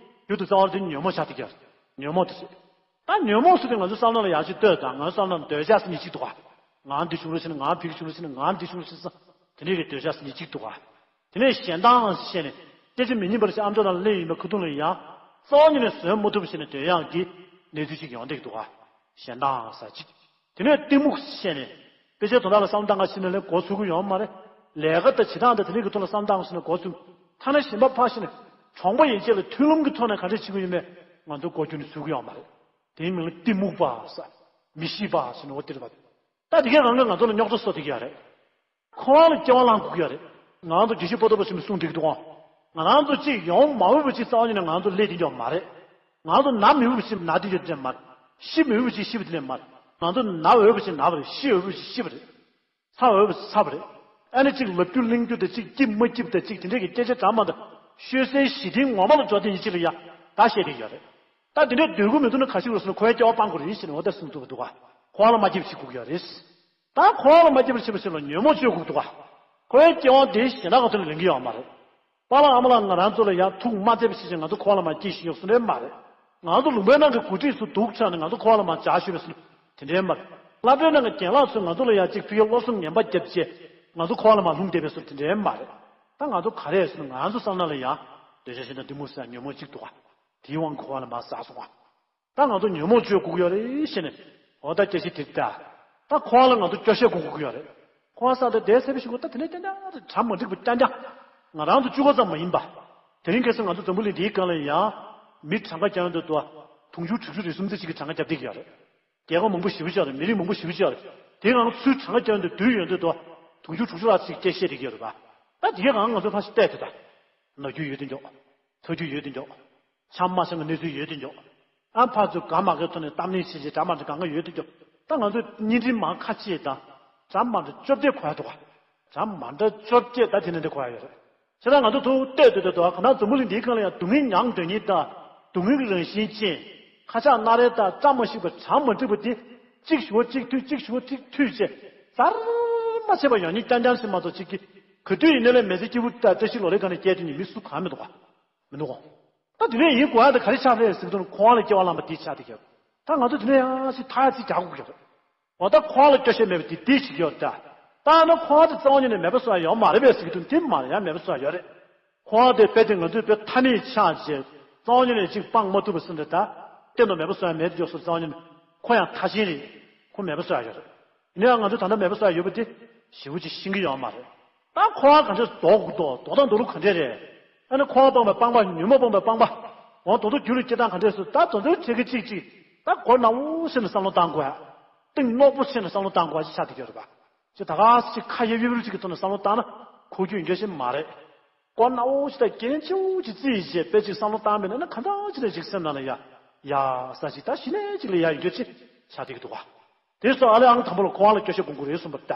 རྒྱུ་དང་རྩ་བ་རེད་དེ་ཉོན་མོངས་ཆགས་དེ་ག་ཉོན་མོངས་དེ་རེད། ད་ཉོན་མོངས་ཟེར་དུས་ང་ཚོ་བསམ་བློ་ལ་ཡག་ཅིག་ལྟོས་དང་ང་ཚོ་བསམ་བློ་ལ་འདོད་ཆགས་ཟེར་མཁན་གཅིག་འདུག་ག་ང་འདི་བྱུང་རོགས་བྱས་ན་ང་ཕ་གི་བྱུང་རོགས་བྱས་ན་ང་འདི་བྱུང་རོགས་བྱས་ན་དེ་འདྲའི་གི་འདོད་ཆགས་ཟེར་མཁན་གཅིག་འདུག་ག་དེ་ནས་གཞན་དབང་ཟེར་བྱས་ནས་སྐད་ཆ་མི་སྙན་པར་བྱས་ཨམ་ཅོག་ནང་སླེབས་ཡིན་པའི་ཁ་ཐུག་ལ་ཡང་རྩ་བ་ཉིད་ནས་བཟོད་མ་ཐུབ་བྱས་ནས་སྡོད་ཡག་གི་གནས་ཚུལ་ཅིག་ཡོང་བསྡད་ཀྱི་འདུག་ག་གཞན་དབང་ཟེར་ཅིག་དེ་ནས་གཏི་མུག་ཟེར་བྱས་ནས་དཔེ་ཆའི་དོན་དག་ལ་བསམ་བློ་བཏང་ག་ཕྱིན་ན་ལས་འགོ་ཚུགས་ཀྱི་ཡོད་མ་རེད། ལས་ཀ་དང་བྱེད་སྟངས་དང་དེ་འདྲའི་གི་ཐོག་ལ་བསམ་བློ་བཏང་ཕྱིན་ན་འགོ་ཚུགས། ཐ་ན་གཞན་པ་ཕར་ཕྱིན་ནས་གྲོང་པ་ཡན་ཆད་ལ་མཐུན་ལམ་གྱི་ཐོག་ནས་ག་འདྲ་བྱེད་ཀྱི་ཡོད་མེད་ང་ཚོ་འགོ་ཁྱོན་ནས་ཚུགས་ཀྱི་ཡོད་མ་རེད། དེའི་མིང་ལ་གཏི་མུག་པ་ཟེར། མི་ཤེས་པ་ཟེར་ནས་འོ་དེ་རེད་པ། ད་དེ་གས་རང་གིས་ང་ཚོ་ལ་རྙོག་དྲ་བཟོ་བསྡད་ཀྱི་ཡོད་རེད། འཁོར་བ་ལ་སྐྱེ་བ་བླངས་དགོས་ཀྱི་ཡོད་རེད། ང་རང་ཚོ་དགེ་བཤེས་པོ་ཏོ་པ་ཆེན་པོས་གསུངས་བསྡད་ཀྱི་འདུག་ག་ང་རང་ཚོ་གཅིག་ཡོང་མ་འོས་པ་ཅིག་རྩ་བ་ཉིད་ནས་ང་ཚོ་སླེབས་བསྡད་ཀྱི་ཡོད་མ་རེད། ང་ཚོ་ན་མི་འོས་པ་ཅིག་ན་བསྡད་ཀྱི་ཡོད་མ་རེད། ཤི་མི་འོས་པ་ཅིག་ཤི་བ་དེ་ལས་མ་རེད། ང་ཚོ་ན་འོས་པ་ཅིག་ན་བ་རེད། ཤི་འོས་པ་ཅིག་ཤི་བ་རེད། ཚ་འོས་པ་ཚ་བ་རེད། ཨ་ནི་གཅིག་ལབ་རྒྱུ་གླེང་རྒྱུ་དང་གཅིག་སྐྱིད་མ་སྐྱིད་དང་གཅིག་དེ་འདྲས་ཀྱི་སྐད་ཆ་འདྲ་མ་འདྲ། ཤོད་སའི་གཞི་རྟེན་ངོ་མ་ལ་འགྲོ་དེ་ཡིན་གཅིག་ལ་ཡ་ད་བཤད་བསྡད་ཀྱི་ཡོད་རེད། ད་དེ་འདྲའི་འདོད་དགུ་མི་འདུག་ན་ག་ཞིག་རེད་ཟེར་ན། ཁོའི་སྐྱེ་བ་སྤང་དགོས་རེད་ཟེར་ནས་འོ་ད་གསུངས་ཐུབ་པ་འདུག་ག། ཁོ་བ་ལ་མ་སྐྱེ་བ་བྱེད་དགོས་ཀྱི་ཡོད་རེད། ད་ཁོ་བ་ལ་མ་སྐྱེ་བ་བྱེད་པ་ཞིག་ལ་ཉོན་མོངས་སྤྱོད་དགོས་འདུག་ག། ཁོའི་སྐྱེ་བ་དེ་གཞན་དག་ག་ཚོད་ལ་ལེན་གྱི་ཡོད་མ་རེད། པཱ་ལགས་ཨ་མ་ལགས་ང་རང་ཚོ་ལ་ཡང་ཐུགས་མ་མཛེས་པ་བྱེད་ཅིང་ང་ཚོ་ཁོ་བ་ལ་མ་སྐྱེ་ཞིག་ཡོད་ཟེར་ནས་མ་རེད། ང་ཚོ་ལུང་པའི་ནང་གི་འགོ་ཁྲིད་ཚོ་སྡུག་དྲགས་ནས་ང་ཚོ་ཁོ་བ་ལ་མ་བྱ་ཞུས་པ་ཟེར་ན་དེ་འདྲའི་མ་རེད། སློབ་གྲྭའི་ནང་གི་རྒན་ལགས་ཚོས་ང་ཚོ་ལ་ཡང་གཅིག་ཕ་གིར་སློབ་གསོ་ངན་པ་བརྒྱབ་བྱས་ང་ཚོ་ཁོ་བ་ལ་མ་ལྷུང་བསྡད་པའི་ཟེར་དེ་འདྲའི་མ་རེད། ད་ང་ཚོ་ག་རེ་ཟེར་ན་ང་ཚོ་བསམ་ན་ལ་ཡང་འདོད་ཆགས་ཞེ་སྡང་གཏི་མུག་ཟེར་ཉོན་མོངས་གཅིག་འདུག་ག། དེའི་དབང་གིས་ཁོ་བ་ལ་མ་ཟ་སོང་བ། ད་ང་ཚོ་ཉོན་མོངས་སྤྱོད་དགོས་ཀྱི་ཡོད་རེད་ཞེས་ནས། འོ་ད་སྐྱེ་ཤི་དེ་ལྟ། ད་ཁོ་བ་ལ་ང་ཚོ་སྐྱོ་ཤས་དགོས་དགོས་ཀྱི་ཡོད་རེད། ཁོ་བ་ས་དེ་བསྡད་ཟེར་བ་ཞིག་གོ་ད་དེ་ནས་ཏན་ཏན་རེད་གྲ་མ་འགྲིག་པ་རྐྱང་རྐྱང་། ང་རང་ཚོ་བཅུ་གོ་ཙམ་མ་ཡིན་པ། དེ་རིང་ཁ་སང་ང་ཚོ་འཛམ་བུ་གླིང་འདིའི་སྒང་ལ་ཡང་མི་གྲངས་ཀ་རྒྱག་ཡོང་དུས་དུ་དུང་ཕྱུར་དྲུག་ཅུ་རེ་གསུམ་ཙམ་ཞིག་གི་གྲངས་ཀ་རྒྱབ་བསྡད་ཀྱི་ཡོད་རེད། རྒྱལ་ཁབ་མང་པོ་ཞེ་པོ་ཅིག་ཡོད་རེད། མི་རིགས་མང་པོ་ཞེ་པོ་ཅིག་ཡོད་རེད། དེའི་ནང་ཚུར་གྲངས་ཀ་རྒྱག་ཡོང་དུས་བསྡུས་ཡོང་དུས་དུ་དུང་ཕྱུར་དྲུག་ཅུ་ལྷག་ཅིག་སྐད་བཤད་བསྡད་ཀྱི་ཡོད་རེད་པ། ད་དེའི་སྒང་ང་ཚོ་ཕར་ཞིག་བལྟས་དུས་ད། ནོར་རྒྱུ་ཡོད་དུ་འཇོག་ཐོས་རྒྱུ་ཡོད་དུ་འཇོག་ཆ་མ་ཤེས་པའི་གནས་ཚུལ་ཡོད་དུ་འཇོག་ཨ་ཕར་ཚུར་གང་མ་གའི་ཐོག་ནས་གཏམ་གླེང་བྱེད་བྱེད་གྲ་མ་འདྲ་གང་ག་ཡོད་དུ་འཇོག་ད་ང་ཚོས་བརྙན་འཕྲིན་མང་ཁ་ཕྱེས་དང་། གྲ་མ་འདྲ་བཅོ་བརྒྱད་གོ་ཡ་འདུག་ག་གྲ་མ་འདྲ་བཅོ་བརྒྱད་ད་དེ་ནས་འདི་གོ་ཡ་ཡོད་རེད། བྱས་ཙང་ང་ཚོ་ཐུག་བལྟས་དུས་ད་དུ་ག་ན་འཛམ་བུ་གླིང་འདིའི་སྒང་ལ་ཡང་སྡུག་བསྔལ་མྱང་འདོད་མཁན་དང་སྡུག་བསྔལ་གྱི་རང་བཞིན་ཅན། ཁ་ཆག་སྣ་རལ་དང་གྲ་མ་ཞིག་པ་གྲ་མ་འགྲིག་པ་དེ་གཅིག་ཞུ་བ་གཅིག་མཐུད་གཅིག་ཞུ་བ་གཅིག་མཐུད་བྱས་ཟ་མ་བྱས་པ་ཡང་ཉིན་རྐྱང་རྐྱང་ཞིག་མ་གཏོགས་གཅིག་གི་ག་དུས་ཡིན་ནའི་ལས་མི་ཚེ་སྐྱིད་པོ་དང་བཀྲ་ཤིས་ལོ་ལེགས་གང་ནས་སྐྱེལ་དུས་ཉིན་མི་སུ་གང་མི་འདུག་ག་མི་འདུག་ག་ད་དེ་ནས་ཡིན་དགོས་ཡ་དེ་ག་རེ་ཆགས་རེད་ཟེར་དུས་ཁོ་བ་ལ་སྐྱེ་བ་བླངས་པ་དེ་ཆགས་བསྡད་ཀྱི་ཡོད། ད་ང་ཚོ་དེ་ནས་ཡང་ཞིག་ཐར་ཡ་ཅིག་རྒྱག་དགོས་ཀྱི་ཡོད་རེད། འོ་ད་ཁོ་བ་ལ་སྐྱོ་ཤས་མེད་པ་དེ་དེ་ཞིག་ཡོད་ད། ད་ནི་ཁོ་བ་དེ་རྩ་བ་ཉིད་ནས་མེད་པ་བཟོ་ཡ་ཡོད་མ་རེད་པས་ཟེར་གྱི་འདུག་དེ་མ་རེད་ཡ་མེད་པ་བཟོ་ཡ་ཡོད་རེད། ཁོ་བ་དེ་དཔེ་དེ་ང་ཚོས་དཔེ་མཐའ་མེད་ཆགས་བྱས་རྩ་བ་ཉིད་ནས་ཅིག་སྤང་མ་ཐུབ་པ་ཟེར་འདྲ་ད། གཏན་དུ་མེད་པ་བཟོ་ཡ་མེད་དུ་འཇོག་སོང་རྩ་བ་ཉིད་ནས་ཁོ་ཡང་མཐའ་ཅན་རེད། ཁོ་མེད་པ་བཟོ་ཡ་ཡོད་རེད། ཡིན་ན་ཡང་ང་ཚོས་ད་ལྟ་མེད་པ་བཟོ་ཡ་ཡོད་པ་དེ་ཞེ་པོ་ཅིག་ཤེས་ཀྱི་ཡོད་མ་རེད། ད་ཁོ་བ་ག་འདྲས་ལྡོག་དགོས་འདུག་ལྡོག་སྟངས་འདོགས་ལུགས་ག་འདྲས་རེད། ཨ་ནི་ཁོ་བ་སྤངས་པའི་སྤངས་པ་ཉོན་མོངས་སྤངས་པའི་སྤངས་པ། འོ་མདོར་བསྡུ་རྒྱུད་ལ་སྐྱེ་སྟངས་ག་འདྲས་སུ་ད་དོན་དོན་ཁྲེལ་གི་གཅིག་གཅིག་ད་མགོ་ནག་པོ་བྱས་ནས་བསམ་བློ་བཏང་དགོས་ཡ། གཏིང་རྣོག་པོ་བྱས་ནས་བསམ་བློ་བཏང་དགོས་ཡ་ཅིག་ཆགས་བསྡད་ཀྱི་ཡོད་རེད་པ། ཅིག་ད་ག་ཅིག་ཁ་ཡབ་ཡུབ་རུ་ཅིག་གི་ཐོག་ནས་བསམ་བློ་བཏང་ན་གོ་རྒྱུ་ཡིན་རྒྱུ་ཞིག་མ་རེད། མགོ་ནག་པོ་ཞིག་དང་འགན་ཆེ་བོ་ཅིག་བརྩིས་བྱས་དཔེ་ཅིག་བསམ་བློ་བཏང་མེད་ན་ན་ག་འདྲ་ཅིག་ལ་ཅིག་སེམས་ནང་ལ་ཡ། ཡ་ས་ཅིག་ད་གཞི་ནས་ཅིག་ལ་ཡ་ཡིན་རྒྱུ་ཅིག་ཆགས་བསྡད་ཀྱི་འདུག་ག་དེ་སོགས་ཨ་ལེ་ཨང་དང་པོ་ལ་ཁོ་རང་ལ་སྐྱོ་ཤས་སྒོམ་དགོས་རེད་གསུངས་པ་ལྟ།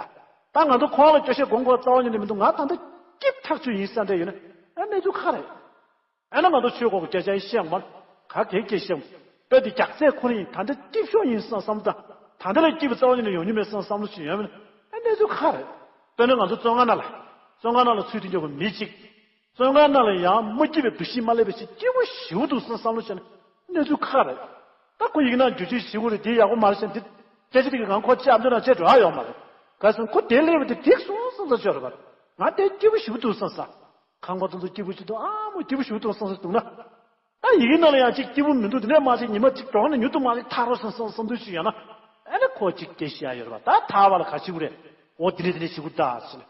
ད་ང་ཚོ་ཁོ་རང་ལ་སྐྱོ་ཤས་སྒོམ་དགོས་རྩ་བ་ཉིད་ནས་མི་འདུག་ང་ད་ལྟ་སྐྱིད་ཐག་ཆོད་ཡིན་བསམ་འདྲ་ཡོད་ན་ཨ་གནས་ཚུལ་ཁག་རེད། ཨ་ན་ང་ཚོ་ཆོས་སྐོར་གྱི་སྐད་ཆ་ཡིན་བཤད་མ་ག་གེ་སྐད་བཤད་མ་དཔེ་དེ་རྒྱག་ཚད་ཁོ་རང་ཡིན་ད་འདྲ་སྐྱིད་ཤོས་ཡིན་བསམ་བསམ་ད་ད་འདྲ་ལ་སྐྱིད་པ་རྩ་བ་ཉིད་ནས་ཡོང་རྒྱུ་མེད་བསམ་བསམ་བློ་ཞིག་ཡོད་མིན་ཨ་གནས་ཚུལ་ཁག་རེད། དཔེར་ན་ང་ཚོ་བཙོན་ཁང་ནང་ལ་བཙོན་ཁང་ནང་ལ་ཚུད་དུ་འཇོག་པའི་མི་གཅིག་བཙོན་ཁང་ནང་ལ་ཡང་མ་སྐྱིད་པའི་འདུ་ཤེས་མ་སླེབས་པའི་ཞིག་སྐྱིད་པོ་ཞེ་པོ་འདུག་བསམ་བསམ་བློ་བྱས་ན་གནས་ཚུལ་ཁག་རེད། ད་ཁོ་ཡིག་ནང་བསྒྱུར་བཅོས་བྱེད་དགོས་རེད་དེ་ཡག་པོ་མ་རེད་ཟེར་འདི་སྐད་ཆ་དེ་གི་གང་ཁོ་ཅི་ཨ་མདོ་ན་ཅེས་འགྲོ་ཡ་ཡོད་མ་རེད། ག་སོང་ཁོ་དེ་སླེབས་པ་དེ་འགྲིག་སོང་བསམ་ས་ཆོག་རེད་པ། ང་དེ་སྐྱིད་པོ་ཞེ་པོ་འདུག་བསམ་ས། ཁང་པ་དེ་ཚོ་སྐྱིད་པོ་ཞིག་འདུག་ཨ་མོ་སྐྱིད་པོ་ཞེ་པོ་འདུག་བསམ་ས་འདུག་ན། ད་ཡི་གེ་ནང་ལ་ཡང་ཅིག་སྐྱིད་པོ་མི་འདུག་དེ་ནས་མ་ཅིག་ཉི་མ་ཅིག་གྲོགས་ནས་ཉུང་དུ་མ་ལས་ཐར་རོགས་སོང་བསམ་བསམ་འདུག་ཞིག་ཡོད་ན། ཨ་ནི་ཁོ་ཅིག་སྐད་བཤད་ཡ་ཡོད་རེད་པ། ད་ཐར་བ་ལ་ག་ཞིག་རེད། འོ་དེ་ནས་དེ་ནས་ཞིག་གུ་ད་ཟེར་ནས།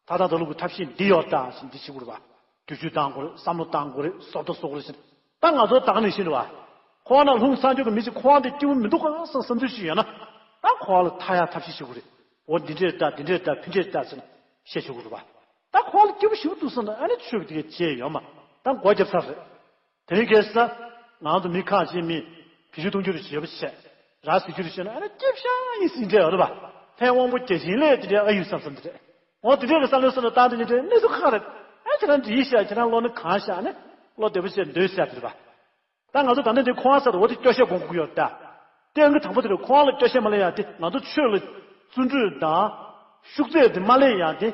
ད་ད་ད་ལུག་གི་ཐབས་ཤེས་འདི་ཡོད་ད་ཟེར་འདི་ཞིག་གུ་རེད་པ། བསྒྱུར་བཅོས་བཏང་དགོས་རེད་བསམ་བློ་བཏང་དགོས་རེད་བཟོ་ལྟ་བཟོ་དགོས་རེད་ཟེར། ད་ང་ཚོ་ད་ག་ནས་ཤེས་རེད་པ། ཁོ་ན་ལྷུང་སང་ཆོག་གི་མི་ཅིག་ཁོ་འདི་སྐྱིད་པོ་མི་འདུག་ག་བསམ་བསམ་འདུག་ཞིག་ཡོད་ན། ད་ཁོ་ལ་ཐར་ཡ་ཐབས་ཤེས་ཞིག་གུ་རེད། འོ་འདི་འདྲས་ད་འདི་འདྲས་ད་ཕི་འདྲས་ད་ཟེར་ནས་བཤད་ཆོག་གི་རེད་པ། ད་ཁོ་ལ་སྐྱིད་པོ་ཞིག་འདུག་བསམ་ན་ཨ་ནི་ཆོས་ཀྱི་དེ་གས་བྱས་ཡོད་མ། ད་མགོ་རྒྱབ་ཚར་རེད། དེ་རིང་ཁ་སང་ང་ཚོ་མི་ཁག་ཅིག་མི་བེད་སྤྱོད་གཏོང་རྒྱུ་རེ་བྱེད་པ་བྱས། ར་བཟི་རྒྱུ་རེ་བྱས་ན་ཨ་ནི་སྐྱིད་ཤང་ཡིན་ཟིན་འདྲ་ཡོད་རེད་པ། ཕན་དབང་པོ་རྒྱ་ཆེན་ལས་དེ་འདྲའི་ཨ་ཡིན་བསམ་བསམ་དེ་རེད། འོ་དེ་འདྲའི་གི་བསམ་བློའི་སོ་ནས་བཏང་དེ་ཉིད་དེ་གནས་ཚུལ་ཁག་རེད། ཨ་ཁྱེད་རང་འདི་ཡིན་ཤག་ཁྱེད་རང་བློ་ནི་གང་ཤག་ནི་བློ་བདེ་པོ་བྱས་འདོད་ཤག་དེ་རེད་པ། ད་ང་ཚོ་ད་ནི་འདི་ཁོང་ས་དུ་འོ་དེ་སྐྱོ་ཤས་སྒོམ་དགོས་ཀྱི་ཡོད་ད། དེ་ཨང་གི་དང་པོ་དེ་རེད། ཁོང་ལ་སྐྱོ་ཤས་མ་སླེབས་ཡ་དེ་ང་ཚོ་ཆོས་ལ་བརྩོན་འགྲུས་དང་ཤུགས་ཚད་དེ་མ་སླེབས་ཡ་དེ།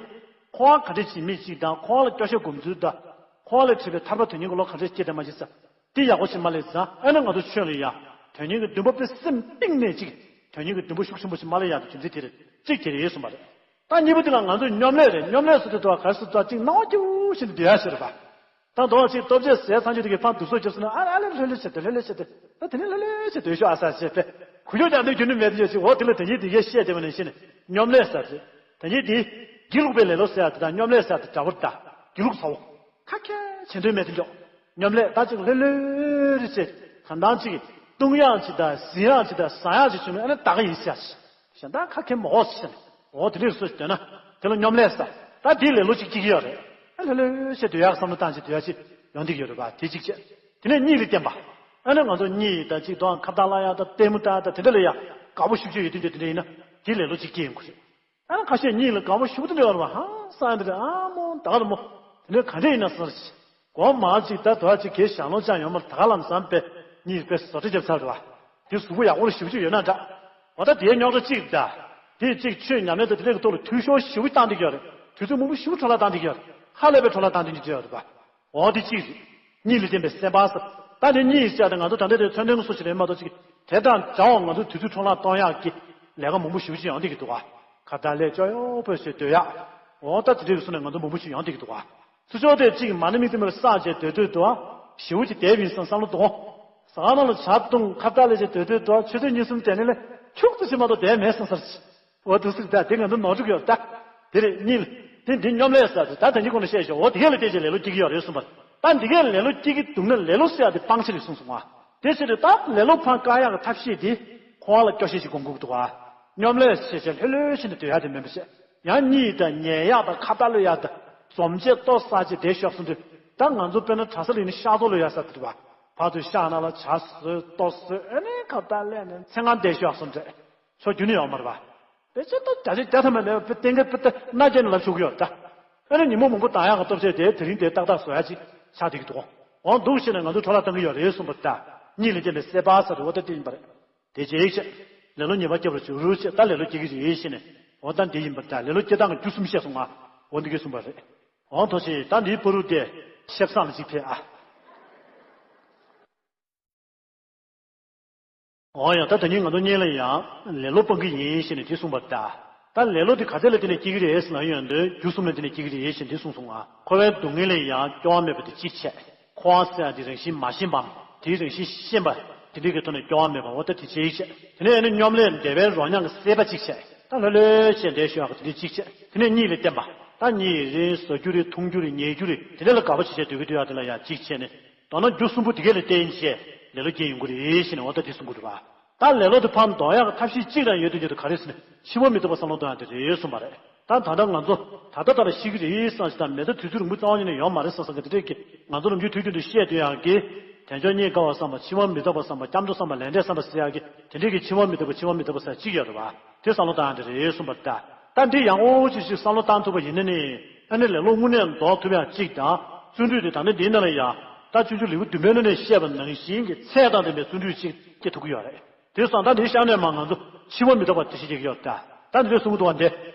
ཁོང་ག་འདྲ་བྱེད་མི་ཅིག་དང་ཁོང་ལ་སྐྱོ་ཤས་སྒོམ་ཚུལ་དང་། ཁོང་ལ་བྲིས་པའི་ཐར་པ་དོན་གཉེར་གྱི་བློ་ག་འདྲ་སྐྱེ་དེ་མ་བྱེད་ས། དེ་ཡག་པོ་ཞིག་མ་སླེབས་ཙང་ཨ་ནི་ང་ཚོ་ཆོས་ལ་ཡ་དོན་གཉེར་གྱི་འདུན་པ་དཔེ་སེམས་གཏིང་ནས་ཅིག་དོན་གཉེར་གྱི་འདུན་པ་ཤུགས་ཆེན་པོ་ཞིག་མ་སླེབས་ཡ་དེ་རྒྱུ་མཚན་དེ་རེད། གཅིག་དེ་རེད་གསུངས་པ་རེད། ད་གཉིས་པ་དེ་ལ་ང་ཚོས་སྙོམ་ལས་རེད། སྙོམ་ལས་ཟེར་དུས་དོ་ག་སུ་ཙག་ཅིག་སྣང་བ་སྐྱིད་པོ་ཞིག་ནས་སྡོད་ཡ་ཞིག་རེད་པ། ད་མདོ་ཅིག་ལྟོ་ཆས་ཟས་ཚང་རྒྱུ་དེ་གི་ཕར་འདུག་སོ་རྒྱབ་སོང་ན་ཨ་ཨ་ལེ་ལྷོད་ལྷོད་བྱས་ཏེ་ལྷོད་ལྷོད་བྱས་ཏེ་ད་དེ་ནས་ལྷོད་ལྷོད་བྱས་སྡོད་ཤོག་ཨ་ས་བྱས་ཏེ་གུ་ཡོད་ཀྱང་འདི་རྒྱུན་དུ་མེད་དུ་ཡོད་ཅིག་འོ་དེ་ལ་དེ་ཉིད་དེ་ཡས་བཤད་བསྡད་པ་ནས་གཞི་ནས་སྙོམ་ལས་ཟེར་ཏེ། དེ་ཉིད་དེ་སྒྱིད་ལུག་པའི་ལེ་ལོ་ཟེར་ཡ་དེ་དང་སྙོམ་ལས་ཟེར་ཡ་དེ་འདྲ་བོ་རེད་ད། སྒྱིད་ལུག་ཚ་བོ། ཁ་ཁྱེར་བྱེད་འདོད་མེད་དུ་འཇོག་སྙོམ་ལས་ད་ཅིག་ལྷོད་ལྷོད་རེ་བྱས་གང་ལྟར་ཅིག་བཏུང་ཡག་ཅིག་དང་བཟི་ཡག་ཅིག་དང་ཟ་ཡག་ཅིག་བྱུང་ན་ཨ་ནི་ད་ག་ཡིན་ཟེར་ཡ་ཅིག་གཞན་དག་ཁ་ཁྱེར་མ་འོག་ཟེར་ནས་འོ་དེ་འདྲས་སུ་འདོད་ན་དེ་ལ་སྙོམ་ལས་ཟེར། ད་དེའི་ལེ་ལོ་ཅིག་སྐྱེ་གི་ཡོད་རེད། ཨ་ལྷོད་ལྷོད་བྱས་སྡོད་ཡག་བསམ་བློ་བཏང་བྱས་སྡོད་ཡག་ཅིག་ཡོང་བསྡད་ཀྱི་ཡོད་རེད་པ། དེ་གཅིག་བྱས། དེ་ནས་གཉིད་ལ་བརྟེན་པ། ཨ་ནི་ང་ཚོ་གཉིད་དང་ཅིག་དང་ཁ་བརྡ་གླེང་ཡག་དང་ལྟད་མོ་ལྟ་ཡག་དང་དེ་འདྲ་ལ་ཡ་དགའ་པོ་ཤུགས་ཆེ་ཡོད་དུས་འདྲ་དེ་འདྲ་ཡིན་ན་དེའི་ལེ་ལོ་ཅིག་སྐྱེ་ཡོང་གི་རེད། ཨ་ནི་ཁ་ཤས་གཉིད་ལ་དགའ་པོ་ཞེ་པོ་དེ་འདྲ་ཡོད་རེད་པ། ཧང་སང་དེ་འདྲ་ཨ་མོ་ད་ག་རེད་མོ། དེ་འདྲ་ག་འདྲ་ཡིན་ན་བསམ་རེད། སྒོ་མ་ཅིག་ད་དོ་ཅིག་གེ་ཞང་ལོ་ཅང་ཡོད་མ་རེད། ད་ག་ལ་བསམ་པས། གཉིད་དཔེ་བཟོ་འདྲ་རྒྱབ་ཚར་འདུག་བ། དེ་གཟུགས་པོ་ཡག་པོ་རེ་ཞེ་པོ་ཅིག་ཡོད་ན་འདྲ། འོ་ད་དེའི་རྙོག་དྲ་གཅིག་འདྲ། དེ་གཅིག་ཆོས་ཉམས་ལེན་དང་དེ་འདྲ་གི་ཐོག་ལ་འཐུས་ཤོར་ཞེ་པོ་བཏང་བསྡད་ཀྱི་ཡོད་རེད། དུས་ཚོད་མང་པོ་ཞེ་པོ་འཕྲོ་བརླག་བཏང་བསྡད་ཀྱི་ཡོད་རེད། ཧ་ལས་པའི་འཕྲོ་བརླག་བཏང་བསྡད་ཀྱི་ཡོད་རེད་པ། འོ་དེ་གཅིག་རེད། གཉིད་ལས་བརྟེན་པའི་སེམས་པ་ཟེར། ད་དེ་གཉིད་ཟེར་ཡ་དེ་ང་ཚོ་ད་ལྟའི་དེ་མཚོན་དོན་སུ་ཞིག་རེད་མ་གཏོགས་ཅིག་དེ་དང་འདྲ་བ་ང་ཚོ་དུས་ཚོད་འཕྲོ་བརླག་གཏོང་ཡག་གི་ལས་ཀ་མང་པོ་ཞེ་པོ་ཅིག་ཡོང་བསྡད་ཀྱི་འདུག་ག་ཁ་བརྡ་ལས་ཅོ་ཡོ་པོ་ཞེས་སྡོད་ཡག་འོ་ད་དེ་འདྲའི་གི་སོ་ནས་ང་ཚོ་མང་པོ་ཞིག་ཡོང་བསྡད་ཀྱི་འདུག་ག་ཚུར་ཕྱོགས་དེ་གཅིག་མ་ཎི་མིག་ཏུ་མེད་པར་བསགས་བྱས་སྡོད་སྡོད་དུ་ཞེ་པོ་ཅིག་བསྡད་པ་ཡིན་བསམ་བསམ་བློ་གཏོང་། ཟ་ཁང་ནང་ལ་ཇ་བཏུང་ཁ་བརྡ་ལས་བྱས་སྡོད་སྡོད་དུ་ཆུ་ཚོད་གཉིས་གསུམ་དེ་ནས་ལས་ཁྱུག་ཙམ་ཞིག་མ་གཏོགས་བསྡད་མེད་བསམ་ས་རེད། འོ་འདུག་སེ་ད་དེ་ང་ཚོ་ནོར་འཁྲུལ་ཡོད་ད། དེ་རེད་གཉིད། དེ་འདི་སྙོམ་ལས་ཟེར་ད་ད་ནི་ཁོང་ནས་བཤད་ཤོག་འོ་དེ་གས་ལ་བལྟས་བྱས་ལེ་ལོ་སྐྱེ་གི་ཡོད་རེད་གསུངས་པ། ད་འདི་གས་ལེ་ལོ་སྐྱེ་གི་འདུག་ན་ལེ་ལོ་ཟེར་ཡ་དེ་སྤང་བྱ་རེད་གསུངས་སོང་ང་། དེ་ཕྱིར་ད་ལེ་ལོ་འཕང་བཀག་ཡག་གི་ཐབས་ཤེས་དེ་ཁོ་བ་ལ་སྐྱོ་ཤས་ཤིག་སྒོམ་དགོས་འདུག་ཨ། སྙོམ་ལས་བྱས་བྱས་ལྷོད་ལྷོད་བྱས་ནས་སྡོད་ཡག་དེ་མིན་པ་བྱས། ཡང་གཉིད་དང་ཉལ་ཡག་དང་ཁ་བརྡ་གློད་ཡག་དང་འཛོམས་བྱས་ལྟོ་ཟ་བྱས་བསྡད་ཤོག་གསུངས་དུས་ད་ང་ཚོ་དཔེར་ན་གྲྭ་ས་ལ་ཡིན་ན་ཤག་ཐོག་གློད་ཡག་ཟེར་དེ་རེད་པ། ཕར་ཚུར་ཤག་ནང་ལ་ཇ་ཟོས་ལྟོ་ཟོས་ཨ་ནི་ཁ་བརྡ་གློད་ནས་མཚན་གང་བསྡད་ཤོག་གསུངས་དུས། ཆོ་རྒྱུ་ནི་ཡོད་མ་རེད་པ། དཔེ་ཆ་ལྟ་རྒྱ་ཆེ་རྒྱ་ཐ་མ་ནས་དཔེ་གཏན་འཁེལ་དཔེ་ལྟ་མནའ་བསྐྱལ་ནས་ལབ་ཆོག་གི་ཡོད་ད། ཨ་ནི་ཉིན་མོ་མང་པོ་འདང་ཡག་གི་སྟོབས་ཆེ་དེ་དེ་རིང་དེ་ཏག་ཏག་བཟོ་ཡག་ཅིག་ཆགས་བསྡད་ཀྱི་འདུག་འོ་འདུག་བྱས་ནས་ང་ཚོ་འཕྲོ་བརླག་བཏང་གི་ཡོད་རེད་གསུངས་པ་ད། གཉིད་ལས་བརྟེན་པའི་སྲེད་པ་ཟེར་དེ་འོ་ད་དེ་ཡིན་པ་རེད། དེ་རྗེས་ཆེ། ལེ་ལོ་ཉེས་པ་སྐྱེ་བར་འགྱུར་ཆེ་ད་ལེ་ལོ་སྐྱེ་གི་རེད་ཟེར་ནས། འོ་ད་འདི་ཡིན་པར་ད་ལེ་ལོ་སྐྱེ་སྟངས་ཀྱི་རྒྱུ་གསུམ་བཤད་སོང་ང་། འོ་འདི་གས་གསུངས་པ་རེད། འོ་ཐུགས་རྗེ་ཆེ་ད་འདིའི་བར་དུ་དེ་ཤེབ་སང་ལ་ཅིག་ཕེབས་ཨ། འོ་ཡ་ད་ད་ནི་ང་ཚོ་གཉིས་ལ་ཡང་ལེ་ལོ་སྤང་གི་ཡིན་ཞེས་ནས་དེ་གསུངས་པར་གདའ། ད་ལེ་ལོ་དེ་ག་ཚད་ལ་བརྟེན་ནས་སྐྱེ་གི་རེད་ཟེར་ན་ཡོང་དུས་རྒྱུ་གསུམ་ལ་བརྟེན་ནས་སྐྱེ་གི་རེད་ཞེས་དེ་གསུངས་སོང་ང་། འཁོར་བའི་སྡུག་བསྔལ་ལ་ཡང་སྐྱོ་བ་མེད་པ་དེ་གཅིག་བྱས། འཁོར་བ་ཟེར་ཡ་དེ་རང་བཞིན་མ་ཞན་པའམ་དེའི་རང་བཞིན་ཤེས་པ་དེ་འདྲའི་གི་ཐོག་ནས་སྐྱོ་བ་མེད་པ་འོ་ད་དེ་གཅིག་བྱས། དེ་ནས་ཡང་ན་སྙོམ་ལས་བདེ་བའི་རོ་མྱང་གི་སྲེད་པ་གཅིག་བྱས། ད་ལྷོད་ལྷོད་བྱས་བསྡད་ཤོག་ཡག་གི་དེ་འདྲའི་གཅིག་བྱས། དེ་ནས་གཉིད་ལ་བརྟེན་པ། ད་གཉིད་རེ་ཟ་རྒྱུ་རེ་འཐུང་རྒྱུ་རེ་ཉལ་རྒྱུ་རེ་དེ་འདྲ་ལ་དགའ་པོ་བྱེད་བྱས་སྡོད་ཀྱི་འདུག་ཡག་དེ་ལ་ཡང་གཅིག་བྱས་ནས། མདོར་ན་རྒྱུ་གསུམ་པོ་དེ་གས་ལ་བརྟེན་བྱས་ལེ་ལོ་སྐྱེ་ཡོང་གི་རེད་ཟེར་ནས་འོ་ད་དེ་གསུང་གི་འདུག་བ། ད་ལེ་ལོ་དེ་ཕར་འདོར་ཡག་གི་ཐབས་ཤེས་གཅིག་རང་ཡོད་དུས་ཀྱི་དུ་ག་རེ་ཟེར་ན་འཆི་བ་མི་རྟག་པ་བསམ་བློ་གཏོང་ཡག་དེ་རེད་གསུངས་པ་རེད། ད་ད་ལྟ་ང་ཚོ་ད་ལྟ་ལྟར་ཤི་གི་རེད་བསམ་ཞིག་དང་མེ་མདའ་དུས་ཚོད་རིང་པོ་རྩ་བ་ཉིད་ནས་ཡོད་མ་རེད་བསམ་བསམ་གི་དེ་འདྲས་ཀྱི་ང་ཚོ་ནམ་རྒྱུན་དུས་རྒྱུན་དུ་བཤད་སྡོད་ཡག་གི་དལ་འབྱོར་རྙེད་དཀའ་བ་བསམ་པ་འཆི་བ་མི་རྟག་པ་བསམ་པ་སྐྱབས་འགྲོ་བསམ་པ་ལས་འབྲས་བསམ་པ་ཟེར་ཡག་གི་དེ་འདྲས་ཀྱི་འཆི་བ་མི་རྟག་པ་འཆི་བ་མི་རྟག་པ་ཟེར་གཅིག་ཡོད་རེད་བ། དེ་བསམ་བློ་བཏང་ཡག་དེ་རེད་གསུངས་པ་རེད་ད། ད་འདི་ཡག་པོ་ཅིག་ཞིག་བསམ་བློ་བཏང་ཐུབ་པ་ཡིན་ན་ནི། ཨ་ནི་ལེ་ལོ་དངོས་གནས་ཟློག་ཐུབ་ཡག་གཅིག་དང་། བརྩོན་འགྲུས་དེ་ད་ནི་འདིའི་ནང་ལ་ཡང་། ད་སྤྱོད་འཇུག་ལེའུ་བདུན་པའི་ནང་ནས་བཤད་པ་ནང་བཞིན་གྱི་ཚད་དང་ལྡན་པའི་བརྩོན་འགྲུས་ཤིག་སྐྱེ་ཐུབ་ཀྱི་ཡོད་རེད། དེ་སོང་ད་འདིའི་ཤ་གནད་མ་ང་ཚོ་འཆི་བ་མི་རྟག་པ་དེ་ཤེས་ཀྱི་ཡོད་ད། ད་འདི་འདྲ་གསུང་གི་འདུག་བ་འདི།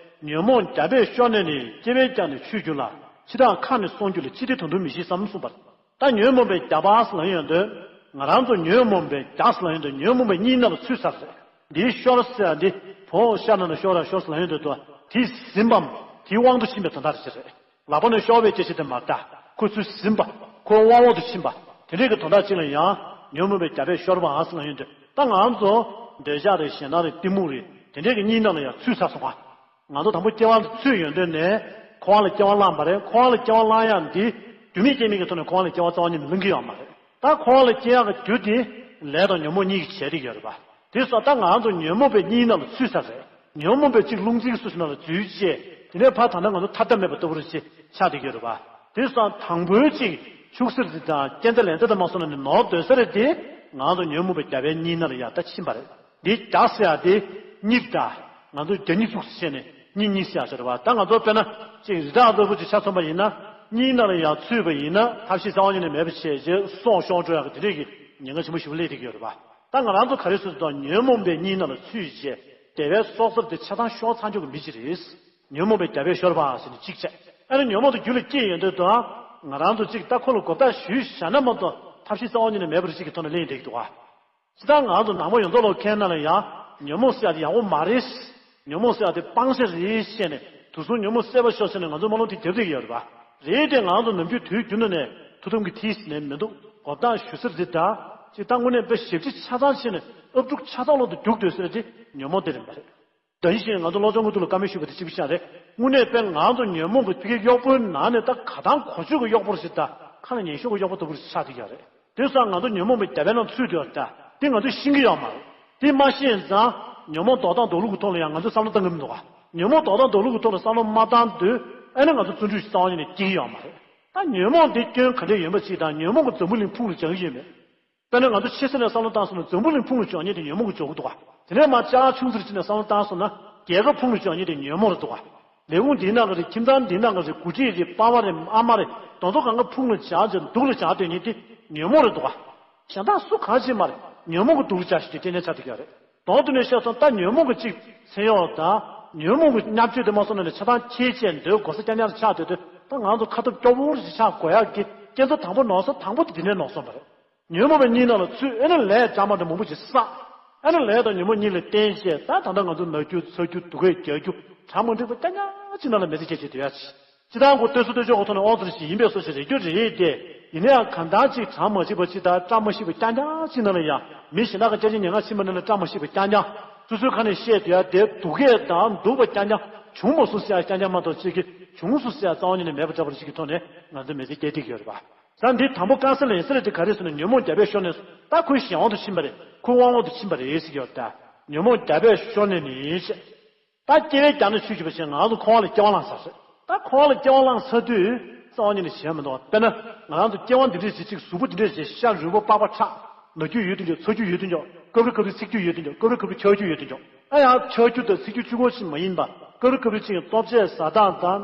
ཉོན་མོངས་རྒྱ་བས་ཤོར་ནས་ནི་སྐྱེ་བས་ཀྱང་ནི་ཆོས་རྒྱུད་ལ། འཆི་བདག་ཁ་ནི་སོང་རྒྱུ་ལ་ཅི་སྟེ་ད་དུང་མི་ཤེས་སམ་གསུངས་པར། ད་ཉོན་མོངས་པའི་རྒྱ་ཕར་ལ་ཡོང་དུས། ང་རང་ཚོ་ཉོན་མོངས་པའི་རྒྱ་ལ་ཡོང་དུས་ཉོན་མོངས་པའི་གཉིས་སྣ་ལ་ཚུད་ཚར་རེད། འདིའི་ཤོར་ཟེར་ཡ་འདི་བོ་ཤ་ནང་ནས་ཤོར་ར་ཤོར་ལ་ཡོང་དུས་དེ་ཟིན་པའམ་དེའི་དབང་དུ་ཕྱིན་པའི་དོན་དག་ཅིག་རེད། ལག་པ་ནས་ཤོར་བའི་སྐད་ཆ་དེ་མ་རེད། ཁོ་ཚུར་ཟིན་པ། ཁོའི་དབང་འོག་ཏུ་ཕྱིན་པ། དེ་འདྲའི་གི་དོན་དག་ཅིག་ལ་ཡང་ཉོན་མོངས་པའི་རྒྱ་བས་ཤོར་བ་ཟེར་ལ་ཡོང་དུས་ད་ང་ཚོ་འདོད་ཆགས་རེད་ཞེ་སྡང་རེད་གཏི་མུག་རེད་དེ་འདྲའི་གི་གཉིས་སྣ་ལ་ཡང་ཚུད་ཚར་སོང་ང་། ང་ཚོ་དང་པོ་སྐྱེ་བ་ལ་ཚུད་ཡོང་དུས་ནས་འཁོར་བ་ལ་སྐྱེ་བ་བླངས་པ་རེད། འཁོར་བ་ལ་སྐྱེ་བ་བླངས་ཡག་འདི་རྒྱུ་མེད་རྐྱེན་མེད་ཀྱི་ཐོག་ནས་འཁོར་བ་ལ་སྐྱེ་བ་རྩ་བ་ཉིད་ནས་ལེན་གྱི་ཡོད་མ་རེད། ད་འཁོར་བ་ལ་སྐྱེ་ཡག་གི་རྒྱུ་དེ་ལས་དང་ཉོན་མོངས་གཉིས་ཀྱིས་བྱས་བསྡད་ཀྱི་ཡོད་རེད་པ། དེ་སོང་ད་ང་ཚོ་ཉོན་མོངས་པའི་གཉིས་སྣ་ལ་ཚུད་ཚར་རེད། ཉོན་མོངས་པའི་གཅིག་རླུང་འཛིན་སུ་ཞིག་ནང་ལ་འཛུལ་བྱས་དེ་ནས་ཕར་ད་ལྟ་ང་ཚོ་ཐར་ཐབས་མེད་པ་ལྟ་བུ་རེད་ཅེས་ཆགས་བསྡད་ཀྱི་ཡོད་རེད་པ། དེ་སོང་དང་པོའི་གཅིག་ཆུག་སེར་འདི་དང་རྐྱེན་རྩ་ལན་རྩ་དང་མ་སོང་ན་ནི་ནོར་འདོད་ས་རེད་དེ་ང་ཚོ་ཉོན་མོངས་པའི་རྒྱ་བལ་གཉིས་སྣ་ལ་ཡར་ད་ཕྱིན་པ་རེད། འདི་རྒྱ་ཟེར་ཡག་དེ་གཉིས་ད། ང་ཚོ་རྒྱ་གཉིས་ཚུགས་སུ་བྱས་ནས་གཉིས་གཉིས་ཟེར་ཡག་ཟེར་བ་ད་ང་ཚོ་དཔེར་ན་ཅིག་རི་དྭགས་ལྟ་བུ་ཅིག་ཆ་མཚོན་པ་ཡིན་ན་གཉིས་སྣ་ལ་ཡར་ཚུད་པ་ཡིན་ན་ཐབས་ཤེས་རྩ་བ་ཉིད་ནས་མེད་པ་བྱས་རྗེས་སྲོག་ཤོར་འགྲོ་ཡག་གི་དེ་འདྲས་ཀྱི་ཉེན་ཁ་ཆེན་པོ་ཞེ་པོ་སླེབས་བསྡད་ཀྱི་ཡོད་རེད་པ། ད་ང་རང་ཚོ་ག་རེ་ཟེར་དུས་ད་ཉོན་མོངས་པའི་གཉིས་སྣ་ལ་ཚུད་རྗེས་བདེ་བའི་སྲོག་རྩར་དེ་ཆ་ཚང་ཤོར་ཚར་ཆོག་གི་མི་ཅིག་རེད། ཉོན་མོངས་པའི་རྒྱ་བལ་ཤོར་བ་ཟེར་ནས་གཅིག་བྱས། ཨ་ནི་ཉོན་མོངས་དེ་རྒྱུད་ལ་སྐྱེས་ཡོང་དུས་ད་ང་རང་ཚོ་གཅིག་ད་ཁོ་ལ་གོ་བརྡ་ཞུས་བཞག་ན་མ་གཏོགས་ཐབས་ཤེས་རྩ་བ་ཉིད་ནས་མེད་པ་རེད་ཅིག་གི་ཐོག་ནས་གླེང་བསྡད་ཀྱི་འདུག་ག་ཇི་ལྟར་ང་ཚོ་ནང་པ་ཡོངས་རྫོགས་ལ་མཁྱེན་ན་ལ་ཡང་ཉོན་མོངས་ཟེར་ཡ་དེ་ཡག་པོ་མ་རེད། ཉོན་མོངས་ཟེར་ཡ་དེ་སྤང་བྱ་རེད་བཤད་ནས་དུག་གསུམ་ཉོན་མོངས་སེལ་བར་ཤོག་ཟེར་ནས་ང་ཚོ་སྨོན་ལམ་དེ་རྒྱབ་བསྡད་ཀྱི་ཡོད་རེད་པ། རེད་དེ་ང་ཚོ་ནམ་རྒྱུན་དུས་རྒྱུན་དུ་ནས་ཐུགས་དམ་གྱི་མཐིལ་ཟེར་ནས་མི་འདུག་གོ་བརྡ་ཞུ་ཟེར་རེད་ད། ཅིག་ད་དངོས་གནས་དཔེ་ཞབས་ཕྱི་ཆ་ཚང་བྱས་ནས་ཨབ་ཕྲུག་ཆ་ཚང་ལོག་ཏུ་རྒྱུགས་སྡོད་ཟེར་རེད་དེ་ཉོན་མོངས་དེ་རེད་པ་རེད། ད་ཡིན་ཞིང་ང་ཚོ་བློ་སྦྱོང་གི་ཐོག་ལ་བཀའ་མོལ་ཞུས་པ་དེ་གཅིག་པུ་ཤག་རེད། དངོས་གནས་དཔེ་ང་ཚོ་ཉོན་མོངས་ཀྱི་ཕ་གིའི་གཡོག་པོའི་ནང་ནས་ད་ག་དང་གོ་ཆོད་ཀྱི་གཡོག་པོ་རེད་ཟེར་ད་ཁ་ལ་ཉན་ཤོག་གི་གཡོག་པོ་ལྟ་བུ་རེད་ཆགས་བསྡད་ཀྱི་ཡོད་རེད། དེ་སོང་ང་ཚོ་ཉོན་མོངས་པའི་རྒྱ་བལ་ནང་ཚུད་དུ་ཡོད་རེད་ད། དེ་ང་ཚོས་ཤེས་ཀྱི་ཡོད་མ་རེད། དེ་མ་ཤེས་ཙང་ཉོན་མོངས་ཟློག་སྟངས་ཟློག་ལུགས་ཀྱི་ཐོག་ལ་ཡང་ང་ཚོས་བསམ་བློ་བཏང་གི་མི་འདུག་ག་ཉོན་མོངས་ཟློག་སྟངས་ཟློག་ལུགས་ཀྱི་ཐོག་ལ་བསམ་བློ་མ་བཏང་དུས་ཨ་ནི་ང་ཚོ་བརྩོན་འགྲུས་རྩ་བ་ཉིད་ནས་སྐྱེ་གི་ཡོད་མ་རེད། ད་ཉོན་མོངས་དེ་སྐྱོན་ག་འདྲས་ཡོད་པ་ཅིག་དང་ཉོན་མོངས་ཀྱི་འཛམ་བུ་གླིང་ཕུང་ལ་སྦྱང་གི་ཡོད་མེད། དཔེར་ན་ང་ཚོ་ཆེ་ས་ནས་བསམ་བློ་བཏང་སོང་ན་འཛམ་བུ་གླིང་ཕུང་ལ་སྦྱོང་མཁན་དེ་ཉོན་མོངས་ཀྱི་འཇོག་གི་འདུག་ག་དེ་ནས་མར་ཅ་ལག་ཆུང་ཙག་ཅིག་ནས་བསམ་བློ་བཏང་སོང་ན་རྒྱལ་ཁབ་ཕུང་ལ་སྦྱོང་མཁན་དེ་ཉོན་མོངས་རེད་འདུག་ག་ལས་ཁུངས་འདི་ནང་གི་རེད། ཁྱིམ་ཚང་འདི་ནང་གི་རེད། འགོ་ཁྲིད་རེད། པ་ཕ་རེད། ཨ་མ་རེད། དེ་ཚོ་གང་ག་ཕུང་ལ་སྦྱང་བྱས་སྡུག་ལ་སྦྱང་སྡོད་མཁན་དེ་ཉོན་མོངས་རེད་འདུག་ག་གཞན་དག་སུ་གང་ཅི་མ་རེད། ཉོན་མོངས་ཀྱི་དུག་ལ་བཅར་ཞིག་དེ་སྐྱེ་ཉེན་ཆགས་བསྡད་ཀྱི་ཡོད་རེད། དོན་དུ་ནས་བཤད་སོང་ད་ཉོན་མོངས་ཀྱི་གཅིག་ཚེ་ཡོག་དང་ཉོན་མོངས་ཀྱི་བརྙས་བཅོས་དེ་མ་སོང་ན་ནས་ཆ་ཚང་ཁྱེད་ཅན་འདོད་དགོས་ས་རྐྱང་རྐྱང་ཆགས་སྡོད་དུས་ད་ང་ཚོ་ཁ་ཐུབ་སྐྱོ་བོ་རེ་ཞིག་ཆགས་དགོས་ཡག་གི་རྐྱེན་རྩ་དང་པོ་ནོར་ས་དང་པོ་དེ་དེ་ནས་ནོར་སོང་བ་རེད། ཉོན་མོངས་པའི་གཉིས་སྣང་ལ་ཚུད་ཨེ་ན་ལས་བྱ་མ་འདྲ་མང་པོ་ཞིག་བསགས། ཨེ་ན་ལས་དང་ཉོན་མོངས་གཉིས་ལ་བརྟེན་བྱས་ད་ད་ལྟ་ང་ཚོ་ན་རྒྱུ་ཚ་རྒྱུ་སྡུག་སྐད་རྒྱག་རྒྱུ་གྲ་མ་འགྲིག་པ་རྐྱང་རྐྱང་ཅིག་ནང་ལ་མི་ཚེ་སྐྱེལ་བྱེད་སྡོད་ཡ་ཆེ། སྤྱིར་བཏང་ཁོ་ལྟོས་ཚོད་ལྟོས་ཆོག་གི་ཐོག་ནས་དབང་ཚོར་ཞིག་ཡིན་པའི་བཟོ་ཞིག་རེད་རྒྱུ་རེད་དེ། ཡིན་ན་ཡང་གང་ལྟར་ཅིག་གྲ་མ་ཞིག་པ་ཅིག་དང་བཀྲ་མ་ཤིས་པ་རྐྱང་རྐྱང་ཅིག་ནང་ལ་ཡང་མི་གཞན་དག་གི་སྐྱེ་ཆེན་ཉེར་ལྔ་ཕྱིན་པ་ནང་ལ་བཀྲ་མ་ཤིས་པ་རྐྱང་རྐྱང་། སོ་སོའི་ཁ་ནས་བཤད་སྡོད་ཡ་དེ་སྡུག་སྐད་དང་སྡུག་པ་རྐྱང་རྐྱང་བྱུང་མ་སོང་ཟེར་ཡ་རྐྱང་རྐྱང་མ་གཏོགས་ཅིག་གིས་བྱུང་སོང་ཟེར་ཡ་རྩ་བ་ཉིད་ནས་མེད་པ་འདྲ་པོ་ཞིག་གི་ཐོག་ནས་ང་ཚོ་མི་ཚེ་སྐྱེལ་བསྡད་ཀྱི་ཡོད་རེད་པ། ས་འདི་དང་པོ་དཀར་ས་ལ་ཡིན་ས་རེད་དེ་ག་རེ་ཟེར་ན་ཉོན་མོངས་རྒྱ་བས་ཤོར་ནས་ད་ཁོའི་གཞན་དབང་དུ་ཕྱིན་པ་རེད། ཁོའི་དབང་འོག་ཏུ་ཕྱིན་པ་རེད་ཟེར་གྱི་ཡོད་ད། ཉོན་མོངས་རྒྱ་བས་ཤོར་ནས་ནི་ཞེས། ད་སྐྱེ་བའི་རྒྱ་ནི་ཆུད་ཟོས་པ་བྱས་ང་ཚོ་འཁོར་བ་ལ་སྐྱེ་བ་བླངས་ཚར་རེད། ད་འཁོར་བ་ལ་སྐྱེ་བ་བླངས་ཚར་དུས་རྩ་བ་ཉིད་ནས་ཞེན་མི་འདུག་དཔེར་ན་ང་རང་ཚོ་སྐྱེ་བ་འདི་འདྲས་ཞིག་ཅིག་གཟུགས་པོ་འདི་འདྲས་ཞིག་ཤ་རུས་པ་པགས་པ་ཁྲག་ན་རྒྱུ་ཡོད་དུ་འཇོག་ཚ་རྒྱུ་ཡོད་དུ་འཇོག་སྐབས་རེ་སྐབས་རེ་ཚིག་རྒྱུ་ཡོད་དུ་འཇོག་སྐབས་རེ་སྐབས་རེ་ཆག་རྒྱུ་ཡོད་དུ་འཇོག་ཨ་ཡང་ཆག་རྒྱུ་དང་ཚིག་རྒྱུ་གཅིག་པོ་ཞིག་མ་ཡིན་པ་སྐབས་རེ་སྐབས་རེ་ཅིག་ལྟོ་ཆས་ཟ་སྟངས་དང་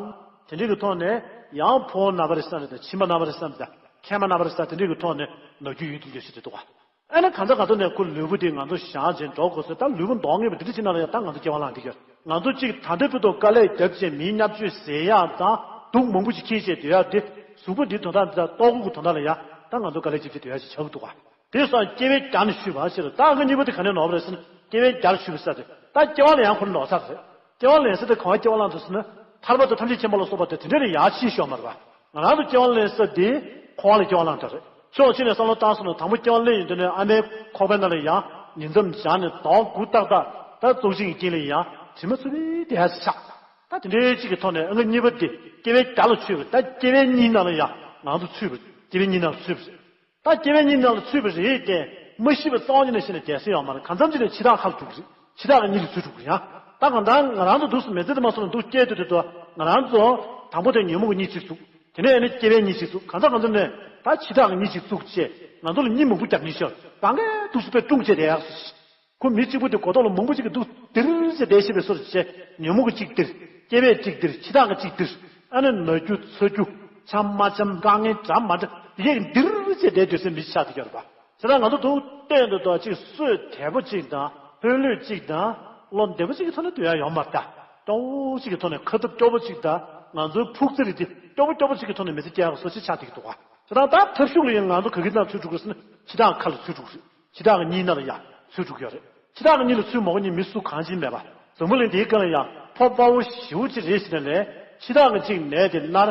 དེ་འདྲས་ཀྱི་ཐོག་ནས་ཡང་ཕོ་བ་ན་བ་རེ་བསམ་རེ་དང་མཆིན་པ་ན་བ་རེ་བསམ་དང་མཁལ་མ་ན་བ་རེ་བསམ་དེ་འདྲས་ཀྱི་ཐོག་ནས་ན་རྒྱུ་ཡོད་དུ་འཇོག་ཞིག་རེད་འདུག་ག་ཨ་ནི་གང་ཟག་ག་ཚོད་ནས་ཁོ་ལུས་པོ་དེ་ང་ཚོ་བཞག་བྱས་འགྲོ་དགོས་ཚོད་ད་ལུས་པོ་འདོགས་ངེས་པ་དེ་འདྲ་ཅིག་ནང་ལ་ཡང་ད་ང་ཚོ་སྐྱེ་བ་བླངས་འདི་ཡོད། ང་ཚོ་གཅིག་ད་ལྟའི་བར་དུ་དཀའ་ལས་བརྒྱབ་བྱས་མིའི་བརྙས་བཅོས་ཟེར་ཡག་དང་སྡུག་མང་པོ་ཞིག་འཁྱེར་བྱས་སྡོད་ཡག་དེ་གཟུགས་པོ་འདི་དོན་དག་འདི་དང་ལྟོ་གོས་ཀྱི་དོན་དག་ལ་ཡང་ད་ང་ཚོ་དཀའ་ལས་བརྒྱབ་བྱས་སྡོད་ཡག་ཞིག་ཆགས་ཀྱི་འདུག་ག་དེ་སོགས་སྐྱེ་བའི་རྒྱ་ནི་ཆུད་པ་ཟེར་ད་ང་གཉིས་པོ་དེ་ག་ནས་ནོར་བ་རེད་ཟེར་ན་སྐྱེ་བའི་རྒྱ་ལ་ཆུད་པ་ཟེར་ཏེ་ད་སྐྱེ་བ་ལ་ཡང་ཁོ་ནོར་ཚར་རེད། སྐྱེ་བ་ལེན་ས་དེ་གང་བ་སྐྱེ་བ་བླངས་འདུག་ཟེར་ན་ཐར་པ་དང་ཐམས་ཅད་མཁྱེན་པ་ལ་སོགས་པ་དེ་དེ་འདྲ་ལ་ཡག་ཕྱིན་ཤོག་མ་རེད་པ། ང་རང་ཚོ་སྐྱེ་བ་ལེན་ས་དེ་འཁོར་བ་ལ་སྐྱེ་བ་བླངས་འདྲ་རེད། ཕྱོགས་གཅིག་ནས་བསམ་བློ་བཏང་སོང་ན་དང་པོ་སྐྱེ་བ་ལེན་ཡོང་དུས་ནས་ཨ་མའི་ཁོག་པའི་ནང་ལ་ཡང་ཉིས་མཚམས་བཞག་ནས་གདོང་དགུ་ཏག་ཏག་ད་བཙོག་ཅིག་གི་རྐྱེན་ལ་ཡང་དྲི་མ་ཚུབ་པའི་དེ་ཧ་ཅང་ཆགས། ད་དེ་འདྲའི་གཅིག་གི་ཐོག་ནས་ཨ་ང་གཉིས་པ་དེ་སྐྱེ་བའི་རྒྱ་ལ་ཆུད་པ་ད་སྐྱེ་བའི་གཉིས་ནང་ལ་ཡང་ང་ཚོ་ཚུད་པ་སྐྱེ་བའི་གཉིས་ནང་ལ་ཚུད་པ་རེད། ད་སྐྱེ་བའི་གཉིས་ནང་ལ་ཚུད་པ་རེད་དེ། མ་ཤི་བ་རྩ་བ་ཉིད་ནས་བཤད་ན་རྒྱལ་སྲས་ཡོད་མ་རེད། གང་འཚམ་ཅིག་ནས་འཆི་བདག་ཁ་ལ་འགྲོ་གི་རེད། འཆི་བདག་གི་གཉིད་ལ་ཚུད་འགྲོ་གི་རེད་ཡ། ད་གང་ལྟར་ང་རང་ཚོ་འདུག་སེ་མི་ཚེ་འདི་མ་སོང་ན་འདུག་སྐྱེལ་སྡོད་དུས་དུ་ང་རང་ཚོ་དང་པོ་དེ་ཉོན་མོངས་ཀྱི་གཉིད་ཅིག་བཙུགས། དེ་ནས་ཨ་ནི་སྐྱེ་བའི་གཉིད་ཅིག་བཙུགས། གང་ལྟར་གང་ལྟར་ནས་ད་འཆི་བདག་གི་གཉིད་ཅིག་བཙུགས་བྱས་ང་ཚོ་ལ་གཉིད་མང་པོ་རྒྱག་ཉེན་ཤོར། གང་གས་འདུག་སེ་དཔེ་སྲུང་བྱས་བསྡད་ཡག་སོ། ཁོ་མི་གཅིག་པུ་དེ་མགོ་ཐོག་ལ་མང་པོ་ཅིག་གིས་འདུག་སྟེར་ཟེར་བསྡད་ཤེས་པའི་སོར་བྱས། ཉོན་མོངས་ཀྱི་གཅིག་སྟེར། སྐྱེ་བའི་གཅིག་སྟེར། འཆི་བདག་གི་གཅིག་སྟེར། ཨ་ནི་ན་རྒྱུ་ཚ་རྒྱུ་ཆམ་མ་ཆམ་དཀའ་ངལ་འདྲ་མ་འདྲ་དེ་གས་འདིར་བྱས་བསྡད་སྡོད་སའི་མི་ཆགས་ཀྱི་ཡོད་རེད་པ། དེ་ལ་ང་ཚོ་འདུག་བལྟས་འདུག་དོ་གཅིག་གསོས་དལ་པོ་གཅིག་དང་ལྷོད་ལྷོད་གཅིག་དང་བློ་བདེ་པོ་གཅིག་གི་ཐོག་ནས་སྡོད་ཡ་ཡོད་མ་རེད་ད། སྐྱོ་བོ་གཅིག་གི་ཐོག་ནས་ཁ་ཐུབ་སྐྱོ་བོ་གཅིག་དང་ང་ཚོའི་ཕུགས་རྩེ་རེད་དེ་སྐྱོ་བོ་སྐྱོ་བོ་གཅིག་གི་ཐོག་ནས་མི་ཚེ་སྐྱེལ་ཡག་གི་བཟོ་ཅིག་ཆགས་བསྡད་ཀྱི་འདུག་ག་དེ་དང་ད་ཐབས་ཤུགས་ལ་ཡང་ང་ཚོ་ག་གི་ནང་ཚུད་འགྲོ་གི་རེད་ཟེར་ན་འཆི་བདག་ཁ་ལ་ཚུད་འགྲོ་གི་རེད། འཆི་བདག་གི་གཉིད་ནང་ལ་ཡང་ཚུད་འགྲོ་གི་ཡོད་རེད། འཆི་བདག་གི་གཉིད་ལ་ཚུད་མ་དགོས་མཁན་མི་སུ་གང་ཅིག་མེད་པ། འཛམ་བུ་གླིང་འདིའི་སྒང་ལ་ཡང་ཕོ་དཔའ་བོ་ཞེ་པོ་ཅིག་རེད་ཟེར་ནས་ལས་འཆི་བདག་གི་གཅིག་ནད་དེ་མནར།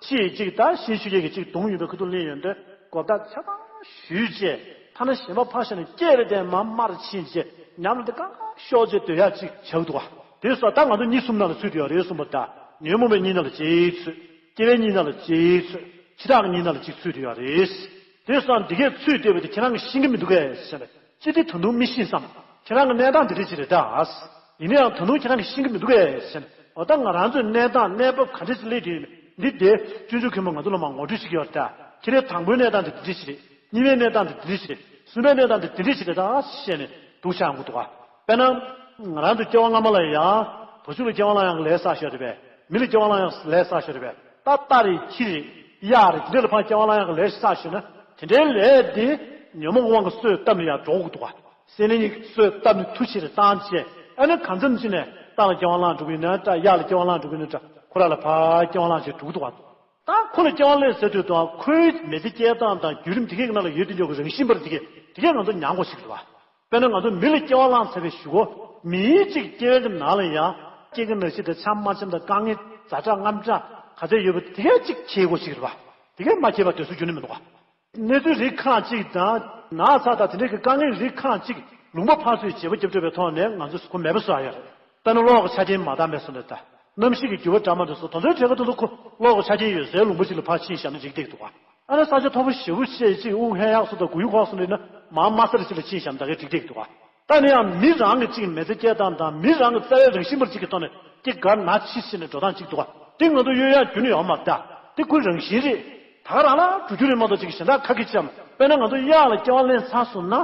ཕྱི་ཡི་གཅིག་ད་ཤིང་ཤུ་ཡས་ཀྱི་གཅིག་གདོང་ཡོད་པའི་ཁ་ཐུག་ལེན་ཡོང་དུས་གོ་བརྡ་ཆ་ཚང་ཞུས་རྗེས་ཐ་ན་གཞན་པ་ཕར་བཞག་ནས་སྐད་རེ་དེ་མར་དམར་ཕྱིན་རྗེས་ཉམས་ལ་དེ་ཀ་ཀ་ཤོར་རྗེས་སྡོད་ཡག་ཅིག་བྱ་གི་འདུག་ག་དེ་སོགས་ད་ང་ཚོ་གཉིད་གསུམ་ནང་ལ་ཚུད་དུ་ཡོད་རེད་གསུངས་པ་ད་ཉོན་མོངས་པའི་གཉིད་ནང་ལ་ཇེ་ཚུད། སྐྱེ་བའི་གཉིད་ནང་ལ་ཇེ་ཚུད། འཆི་བདག་གི་གཉིད་ནང་ལ་ཅིག་ཚུད་དུ་ཡོད་རེད། དེ་སོང་འདི་གས་ཚུད་བསྡད་པ་དེ་ཁྱེད་རང་གིས་ཤེས་ཀྱི་མི་འདུག་གས་ཟེར་ནས་ཅི་སྟེ་ད་དུང་མི་ཤེས་སམ། ཁྱེད་རང་གི་གནས་སྟངས་འདི་འདྲ་ཅིག་རེད་ད། ཡིན་ན་ཡང་ད་དུང་ཁྱེད་རང་གིས་ཤེས་ཀྱི་མི་འདུག་གས་ཟེར་ནས་འོ་ད་ང་རང་ཚོའི་གནས་སྟངས་གནས་བབ་ག་འདྲ་ཅིག་སླེབས་ཀྱི་ཡོད་མེད་འདི་དེ་སྤྱོད་འཇུག་མཁན་པོ་ང་ཚོ་ལ་མར་ངོ་སྤྲོད་བྱེད་ཀྱི་ཡོད་རེད་ད། ཁྱེད་རའི་དང་པོའི་གནས་སྟངས་འདི་འདི་འདྲ་ཅིག་རེད། གཉིས་པའི་གནས་སྟངས་འདི་འདི་འདྲ་ཅིག་རེད། གསུམ་པའི་གནས་སྟངས་འདི་འདི་འདྲ་ཅིག་རེད་ད་ཟེར་ནས་འདུག་ཆ་ཡོང་གི་འདུག་ག་དཔེར་ན། ང་རང་ཚོ་སྐྱེ་བ་སྔ་མ་ལ་ཡང་བ་ཕྱུགས་ལ་སྐྱེ་བ་བླངས་ཡག་ལས་བསགས་ཤོར་རེད་པས། མི་ལ་སྐྱེ་བ་བླངས་ཡག་ལས་བསགས་ཤོར་རེད་པས། ད་རྟ་རེད་ཁྱི་རེད་གཡག་རེད་དེ་འདྲ་ལ་ཕར་སྐྱེ་བ་བླངས་ཡག་ལས་བསགས་ཤོར་ན་དེ་འདྲའི་ལས་དེ་ཉོན་མོངས་དབང་གིས་གསོས་བཏབ་ནས་ཡར་འགྲོ་དགོས་འདུག་ག་སེམས་ནི་གཉིས་གསོས་བཏབ་ནས་མཐུ་ཆེ་རེ་བཏང་བྱས་ཨ་ནི་གང་འཚམ་ཅིག་ནས་རྟ་ལ་སྐྱེ་བ་བླངས་འགྲོ་གི་ཡིན་ན་འདྲ། གཡག་ལ་སྐྱེ་བ་བླངས་འགྲོ་གི་ཡིན་ན་འདྲ། ཁོ་རང་ལ་ཕར་སྐྱེ་བ་བླངས་བྱས་འགྲོ་གི་འདུག་ག་ད་ཁོ་ལ་སྐྱེ་བ་ལེན་ཟེར་དུས་དང་ཁོའི་མི་ཚེ་སྐྱེལ་སྟངས་དང་བརྒྱུད་རིམ་དེ་གའི་ནང་ལ་ཡོད་དེ་འཇོག་གི་རང་བཞིན་པར་དེ་གས་དེ་གས་ང་ཚོ་མྱང་དགོས་ཞིག་རེད་བ། དཔེར་ན་ང་ཚོ་མི་ལ་སྐྱེ་བ་བླངས་ཚར་བའི་གཞུག་གུ་མིའི་གཅིག་སྐྱེ་བའི་ནང་ལ་ཡང་སྐྱེ་རྒ་ན་འཆི་དང་ཆམ་མ་ཆམ་དང་དཀའ་ངལ་ཛ་དྲག་རྔམ་དྲག་ག་ཚད་ཡོད་པ་དེ་གས་གཅིག་འཁྱེར་དགོས་ཞིག་རེད་བ། དེ་གས་མ་འཁྱེར་བ་སྡོད་ས་རྒྱུ་ནི་མི་འདུག་ག་གནས་ཚུལ་རིགས་ཁག་ཅིག་དང་ན་ཚ་དང་དེ་འདྲའི་གི་དཀའ་ངལ་རིགས་ཁག་ཅིག་ལུང་པ་ཕར་ཚུར་བརྗེ་པོ་རྒྱབ་འགྲོ་བའི་ཐོག་ནས་ང་ཚོས་ཁོ་མེད་པ་བཟོ་ཡ་ཡོད་རེད། དཔེར་ན་གློག་གི་ཆ་རྐྱེན་མ་འདང་བས་སོ་ནས་ད། གནམ་གཤིས་ཀྱི་འགྱུར་བ་འདྲ་མ་འདྲ་སོགས་དེ་ཚོའི་གྲས་ཀ་དེ་ཚོ་ཁོ་གློག་གི་ཆ་རྐྱེན་ཡོད་སའི་ལུང་པ་ཞིག་ལ་ཕར་ཕྱིན་བཞག་ན་འགྲིག་བསྡད་ཀྱི་འདུག་ག་ཨ་ན་ས་ཆ་མཐོ་པོ་ཞེ་པོ་ཅིག་ཅིག་དབུགས་ཧལ་ཡག་སོགས་དང་སྒུལ་ཡུག་ཁོག་སོགས་ལ་ཡིན་ན་མར་དམའ་ས་རེ་ཅིག་ལ་ཕྱིན་བཞག་ན་ད་གའི་འགྲིག་བསྡད་ཀྱི་འདུག་ག་ད་ནི་ཡང་མི་རང་གི་ཅིག་མི་ཚེ་སྐྱེལ་སྟངས་དང་མི་རང་གི་རྩ་བའི་རང་བཞིན་པར་ཅིག་གི་ཐོག་ནས་ཅིག་ག་ན་འཆི་ཟེར་ནས་འགྲོ་སྟངས་ཅིག་འདུག་ག་དེ་ང་ཚོ་གཡོལ་ཡག་རྒྱུ་ནི་ཡོད་མ་རེད་ད། དེ་ཁོའི་རང་བཞིན་རེད། ད་ག་རང་ལ་འགྲོ་རྒྱུ་རེད་མ་གཏོགས་ཅིག་གཞན་དག་ཁ་གི་ཅམ། དཔེར་ན་ང་ཚོ་གཡག་ལ་སྐྱེ་བ་ལེན་ཚར་སོང་ན།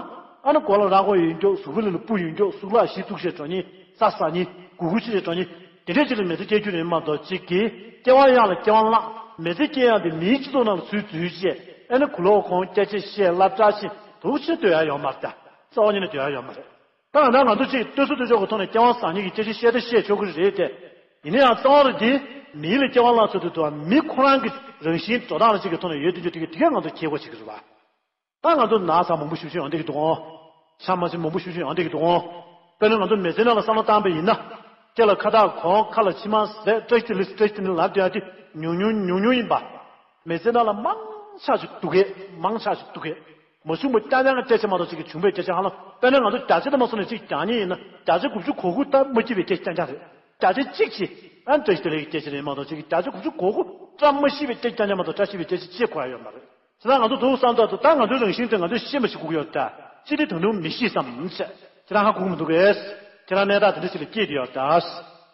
ཨ་ནི་མགོ་ལ་རྭ་ཀོ་ཡོད་མགྱོགས། གཟུགས་པོ་ལ་ལ་སྤུ་ཡོད་མགྱོགས། གཙུག་ལག་བཞི་བཙུགས་བྱས་འགྲོ་མཁན། ས་ཟ་མཁན། གུ་གུ་ཅི་བྱས་འགྲོ་མཁན། དེ་འདྲས་ཅིག་ལ་མི་ཚེ་སྐྱེལ་རྒྱུ་རེད་མ་གཏོགས་ཅིག་གིས་སྐྱེ་བ་གཡག་ལ་སྐྱེ་བ་བླངས། མི་ཚེ་སྐྱེལ་ཡག་དེ་མིའི་སྤྱི་ཚོགས་ནང་ལ་ཚུར་འཛུལ་བྱས། ཨ་ནི་གུ་ལོག་གོང་སྐྱ་ཆས་བཤད། སློབ་གྲྭ་ཕྱིན། སྡུག་ཆེ་སྡོད་ཡ་ཡོད་མ་རེད་ད། རྩ་བ་ཉིད་ནས་སྡོད་ཡ་ཡོད་མ་རེད། ད་ང་ད་ང་ཚོ་ཅིག་ལྟོས་ཚོད་ལྟོས་ཆོག་གི་ཐོག་ནས་སྐྱེ་བ་བཟང་ངན་གྱི་སྐད་ཆ་བཤད་ད་བཤད་ཆོག་གི་རེད་དེ། ཡིན་ན་ཡང་རྩ་བ་རེད་དེ། མིའི་ལ་སྐྱེ་བ་བླངས་ཚོད་དུ་དུ་མི་ཁོ་རང་གི་རང་བཞིན་འགྲོ་སྟངས་ལ་ཅིག་གི་ཐོག་ནས་ཡོད་དུས་ཅིག་དེ་གས་ང་ཚོ་ཁྱེད་གོ་ཅིག་གི་རེད་བ། ད་ང་ཚོ་ན་ཚ་མང་པོ་ཞུ་ཞུ་ཡོང་བསྡད་ཀྱི་འདུག་ཨོ། ཆ་མ་ཞིག་མང་པོ་ཞུ་ཞུ་ཡོང་བསྡད་ཀྱི་འདུག་ཨོ། དཔེར་ན་ང་ཚོ་མི་ཚེ་ནང་ལ་བསམ་བློ་བཏང་པ་ཡིན་ན། སྐེ་ལ་ཁ་བཏགས་གོན། ཁ་ལ་མཆིལ་མ་བཟས། བཀྲ་ཤིས་བདེ་ལེགས། བཀྲ་ཤིས་བདེ་ལེགས་ལབ་བསྡད་ཡ་དེ་ཉུང་ཉུང་ཉུང་ཉུང་ཡིན་པ། མི་ཚེ་ནང་ལ་མང་ཆ་ཞིག་སྡུག་གས། མང་ཆ་ཞིག་སྡུག་གས། མ་བྱུང་བ་རྐྱང་རྐྱང་གི་སྐད་ཆ་མ་གཏོགས་ཅིག་གི་བྱུང་བའི་སྐད་ཆ་ཧ་ལམ། དཔེར་ན་ང་ཚོ་བརྒྱ་ཆ་དེ་མ་སོང་ནས་ཅིག་རྒྱག་མཁན་ཡིན་ན་བརྒྱ་ཆ་དགུ་བཅུ་གོ་དགུ་ད་མ་སྐྱིད་པའི་སྐད་ཆ་རྐྱང་རྐྱང་རེད། བརྒྱ་ཆ་གཅིག་ཅིག་ཨ་བཀྲ་ཤིས་བདེ་ལེགས་ཀྱི་སྐད་ཆ་རེད་མ་གཏོགས་ཅིག་གི་བརྒྱ་ཆ་དགུ་བཅུ་གོ་དགུ་བཀྲ་མ་ཤིས་པའི་སྐད་ཆ་རྐྱང་རྐྱང་མ་གཏོགས་བཀྲ་ཤིས་པའི་སྐད་ཆ་གཅིག་གོ་ཡ་ཡོད་མ་རེད། ཁྱེད་རང་ང་ཚོ་དུག་བསམ་ཐག་ཏུ་ད་ང་ཚོའི་རང་བཞིན་དེ་ང་ཚོས་ཤེས་མ་ཤེས་དགོས་ཀྱི་ཡོད་ད། ཅི་སྟེ་ད་དུང་མི་ཤེས་སམ་ཅེས་ཁྱེད་རང་ཧ་གོ་གི་མི་འདུག་གས། ཁྱེད་རང་གནས་སྟངས་དེ་འདྲ་ཞིག་ལ་སྐྱེས་བསྡད་ཡོད་ད།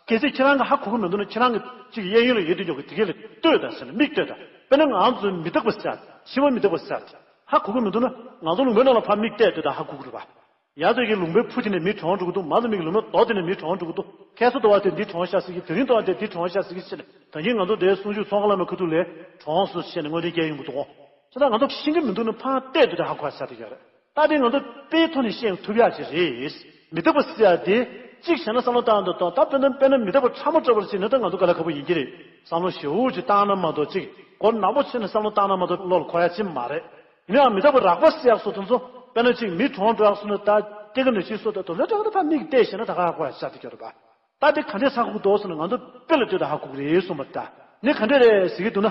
གལ་སྲིད་ཁྱེད་རང་གིས་ཧ་གོ་གི་མི་འདུག་ན་ཁྱེད་རང་གི་ཅིག་གཡས་གཡོན་ལ་ཡོད་དུས་ཀྱང་དེ་གས་ལ་ལྟོས་དང་ཟེར་ན་མིག་ལྟོས་དང་། དཔེར་ན་ང་ཚོ་མི་རྟག་པ་ཟེར་ཕྱི་མ་མི་རྟག་པ་ཟེར་ཧ་གོ་གི་མི་འདུག་ན་ང་ཚོ་ལུང་པའི་ནང་ལ་ཕར་མིག་བལྟས་ལྟོས་དང་ཧ་གོ་གི་རེད་པ། ཡ་ཚོད་ཀྱི་ལུང་པའི་ཕུ་དེ་ནས་མི་གྲོངས་འགྲོ་གི་འདུག་མ་ཚོད་མིག་ལུང་པའི་རྡོ་དེ་ནས་མི་གྲོངས་འགྲོ་གི་འདུག་ཁ་སང་དུ་བ་དེ་འདི་གྲོངས་ཤག་ཟེར་གི་དེ་རིང་དུ་བ་དེ་འདི་གྲོངས་ཤག་ཟེར་གི་ཟེར་ནས་ད་གིན་ང་ཚོ་དེའི་གསུང་ཆོས་ཚོང་ཁང་ལ་མ་ཁ་ཐུག་ལས་གྲོངས་སོང་ཟེར་ནས་དངོས་གནས་སྐྱེལ་ཡོང་གི་འདུག་གོ། ད་ལྟ་ང་ཚོ་ཤེས་ཀྱི་མི་འདུག་ན་ཕར་བལྟས་དུས་ད་ཧ་གོ་ས་དེ་ཡོད་རེད། ད་དེ་ང་ཚོ་དཔེའི་ཐོག་ནས་བཤད་ཐུབ་ཡག་ཅིག་རེད། མི་རྟག་པ་ཟེར་ཡག་དེ་གཅིག་བྱས་ན་བསམ་བློ་བཏང་དུས་ད་ད་དཔེར་ན་དཔེར་ན་མི་རྟག་པ་ཕྲ་མོ་འདྲ་པོ་ཅིག་ན་ད་ང་ཚོ་དཀའ་ལས་ཁག་པོ་ཡིན་གྱི་རེད། བསམ་བློ་ཞེ་པོ་ཅིག་བཏང་ན་མ་གཏོགས་ཅིག་མགོ་ནག་པོ་བྱས་ནས་བསམ་བློ་བཏང་ན་མ་གཏོགས་བློ་ལ་འཁོར་ཡག་ཅིག་མ་རེད། ཡིན་ནའང་མི་རྟག་པ་རགས་པ་ཟེར་ཡག་སོགས་དེ་ཚོ་དཔེར་ན་ཅིག་མི་གྲོངས་འགྲོ་ཡག་སོགས་ན་ད་སྐྱེ་རྒ་ན་འཆི་སོགས་དང་དོ་ལེ་དྲག་ད་ཕར་མིག་བལྟས་ཤེ་ན་ད་ག་ཧ་གོ་ཡག་ཤ་དེ་སྐྱོ་རེད་པ། ད་དེ་ག་འདྲས་ཧ་གོ་གི་འདུག་ཟེར་ན་ང་ཚོ་དཔེ་ལ་ལྟོས་དང་ཧ་གོ་གི་རེད་གསུངས་པ་ད། ནི་ག་འདྲས་རེད་ཟེར་གྱི་འདུག་ན།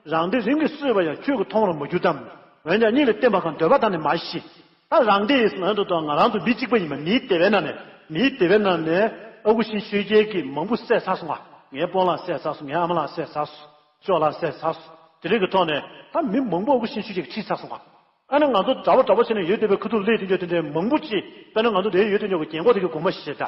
རང་སྡེ་རིམ་གྱིས་གསོས་པ་ཡང་ཁྱོད་ཀྱིས་མཐོང་བར་མ་གྱུར་ཏམ། འོན་ཀྱང་གཉིད་ལ་བརྟེན་པ་གང་འདོད་པ་དང་ནི་མ་ཤི། ད་རང་སྡེ་ཡིས་འོན་ཏོ་ཏོ་ང་རང་ཚོ་མི་གཅིག་པ་ཡིན་པ་མིའི་སྡེ་བའི་ནང་ནས་མིའི་སྡེ་བའི་ནང་ནས་ཨ་ཁུ་ཤིང་ཆོས་རྒྱལ་གྱིས་མང་པོ་བསད་ཚར་སོང་བ། ངའི་སྤོ་ལགས་བསད་ཚར་སོང་། ངའི་ཨ་མ་ལགས་བསད་ཚར་སོང་། ཅོག་ལ་བསད་ཚར་སོང་། དེ་རིགས་ཀྱི་ཐོག་ནས་ད་མི་མང་པོ་ཨ་ཁུ་ཤིང་ཆུ་ཅིག་ཁྲིད་ཚར་སོང་བ། ཨ་ནི་ང་ཚོ་འདྲ་པོ་འདྲ་པོ་བྱས་ནས་ཡོད་བསྡད་པའི་ཁ་ཐུག་སླེབས་དེ་འདྲ་དེ་འདྲའི་མང་པོ་ཅིག་དཔེར་ན་ང་ཚོ་འདིར་ཡོད་དེ་འདྲ་གི་རྒན་གོག་དེ་གི་དགོངས་པ་བཞེས་ད།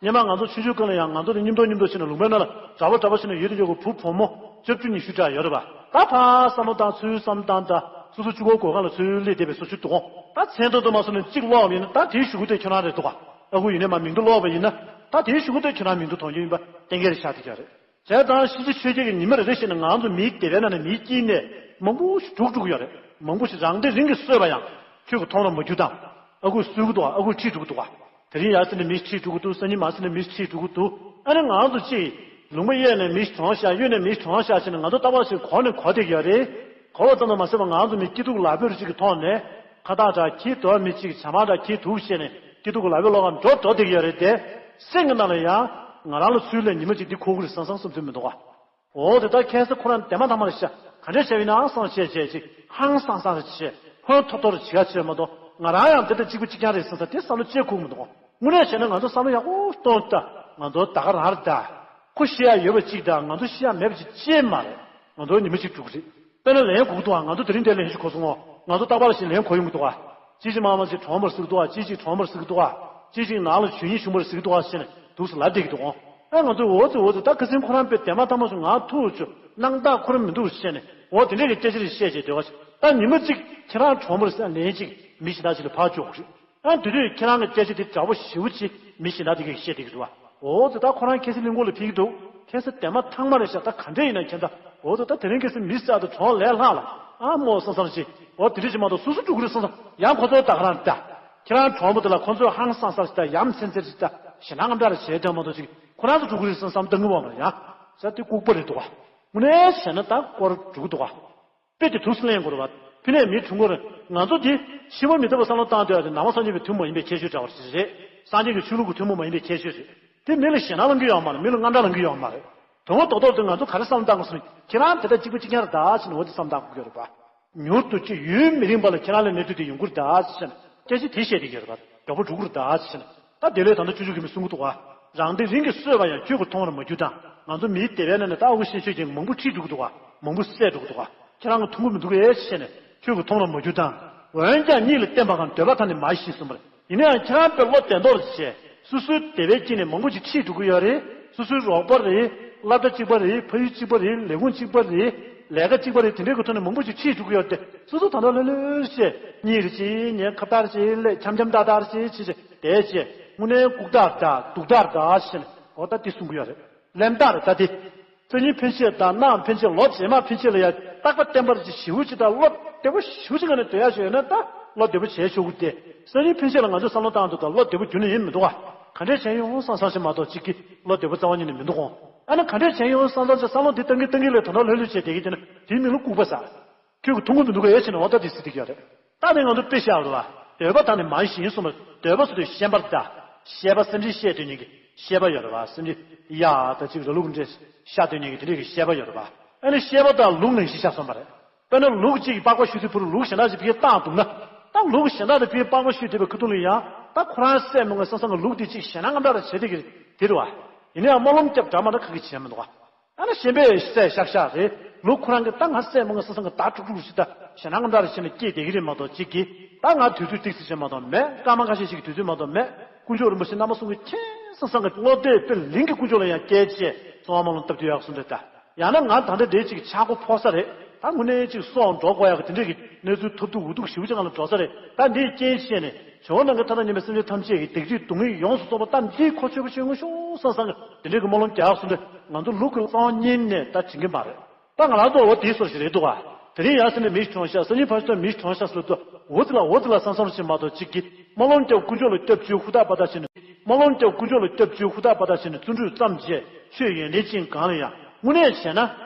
སྔོན་མ་ང་ཚོ་ཆུང་ཆུང་སྒང་ལ་ཡང་ང་ཚོ་དེ་མཉམ་དུ་མཉམ་དུ་བྱས་ནས་ལུང་པའི་ནང་ལ་འདྲ་པོ་འདྲ་པོ་བྱས་ནས་ཡོད་དེ་འདྲ་གི་བུ་བུ་མོ་བཅུ་བཅུ་ཉི་ཤུ་འདྲ་ཡོད་རེད་པ། ད་ཕར་བསམ་བློ་བཏང་ཚུར་བསམ་བཏང་ད་སོ་སོ་གཅིག་པོ་སྒོ་ཁང་ལ་ཚུར་སླེབས་བསྡད་པའི་བཟོ་ཞིག་འདུག་གོ། ད་མཚན་ཐོ་དུ་མ་སོང་ནས་གཅིག་ཀློག་པ་ཡིན་ན་ད་དེའི་གཞུག་གུ་དེ་ཁྱོད་རང་རེད་འདུག་ག། ཨ་ཁུ་ཡིན་ནས་མ་མིང་དུ་ཀློག་པ་ཡིན་ན་ད་དེའི་གཞུག་གུ་དེ་ཁྱོད་རང་མིང་དུ་མཐོང་རྒྱུ་ཡིན་པ་གཏན་འཁེལ་ཆགས་བསྡད་ཀྱི་རེད། བྱས་ཙང་ཤིང་རྗེ་ཆོས་རྒྱལ་གྱིས་ཉི་མ་རེ་རེ་བཞིན་ང་ཚོ་མིའི་སྡེ་བའི་ནང་ནས་མིའི་དཀྱིལ་ནས་མང་པོ་ཞིག་དྲུག་དྲུག་ཡོད་རེད། མང་པོ་ཞིག་རང་སྡེ་རིམ་གྱིས་གསོས་པ་ཡང་ཁྱོད་ཀྱིས་མཐོང་ར་མ་གྱུར་དང་། ཨ་ཁུ་གསོད་ཀྱི་འདུག་ཨ། ཨ་ཁུ་ཁྲིད་འགྲོ་གི་འདུག་ཨ། དེ་རིང་ཡར་ཟེར་ནས་མི་ཁྲིད་འགྲོ་གི་འདུག་སང་ཉིན་མར་ཟེར་ནས་མི་ཁྲིད་འགྲོ་གི་འདུག་ཨ་ནི་ང་ཚོ་ཅིག་ལུང་པ་གཡས་ནས་མི་གྲོངས་ཤག་གཡོན་ནས་མི་གྲོངས་ཤག་ཟེར་ནས་ང་ཚོ་རྟག་པར་ཞིག་གོ་ནས་གོ་བསྡད་ཀྱི་ཡོད་རེད། གོ་བ་ཙམ་དུ་མ་ཟད་པར་ང་ཚོ་མི་སྐྱིད་སྡུག་ལག་པས་རུ་ཅིག་གི་ཐོག་ནས་ཁ་བཏགས་འདྲ་ཁྱེར་འདུག་མི་གཅིག་ཇ་མ་འདྲ་ཁྱེར་འདུག་བྱས་ནས་སྐྱིད་སྡུག་གི་ལག་པའི་ལོགས་ཀ་འགྲོ་འགྲོ་བསྡད་ཀྱི་ཡོད་རེད་དེ། སེམས་ཀྱི་ནང་ལ་ཡང་ང་རང་ལ་ཚུར་ལས་ཉི་མ་གཅིག་འདི་འཁོར་གྱི་རེད་བསམ་བསམ་བསམ་ཚུལ་མི་འདུག་ག། འོ་དེ་ལྟར་ཁ་སང་ཁོ་རང་དེ་མ་ཐག་མ་རེད་ཤག་ག་འདྲས་བྱས་པ་ཡིན་ནའང་བསམ་བློ་བྱས་བྱས་ཅིག་ཧང་སང་སང་རེ་བྱས་ཕོན་ཐོགས་ཐོགས་རེ་བྱེད་ཡ་བྱས་མ་གཏོགས་ང་རང་ཡང་དེ་ལྟར་གཅིག་པ་གཅིག་རྐྱང་རེད་བསམ་ས་དེ་བསམ་བློ་ཅིག་འཁོར་མི་འདུག་དངོས་གནས་བྱས་ན་ང་ཚོ་བསམ་བློ་ཡག་པོ་གཏོང་ད། ང་ཚོ་ད་ག་རང་རེད་ད། ཁོ་ཤི་ཡ་ཡོད་པ་གཅིག་དང་ང་ཚོ་ཤི་ཡ་མེད་པ་གཅིག་གཅིག་མ་རེད། ང་ཚོ་ཉི་མ་གཅིག་འགྲོ་གི་རེད། དཔེར་ན་ལན་གོ་གི་འདུག་ཨ། ང་ཚོ་དེ་རིང་འདིར་ལན་ཞིག་གོ་སོང་ངོ་། ང་ཚོ་རྟག་པར་ཞིག་ལན་གོ་ཡོང་གི་འདུག་ཨ། ཅི་ཅི་མ་མ་ཅིག་གྲོངས་པར་ཟེར་གི་འདུག་ཨ། ཅི་ཅིག་གྲོངས་པར་ཟེར་གི་འདུག་ཨ། ཅི་ཅིག་ནང་ལ་གྱོད་ཉིད་བྱུང་བར་ཟེར་གི་འདུག་ཨ་ཟེར་ནས་འདུག་སེ་ལབ་བསྡད་ཀྱི་འདུག་ཨ། ཨ་ང་ཚོས་འོ་ཙི་འོ་ཙི་ད་ཁ་སང་ཁོ་རང་དཔེ་དེ་མ་ཐག་མ་སོང་ང་ཐུག་བཅུག་སྣང་དག་ཁོ་རང་མི་འདུག་ཟེར་ནས་འོ་དེ་འདྲས་ཀྱི་སྐད་ཆ་རེ་བཤད་བྱས་སྡོད་པ་ཞིག་ད་ཉི་མ་གཅིག་ཁྱེད་རང་གྲོངས་པར་ཟེར་ལན་གཅིག་མི་གཞན་དག་ཅིག་ལ་ཕར་བཅོག་གི་རེད། ཨ་དེ་དུས་ཁྱེད་རང་གི་སྐད་ཆ་དེ་འདྲ་པོ་ཞེ་པོ་ཅིག་མི་གཞན་དག་དེ་གས་བཤད་བསྡད་ཀྱི་འདུག་བ། འོ་ཙི་ད་ཁོ་རང་ཁ་སང་གླིང་སྐོར་ལ་ཕེབས་ཀྱི་འདུག་ཁ་སང་དེ་མ་ཐག་མ་རེད་ཤག་ད་ག་འདྲས་ཡིན་ན་ཁྱེད་ད་འོ་ཙི་ད་དེ་རིང་ཁ་སང་མི་བསད་དུ་གྲོངས་ལས་ལྷག་ལ་ཨ་མོ་བསམ་བསམ་ཅིག་འོ་དེ་འདྲས་ཅིག་མ་གཏོགས་སོ་སོ་འགྲོ་གི་རེད་བསམ་བསམ་ཡང་ཁོ་ཚོ་ད་ག་རང་ད། ཁྱེད་རང་གྲོངས་པ་དེ་ལ་ཁོ་ཚོས་ཧང་སང་ས་ཞིག་ད་ཡ་མཚན་ཚེར་ཞིག་ད་ཞེད་སྣང་ངམ་འདྲ་རེ་བྱས་དྲན་མ་གཏོགས་ཅིག་ཁོ་རང་ཚོ་འགྲོ་གི་རེད་བསམ་བསམ་ད་ངུ་བ་མ་ཡ། ས་དེ་ལྐུགས་པ་རེད་འདུག་བ། དངོས་གནས་བྱས་ན་ད་སྐོར་འགྲོ་གི་འདུག་བ། དཔེ་དེ་ཐུགས་སུ་ལེན་དགོས་རེད་བ། ཕི་ནས་མི་གྲོངས་ཀྱི་རེད། ང་ཚོ་འདི་ཕྱི་མ་མི་ཐུབ་པ་བསམ་བློ་བཏང་སྡོད་ཡ་དེ་ནང་པ་སངས་རྒྱས་པའི་ཐུན་མོང་མ་ཡིན་པའི་ཁྱད་ཆོས་འདྲ་བ་ཞིག་རེད། སངས་རྒྱས་ཀྱི་ཆོས་ལུགས་ཀྱི་ཐུན་མོང་མ་ཡིན་པའི་ཁྱད་ཆོས་རེད། དེ་མི་ལ་ཞེད་སྣང་ལངས་ཀྱི་ཡོད་མ་རེད། མི་ལ་དངངས་སྐྲག་ལངས་ཀྱི་ཡོད་མ་རེད། དོན་ངོ་རྡོག་རྡོག་དེ་ང་ཚོ་ག་རེ་བསམ་བློ་བཏང་དགོས་སོང་ཁྱེད་རང་དེ་ལྟར་གཅིག་པ་གཅིག་རྐྱང་རེད་ད་ཟེར་ནས་འོ་དེ་བསམ་བཏང་དགོས་ཀྱི་ཡོད་རེད་པ། མྱུར་དུ་ཅིག་ཡུན་མི་རིང་བ་ལ་ཁྱེད་རང་ལ་གནས་ཚུལ་དེ་ཡོང་གི་རེད་ད་ཟེར་ནས་སྐད་ཆ་དེ་བཤད་བསྡད་ཀྱི་ཡོད་རེད་པ། མགྱོགས་པོ་འགྲོ་གི་རེད་ད་ཟེར་ནས། ད་དེ་ལས་ད་ལྟ་སྤྱོད་འཇུག་གི་མི་གསུང་གི་འདུག་ག། རང་སྡེ་རིམ་གྱིས་གསོས་པ་ཡང་ཁྱོད་ཀྱིས་མཐོང་ར་མ་གྱུར་དང་། ང་ཚོ་མིའི་སྡེ་བའི་ནང་ནས་ད་ཨ་ཁུ་ཤེས་ཤོས་ཀྱིས་མང་པོ་ཁྲིད་འགྲོ་གི་འདུག་ག། མང་པོ་བསད་འགྲོ་གི་འདུག་ག། ཁྱེད་རང་གིས་མཐོང་གི་མི་འདུག་གས་ཞེས་ནས་ཁྱོད་ཀྱིས་མཐོང་ར་མ་གྱུར་དང་། འོན་ཀྱང་གཉིད་ལ་བརྟེན་པ་གང་འདོད་པ་དང་ནི་མ་ཤི་གསུངས་པ་རེད། ཡིན་ན་ཡང་ཁྱེད་རང་དཔེ་བློ་བདེ་མདོག་རེ་བྱས། སོ་སོའི་སྡེ་བའི་དཀྱིལ་ནས་མང་པོ་ཅིག་ཁྲིད་འགྲོ་གི་ཡོད་རེད། སོ་སོའི་རོགས་པ་རེད། སློབ་གྲྭ་གཅིག་པ་རེད། ཕ་ཡུལ་གཅིག་པ་རེད། ལས་ཁུངས་གཅིག་པ་རེད། ལས་ཀ་གཅིག་པ་རེད། དེ་འདྲའི་གི་ཐོག་ནས་མང་པོ་ཅིག་ཁྲིད་འགྲོ་གི་ཡོད་རེད་དེ། སོ་སོ་ད་ལྟ་ལྷོད་ལྷོད་བྱས། གཉིད་རེ་བྱས་ཉལ་ཁ་བཏགས་རེ་བྱས་ལས་འཆམ་འཆམ་ཏག་ཏག་རེ་བྱས་བྱས་བྱས་བསྡད་བྱས། དངོས་གནས་ལྐུགས་ཐག་འདྲ་སྡུག་ཐག་འདྲ་བྱས་ནས་འོ་ད་འདི་གསུང་གི་ཡོད་རེད། གླེན་རྟགས་རེད་ད་འདི། སང་ཉིན་ཕན་ཆད་དང་གནངས་ཕན་ཆད་ལོ་རྗེས་མ་ཕན་ཆད་ལ་ཡ་རྟག་པ་བརྟན་པར་ཅིག་ཞེ་པོ་ཅིག་དང་བློ་བདེ་པོ་ཞེ་པོ་ཅིག་ག་ནས་སྡོད་ཡག་ཞིག་ཡོད་ན་ད་ བློ་བདེ་པོ་བྱས་ཆོག་གི་སྟེ། སང་ཉིན་ཕན་ཆད་ལ་ང་ཚོས་བསམ་བློ་བཏང་འདུག་ད་བློ་བདེ་པོ་རྒྱུན་ནས་ཡིན་མི་འདུག་ག་ག་འདྲས་བྱས་ཡོང་བསམ་བསམ་ཞིག་མ་གཏོགས་གཅིག་གིས་བློ་བདེ་པོ་རྩ་བ་ཉིད་ནས་མི་འདུག་གོ་ཨ་ནི་ག་འདྲས་བྱས་ཡོང་བསམ་བསམ་ཞིག་བསམ་བློ་འདི་བཏང་གིན་བཏང་གིན་ལས་ད་ལྟ་ལྷོད་ལྷོད་བྱས་བསྡད་ཀྱི་བྱས་ན་དེའི་མིང་ལ་ལྐུགས་པ་ཟེར། ཁྱོད་ཀྱིས་མཐོང་གི་མི་འདུག་ག་ཨེ་བྱས་ན་འོ་ད་དེ་སྲིད་དེ་ག་རེད། ད་ནི་ང་ཚོ་དཔེ་བཞག་རེད་བ། འདོད་པ་དང་ནི་མ་ཡིན་ཞེས་གསུངས་པ། འདོད་པ་ཟེར་དུས་ཤེས་པར་གདའ། ཤེས་པ་སེམས་ཅན་ཤེས་འདོད་མཁན་གྱི་ཤེས་པ་ཡོད་རེད་བ། སེམས་ཅན་ཡ་ད་ཅིག་ར་ལུག་འདྲས་ཤ་འདོད་མཁན་གྱི་དེ་འདྲས་ཀྱི་ཤེས་པ་ཡོད་རེད་བ། ཨ་ནི་ཤེས་པ་དང་ལུག་ནང་བཞིན་ཆགས་སོང་བ་རེད། དཔེར་ན་ལུག་གཅིག་གིས་པགས་པ་བཤུས་ཚེ་ཕུ་རུ་ལུག་གཞན་དག་ཅིག་ཕ་གིར་བཏང་འདུག་ན། ད་ལུག་གཞན་དག་དེ་ཕ་གིར་པགས་པ་བཤུས་བསྡད་པའི་ཁ་ཐུག་ལ་ཡང་ད་ཁོ་རང་བསད་མི་དགོས་བསམ་བསམ་གི་ལུག་དེ་ཅིག་ཞེད་སྣང་ངམ་འདྲ་རེ་བྱེད་བསྡད་ཀྱི་དེ་རེད་བ། ཡིན་ན་ཡང་སྨོན་ལམ་བརྒྱབ་འདྲ་མ་འདྲ་ག་གིས་བྱས་མི་འདུག་བ། ཨ་ནི་གཞན་པས་བསད་ཤག་ཤག་རེད། ལུག་ཁོ་རང་གིས་ད་ང་བསད་མི་དགོས་བསམ་བསམ་གི་ད་ཁྲུག་ཁྲུག་ཞིག་ད་ཞེད་སྣང་ངམ་འདྲ་རེ་བྱས་ནས་སྐྱེས་བསྡད་ཀྱི་རེད་མ་གཏོགས་གཅིག་གིས་ད་ང་དུས་ཚོད་ཏོག་ཙམ་ཅིག་མ་གཏོགས་མེད། སྐར་མ་ཁ་ཤས་ཤིག་གི་དུས་ཚོད་མ་གཏོགས་མེད། དཀོན་མཆོག་རིན་པོ་ཆེ་རྣམ་པ་གསུམ་གྱིས་མཁྱེན་བསམ་བསམ་གི་བློ་གཏད་དཔེ་ལིང་གི་དཀོན་མཆོག་ལ་ཡང་སྐྱེལ་བྱས་གསོལ་བ་སྨོན་ལམ་བཏབ་དུས་ཡག་སོང་འདྲ་ད། ཡང་ན་ང་ད་ལྟ་འདྲའི་ཅིག་ཆག་སྒོ་ཕོག་ས་རེད། ད་དངོས་གནས་ཅིག་སྲོག་འགྲོ་དགོས་ཡག་གི་དེ་འདྲས་ཀྱི་གནས་ཚུལ་ཐོབ་ཐུབ་འུ་ཐུག་ཞེ་པོ་ཅིག་སྒང་ལ་འགྲོ་ས་རེད། ད་འདིའི་རྐྱེན་བྱས་ནས་ཇོ་བོ་ནམ་མཁའི་མཐའ་དང་མཉམ་པའི་སེམས་ཅན་ཐམས་ཅད་ཀྱི་སྡིག་སྒྲིབ་སྡུག་བསྔལ་ཡོངས་སུ་རྫོགས་པ་ད་འདིའི་གོ་ཆོད་པོ་ཆོད་ངོ་ཤོག་བསམ་བསམ་གི་དེ་འདྲས་ཀྱི་སྨོན་ལམ་རྒྱག་ཡག་སོང་འདྲ། ང་ཚོ་ལུག་གི་རྩ་བ་ཉིད་ནས་ད་བྱེད་ཀྱི་མ་རེད། ད་ང་རང་ཚོ་འོ་དེའི་སོར་ཞིག་རེད་འདུག་ག་དེ་རིང་ཡང་སེ་ནས་མི་ཞིག་གྲོངས་ཤག་སང་ཉིན་ཕར་ཕྱོགས་མི་ཞིག་གྲོངས་ཤག་ཟེར་ལབ་དུས་འོ་ཙི་ལ་འོ་ཙི་ལ་བསམ་བསམ་ཞིག་མ་གཏོགས་གཅིག་གིས་སྨོན་ལམ་རྒྱབ་དཀོན་མཆོག་ལ་སྐྱབས་བཅོལ་ཧུར་ཐག་པ་ཐག་བྱས་ནས། སྨོན་ལམ་རྒྱབ་དཀོན་མཆོག་ལ་སྐྱབས་བཅོལ་ཧུར་ཐག་པ་ཐག་བྱས་ནས་བརྩོན་འགྲུས་བརྩམས་བྱས་ཆོས་ཡོན་ཏན་ཅན་གང་ལ་ཡང་དངོས་གནས་བྱས་ན་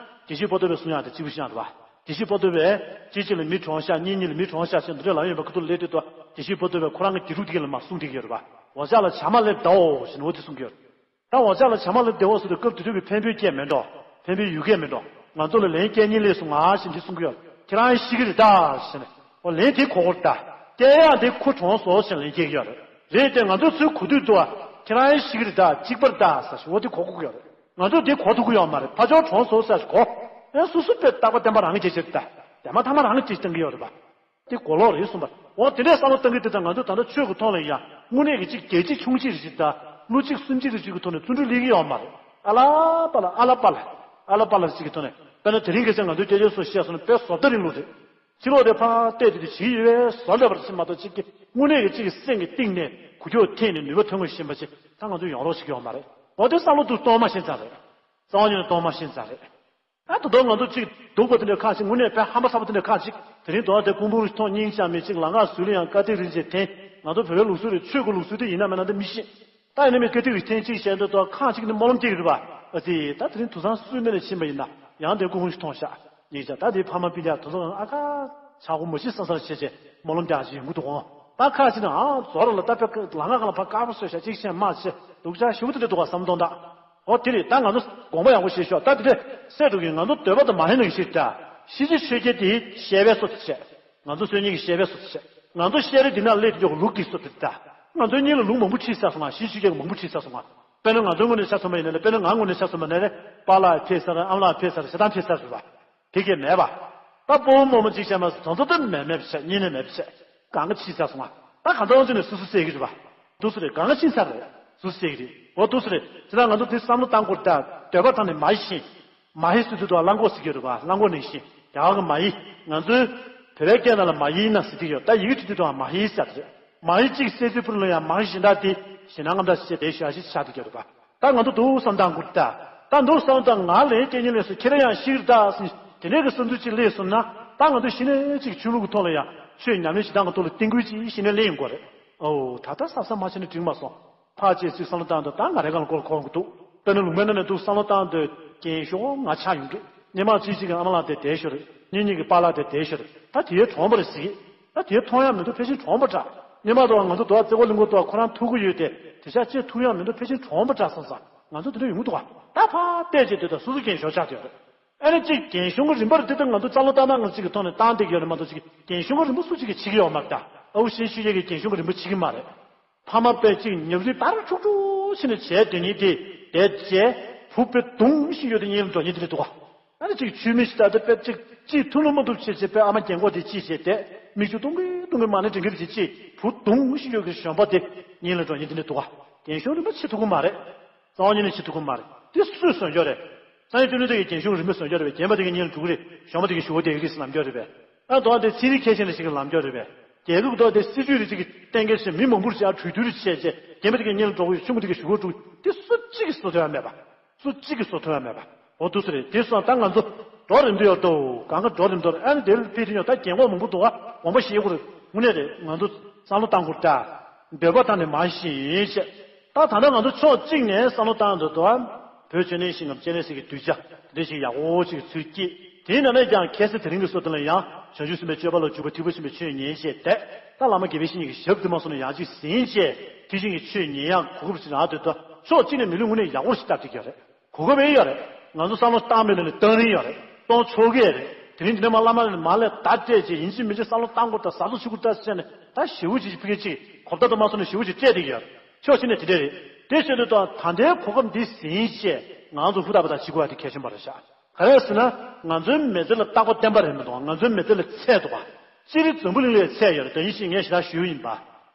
དགེ་བཤེས་པོ་ཏོ་བའི་གསུང་ཡག་དེ་གཅིག་པུ་ཤེས་ཡག་འདུག་བ། དགེ་བཤེས་པོ་ཏོ་བས་གཅིག་གཅིག་ལ་མི་གྲོངས་ཤག་གཉིས་གཉིས་ལ་མི་གྲོངས་ཤག་ཟེར་འདི་འདྲ་ལབ་ཡོད་པ་ཁ་ཐུག་ལ་སླེབས་དུས་དགེ་བཤེས་པོ་ཏོ་བས་ཁོ་རང་གི་དགེ་ཕྲུག་དེ་ག་ལ་མར་གསུང་བསྡད་ཀྱི་ཡོད་རེད་པ། འོ་ཅག་ལ་བྱ་མ་སླེབས་གདའོ་ཞེས་ནས་འོ་དེ་གསུང་གི་ཡོད་རེད། ད་འོ་ཅག་ལ་བྱ་མ་སླེབས་བསྡད་འོ་ཟེར་དུས་སྐབས་དེ་དུས་ཀྱི་འཕན་པོའི་སྐད་མེད་འགྲོ། འཕན་པོའི་ཡུལ་སྐད་མེད་འགྲོ། ང་ཚོ་ལ་ལན་སྐྱེལ་སྙིང་སླེབས་སོང་ང་ཞེས་འདི་གསུང་གི་ཡོད། ཁྱེད་རང་ཤི་གི་རེད་ད་ཞེས་ནས། འོ་ལན་དེ་གོ་གོ་རེད་ད། སྐྱེལ་ཡག་དེ་ཁོ་གྲོངས་སོང་ཞེས་ལན་སྐྱེལ་གི་ཡོད་རེད། རེད་དེ་ང་ཚོ་ཚུར་གོ་དུས་འདུག་ཨ། ཁྱེད་རང་ཤི་གི་རེད་ད་གཅིག་པ་རེད་ད་ཟེར་ཞིག་འོ་དེ་གོ་གོ་གི་ཡོད་རེད། ང་ཚོ་དེ་གོ་ཐུབ་ཀྱི་ཡོད་མ་རེད། ཕར་ཕྱོགས་གྲོངས་སོང་ཟེར་ཞིག་གོ། ཨེ་སོ་སོ་དཔེ་རྟག་པ་བསྟན་པ་རང་གིས་བྱེད་ཀྱི་རེད་ད། བདེན་པ་ཐ་མ་རང་གིས་བྱེད་བསྟན་གི་ཡོད་རེད་པ། དེ་གོ་ལོག་རེད་གསུངས་པ། འོ་དེ་འདྲའི་བསམ་བློ་གཏང་གི་དེ་དང་ང་ཚོ་ད་ལྟ་ཆོས་ཀྱི་ཐོག་ལ་ཡང་དངོས་གནས་ཀྱི་གཅིག་བརྒྱད་གཅིག་ཆུང་གཅིག་རེ་གཅིག་དང་ཀླུ་གཅིག་གསུམ་གཅིག་རེ་གཅིག་གི་ཐོག་ནས་བརྩོན་འགྲུས་སླེབས་ཀྱི་ཡོད་མ་རེད། ཨ་ལ་པ་ལ་ཨ་ལ་པ་ལ་ཨ་ལ་པ་ལ་གཅིག་གི་ཐོག་ནས་དཔེར་ན་དེ་རིང་ཁ་སང་ང་ཚོའི་སྐྱབས་རྗེ་སོགས་བཤད་སོང་ན་དཔེ་བཟོ་ལྟ་རིང་ལུགས་རེད། ཕྱི་ལོགས་དེ་ཕར་བལྟས་དུས་དེ་བྱེད་ཀྱི་ཡོད་པའི་བཟོ་འདྲ་པར་ཕྱིན་མ་གཏོགས་གཅིག་གི་དངོས་གནས་ཀྱི་གཅིག་གི་སེམས་ཀྱི་གཏིང་ནས་འགུལ་སྐྱོད་ཐེབས་ནས་ནུས་པ་ཐོན་དགོས་བཞིན་པ་ཅིག་ད་ང་ཚོ་ཡོང་རོགས་བྱེད་ཀྱི་ཡོད་མ་རེད། འོ་དེ་བསམ་བློ་འདུག་གཏོང་མ་ཤེས་ཙང་རེད། རྩ་བ་ཉིད་ནས་གཏོང་མ་ཤེས་ཙང་རེད། ཨ་ད་དུང་ང་ཚོ་གཅིག་སྡུག་པ་དེ་འདྲ་ཁག་ཅིག་དངོས་གནས་དཔེ་ཧམ་པ་ཚ་པོ་དེ་འདྲ་ཁག་ཅིག་དེ་རིང་དོ་བ་དེ་ཀུན་སྤོང་མཐོང་སྙིང་རྗེ་མེད་ཅིག་ལམ་ཁ་ཟུར་ལ་ཡང་དཀའ་སྡུག་རིན་ཆེན་འཐེན། ང་ཚོ་བོད་པའི་ལུགས་སྲོལ་རེད། ཆོས་ཀྱི་ལུགས་སྲོལ་དེ་ཡིན་ན་མིན་ན་དེ་མི་ཤེས། ད་ཡིན་ན་མིན་དཀའ་སྡུག་གི་འཐེན་གཅིག་བྱས་འདུག་དོ་ཁག་ཅིག་ནི་སྨོན་ལམ་སྐྱེ་གི་རེད་པ། ཨ་ཙི་ད་དེ་རིང་དུས་བཟང་སྲོལ་མེད་ནས་ཕྱིན་པ་ཡིན་ན་ཡང་དེ་ཀུན་སྤོང་ཞིག་ཐོངས་ཤག་ཉིན་ཞག་ད་དེ་ཕ་མ་སྤུན་ཀྱག་དེ་ཚོ་ཨ་ཁ་ཆག་སྒོ་མ་ཤི་ས་སར་བྱས་བྱས་སྨོན་ལམ་རྒྱག་ཅིག་ཡོང་གི་འདུག་གོ། ད་ཁག་ཅིག་ནི་ཨ་ཛོ་ར་ལ་ད་དཔེ་ལམ་ཁ་སྒང་ལ་ཕར་དཀར་པོ་བཟོས་ཤག་གཅིག་བྱས་མ་བྱས་སྡུག་ཅག་ཞེ་པོ་དེ་འདྲ་འདུག་ག་བསམ་གཏོང་ད། ཨོ་དེ་རེད། ད་ང་ཚོ་དགོངས་པ་ཡག་པོ་བཞེས་ཤོག་ད་དེ་འདྲ་སེ་འགྲོ་གི་ང་ཚོ་འདོད་པ་དང་མ་ཧེ་ནོ་གི་ཤེས་ད། ཤེས་བྱའི་ཆོས་བརྒྱད་དེ་བཤད་པའི་སོ་ཚིགས་བྱས། ང་ཚོ་སོ་སོ་གཉིས་ཀྱི་བཤད་པའི་སོ་ཚིགས་བྱས། ང་ཚོ་ཤེས་རིག་འདི་ན་སླེབས་འཇོག་ལུགས་འདི་སོ་ཚིགས་ད། ང་ཚོའི་གཉིས་ལ་ལུགས་མང་པོ་ཕྱེས་ཚར་སོང་ང་། ཤེས་བྱའི་ཆོས་བརྒྱད་མང་པོ་ཕྱེས་ཚར་སོང་ང་། དཔེར་ན་ང་ཚོའི་ངོས་ནས་ཆ་མཚོན་པ་ཡིན་ན་ནི། དཔེར་ན་ང་ངོས་ནས་ཆ་མཚོན་པ་ན་ནི། པཱ་ལགས་ཕེབས་ཚར། ཨ་མ་ལགས་ཕེབས་ཚར། ཞེ་སྡང་ཕེབས་ཚར་ཟེར་བ། དེ་གས་མེད་པ། ད་སྤོ་བོ་རྨོ་མོ་གཅིག་བྱས་མ་སོང་ཚོ་ད་མེད་མེད་བྱས་གཉིས་ནས་མེད་བྱས། གང་ག་ཕྱིན་ཚར་སོང་ང་། ད་གང་ཚང་ཚོ་ནས་སོ་སོ་བསད་ཀྱི་རེད་པ། འདུག་སེ་རེད། གང་ག་ཕྱིན་ཚར་རེད། སོ་སོ་བསད་ཀྱི་རེད། འོ་འདུག་སེ་རེད། དེ་ད་ང་ཚོ་དེ་བསམ་བློ་བཏང་དགོས་རེད་ད། འདོད་པ་དང་ནི་མ་ཧེ་ཤིང་། མ་ཧེ་ཟེར་དུས་དུ་གླང་གོག་ཟེར་གྱི་ཡོད་རེད་པ། གླང་གོག་ནང་བཞིན་རྒྱ་གར་གྱི་མ་ཧེ། ང་ཚོའི་བོད་པའི་སྐད་ནང་ལ་མ་ཧེ་ན་ཟེར་གྱི་ཡོད། ད་ཡི་གེ་བྲིས་དུས་དུ་མ་ཧེ་ཟེར་གྱི་རེད། མ་ཧེ་གཅིག་བསད་ཚེ་ཕུར་ལ་ཡང་མ་ཧེ་གཞན་དག་དེ་ཞེད་སྣང་ངམ་འདྲ་ཞིག་བྱས་དེ་ཞོ་ཞིག་ཆགས་བསྡད་ཀྱི་ཡོད་རེད་པ། ད་ང་ཚོ་འདུག་བསམ་བཏང་དགོས་རེད་ད། ད་འདུག་བསམ་བཏང་། ང་ལན་སྐྱེལ་ཉིན་ལས་སུ་ཁྱེད་རང་ཡང་ཤི་གི་རེད་ད་ཟེར་དེ་འདྲའི་གི་བསམ་ཚུལ་ཅིག་སླེབས་སོང་ན། ད་ང་ཚོ་གཞི་ནས་ཅིག་ཆོས་ལུགས་ཀྱི་ཐོག་ལ་ཡང་ཆོས་ཉམས་ལེན་བྱེད་སྟངས་ཀྱི་ཐོག་ལ་རྟིང་སྐུལ་ཅིག་གཞི་ནས་སླེབས་ཡོང་དགོས་རེད། ཨོ་ད་ལྟ་བསམ་བསམ་མ་བྱས་ན་འགྲིག་མ་སོང་། ཕར་བྱས་ཚུལ་བསམ་བློ་བཏང་དུས་ད་ང་རེ་གང་ལ་སྐོར་གོ་གི་འདུག་དཔེར་ན་ལུང་པའི་ནང་ནས་འདུག་བསམ་བློ་བཏང་དུས་རྒན་ཤོས་ང་ཆགས་ཡོང་གི། སྔོན་མ་གཅིག་གཅིག་གི་ཨ་མ་ལགས་དེ་བསྡད་ཤོར་རེད། གཉིས་གཉིས་ཀྱི་པཱ་ལགས་དེ་བསྡད་ཤོར་རེད། ད་དེའི་གྲོངས་པ་རེད་ཟེར་གི། ད་དེའི་མཐོང་ཡག་མི་འདུག་ཕལ་ཆེར་གྲོངས་པ་འདྲ། སྔོན་མ་དུ་ང་ཚོ་དུ་བ་རྩེ་ཁོག་གླིང་ཁོག་དུ་བ་ཁོ་རང་ཐུག་གི་ཡོད་དེ། དེ་ཤག་ཅེས་ཐུག་ཡག་མི་འདུག་ཕལ་ཆེར་གྲོངས་པ་འདྲ་བསམ་བསམ་ང་ཚོ་དེ་འདྲ་ཡོང་གི་འདུག་ག་ད་ཕར་བལྟས་རྗེས་དེ་དང་སོ་སོ་རྒན་ཤོས་ཆགས་བསྡད་ཡོད་རེད། ཨ་ནི་གཅིག་རྒན་གཞོན་གྱི་རིམ་པར་དེ་ལྟར་ང་ཚོ་རྩ་བློ་བཏང་ན་ང་ཚོ་གཅིག་གི་ཐོག་ནས་བཏང་བསྡད་ཀྱི་ཡོད་རེད་མ་གཏོགས་གཅིག་རྒན་གཞོན་གྱི་རིམ་པ་སུ་གཅིག་གིས་བྱེད་ཀྱི་ཡོད་མ་རེད་ད། ཨའུ་ཤེས་ཤུལ་ཡས་ཀྱི་རྒན་གཞོན་གྱི་རིམ་པ་བྱེད་ཀྱི་མ་རེད། ཕ་མ་དཔེ་གཅིག་ཉབ་རིལ་ཕར་འཁྲུག་འཁྲུག་བྱས་ནས་བྱས་དོན་ཉིད་དེ་དེ་བྱས་བུ་དཔེ་གདུང་ཞིག་ཡོད་དེ་གཉིད་ལ་འགྲོ་ཉིན་དེ་འདྲ་འདུག་ག་ཨ་ནི་གཅིག་ཆུ་མིག་ཞིག་ལྟ་དེ་དཔེ་གཅིག་གཅིག་ཐུགས་ལ་མ་ཐུབ་བྱས་བྱས་དཔེ་ཨ་མ་རྒན་གོག་དེ་གཅིག་བྱས་དེ་མིག་ཆུ་གཏོང་གི་གཏོང་གི་མ་ཎི་འདྲེན་གི་བྱས་གཅིག་བུ་གདུང་ཞིག་ཡོད་ཀྱི་གཞོན་པ་དེ་གཉིད་ལ་འགྲོ་ཉིན་དེ་འདྲ་འདུག་ག་རྒན་གཞོན་རིམ་པ་བྱེད་ཐུབ་ཀྱི་མ་རེད། རྩ་བ་ཉིད་ནས་བྱེད་ཐུབ་ཀྱི་མ་རེད། དེ་སུས་བཟོ་འཇོག་རེད། སང་ཉིན་སྤྱི་ནོར་དེ་གི་རྒན་གཞོན་རིམ་པས་བཟོ་འཇོག་རེད་པས། རྒན་པ་དེ་གི་གཉིད་ལ་འགྲོ་གི་རེད། གཞོན་པ་དེ་གི་གཞུག་གུ་བསྡད་ཀྱི་རེད་ཟེར་ལམ་འཇོག་རེད་པས། ཨ་དོ་དེ་ཚན་རིག་མཁས་ཅན་ལ་ཞིག་གི་ལམ་འཇོག་རེད་པས། རྒྱལ་ཁབ་ཀྱི་ཐོག་དེ་སྲིད་ཇུས་རེ་ཅིག་གི་གཏན་འཁེལ་བྱས་མི་མང་པོ་ཞིག་ཨ་གྲོས་བསྡུར་བྱས་བྱས་རྒན་པ་དེ་གི་གཉིད་ལ་འགྲོ་གི་ཡོད། ཆུང་ངུ་དེ་གི་གཞུག་གུ་འགྲོ་གི་ཡོད། དེ་སུ་གཅིག་གིས་བཟོ་ཐུབ་ཡ་མེད་པ། སུ་གཅིག་གིས་བཟོ་ཐུབ་ཡ་མེད་པ། འོ་འདུག་སེ་རེད། དེ་སོང་ད་ང་ཚོ། འགྲོ་རིམ་དུ་ཡོད་དོ། གང་ག་འགྲོ་རིམ་དུ་ཨ་ནི་དེ་ལ་ཕེབས་དུས་ཡང་ད་རྒན་གོག་མང་པོ་འདུག་བ། དགོངས་པ་བཞེས་དགོས་རེད། དངོས་གནས་རེད། ང་ཚོ་བསམ་བློ་བཏང་དགོས་ད། འདོད་པ་དང་ནི་མ་ཤེས་བྱས། ད་ད་ལྟ་ང་ཚོ་ཕྱོགས་གཅིག་ནས་བསམ་བློ་བཏང་འདོད་དོ། བོད་ཆོས་ལྡན་ཞིང་ཁམས་སྤྱན་རས་གཟིགས་ཀྱི་གདུལ་བྱ་དེ་འདྲ་ཞིག་ཡག་པོ་ཞིག་ཚུལ་སྐྱེས། དེའི་ནང་ནས་ཀྱང་ཁ་སང་དེ་རིང་གི་སྲོལ་དེ་ལ་ཡང་བྱང་ཆུབ་སེམས་དཔའི་སྤྱོད་པ་ལ་འཇུག་པ་ཐེག་པ་ཆེན་པོའི་ཆོས་ཉན་བྱས་ཏེ། ད་བླ་མ་དགེ་བའི་བཤེས་གཉེན་གྱི་ཞབས་དེ་མ་སོང་ན་ཡང་ཅིག་ཟིན་བྱས་དེ་བཞིན་གྱི་ཆོས་ཉན་ཡག་གོ་སྐབས་ཤིག་རག་འདོད་དོ། ཕྱོགས་གཅིག་ནས་མི་ལུས་དངོས་གནས་ཡག་པོ་ཞིག་སྟབས་བདེ་གི་ཡོད་རེད། གོ་སྐབས་ཡོད་རེད། ང་ཚོ་བསམ་བློ་བཏང་མེད་ལ་ནི་བཏང་རིན་ཡོད་རེད། གཏོང་ཆོག་གི་རེད། དེ་རིང་འདི་ནས་མ་བླ་མ་ནས་མ་ལས་ད་སྤྲད་ཅིག་ཡིན་གཅིག་མིན་གཅིག་བསམ་བློ་བཏང་དགོས་ད་གཟབ་གཟབ་བྱེད་དགོས་ད་ཟེར་ནས་ད་ཞེ་པོ་ཅིག་ཕ་གི་ཅིག་གོ་བརྡ་དུ་མ་སོང་ནས་ཞེ་པོ་ཅིག་སྤྲད་བསྡད་ཀྱི་ཡོད་རེད། ཕྱོགས་གཅིག་ནས་དེ་འདྲ་རེད། དེ་བྱེད་དུས་ད་ད་ལྟའི་གོ་སྐབས་འདི་ཟིན་བྱས་ང་ཚོ་ཧུར་ཐག་པ་ད་བྱེད་དགོས་པ་དེ་གལ་ཆེན་པོ་རེད་ཤག་ག་རེ་ཟེར་ན་ང་ཚོའི་མི་ཚེ་ལ་རྟག་པ་བརྟན་པ་རེད་མི་འདུག་ང་ཚོའི་མི་ཚེ་ལ་ཚད་འདུག་ག་སྤྱིར་འཛམ་བུ་གླིང་ལ་ཚད་ཡོད་རེད། དེ་ཡིན་ཞེས་ངས་ཞེ་དྲག་ཞུས་ཡིན་པ།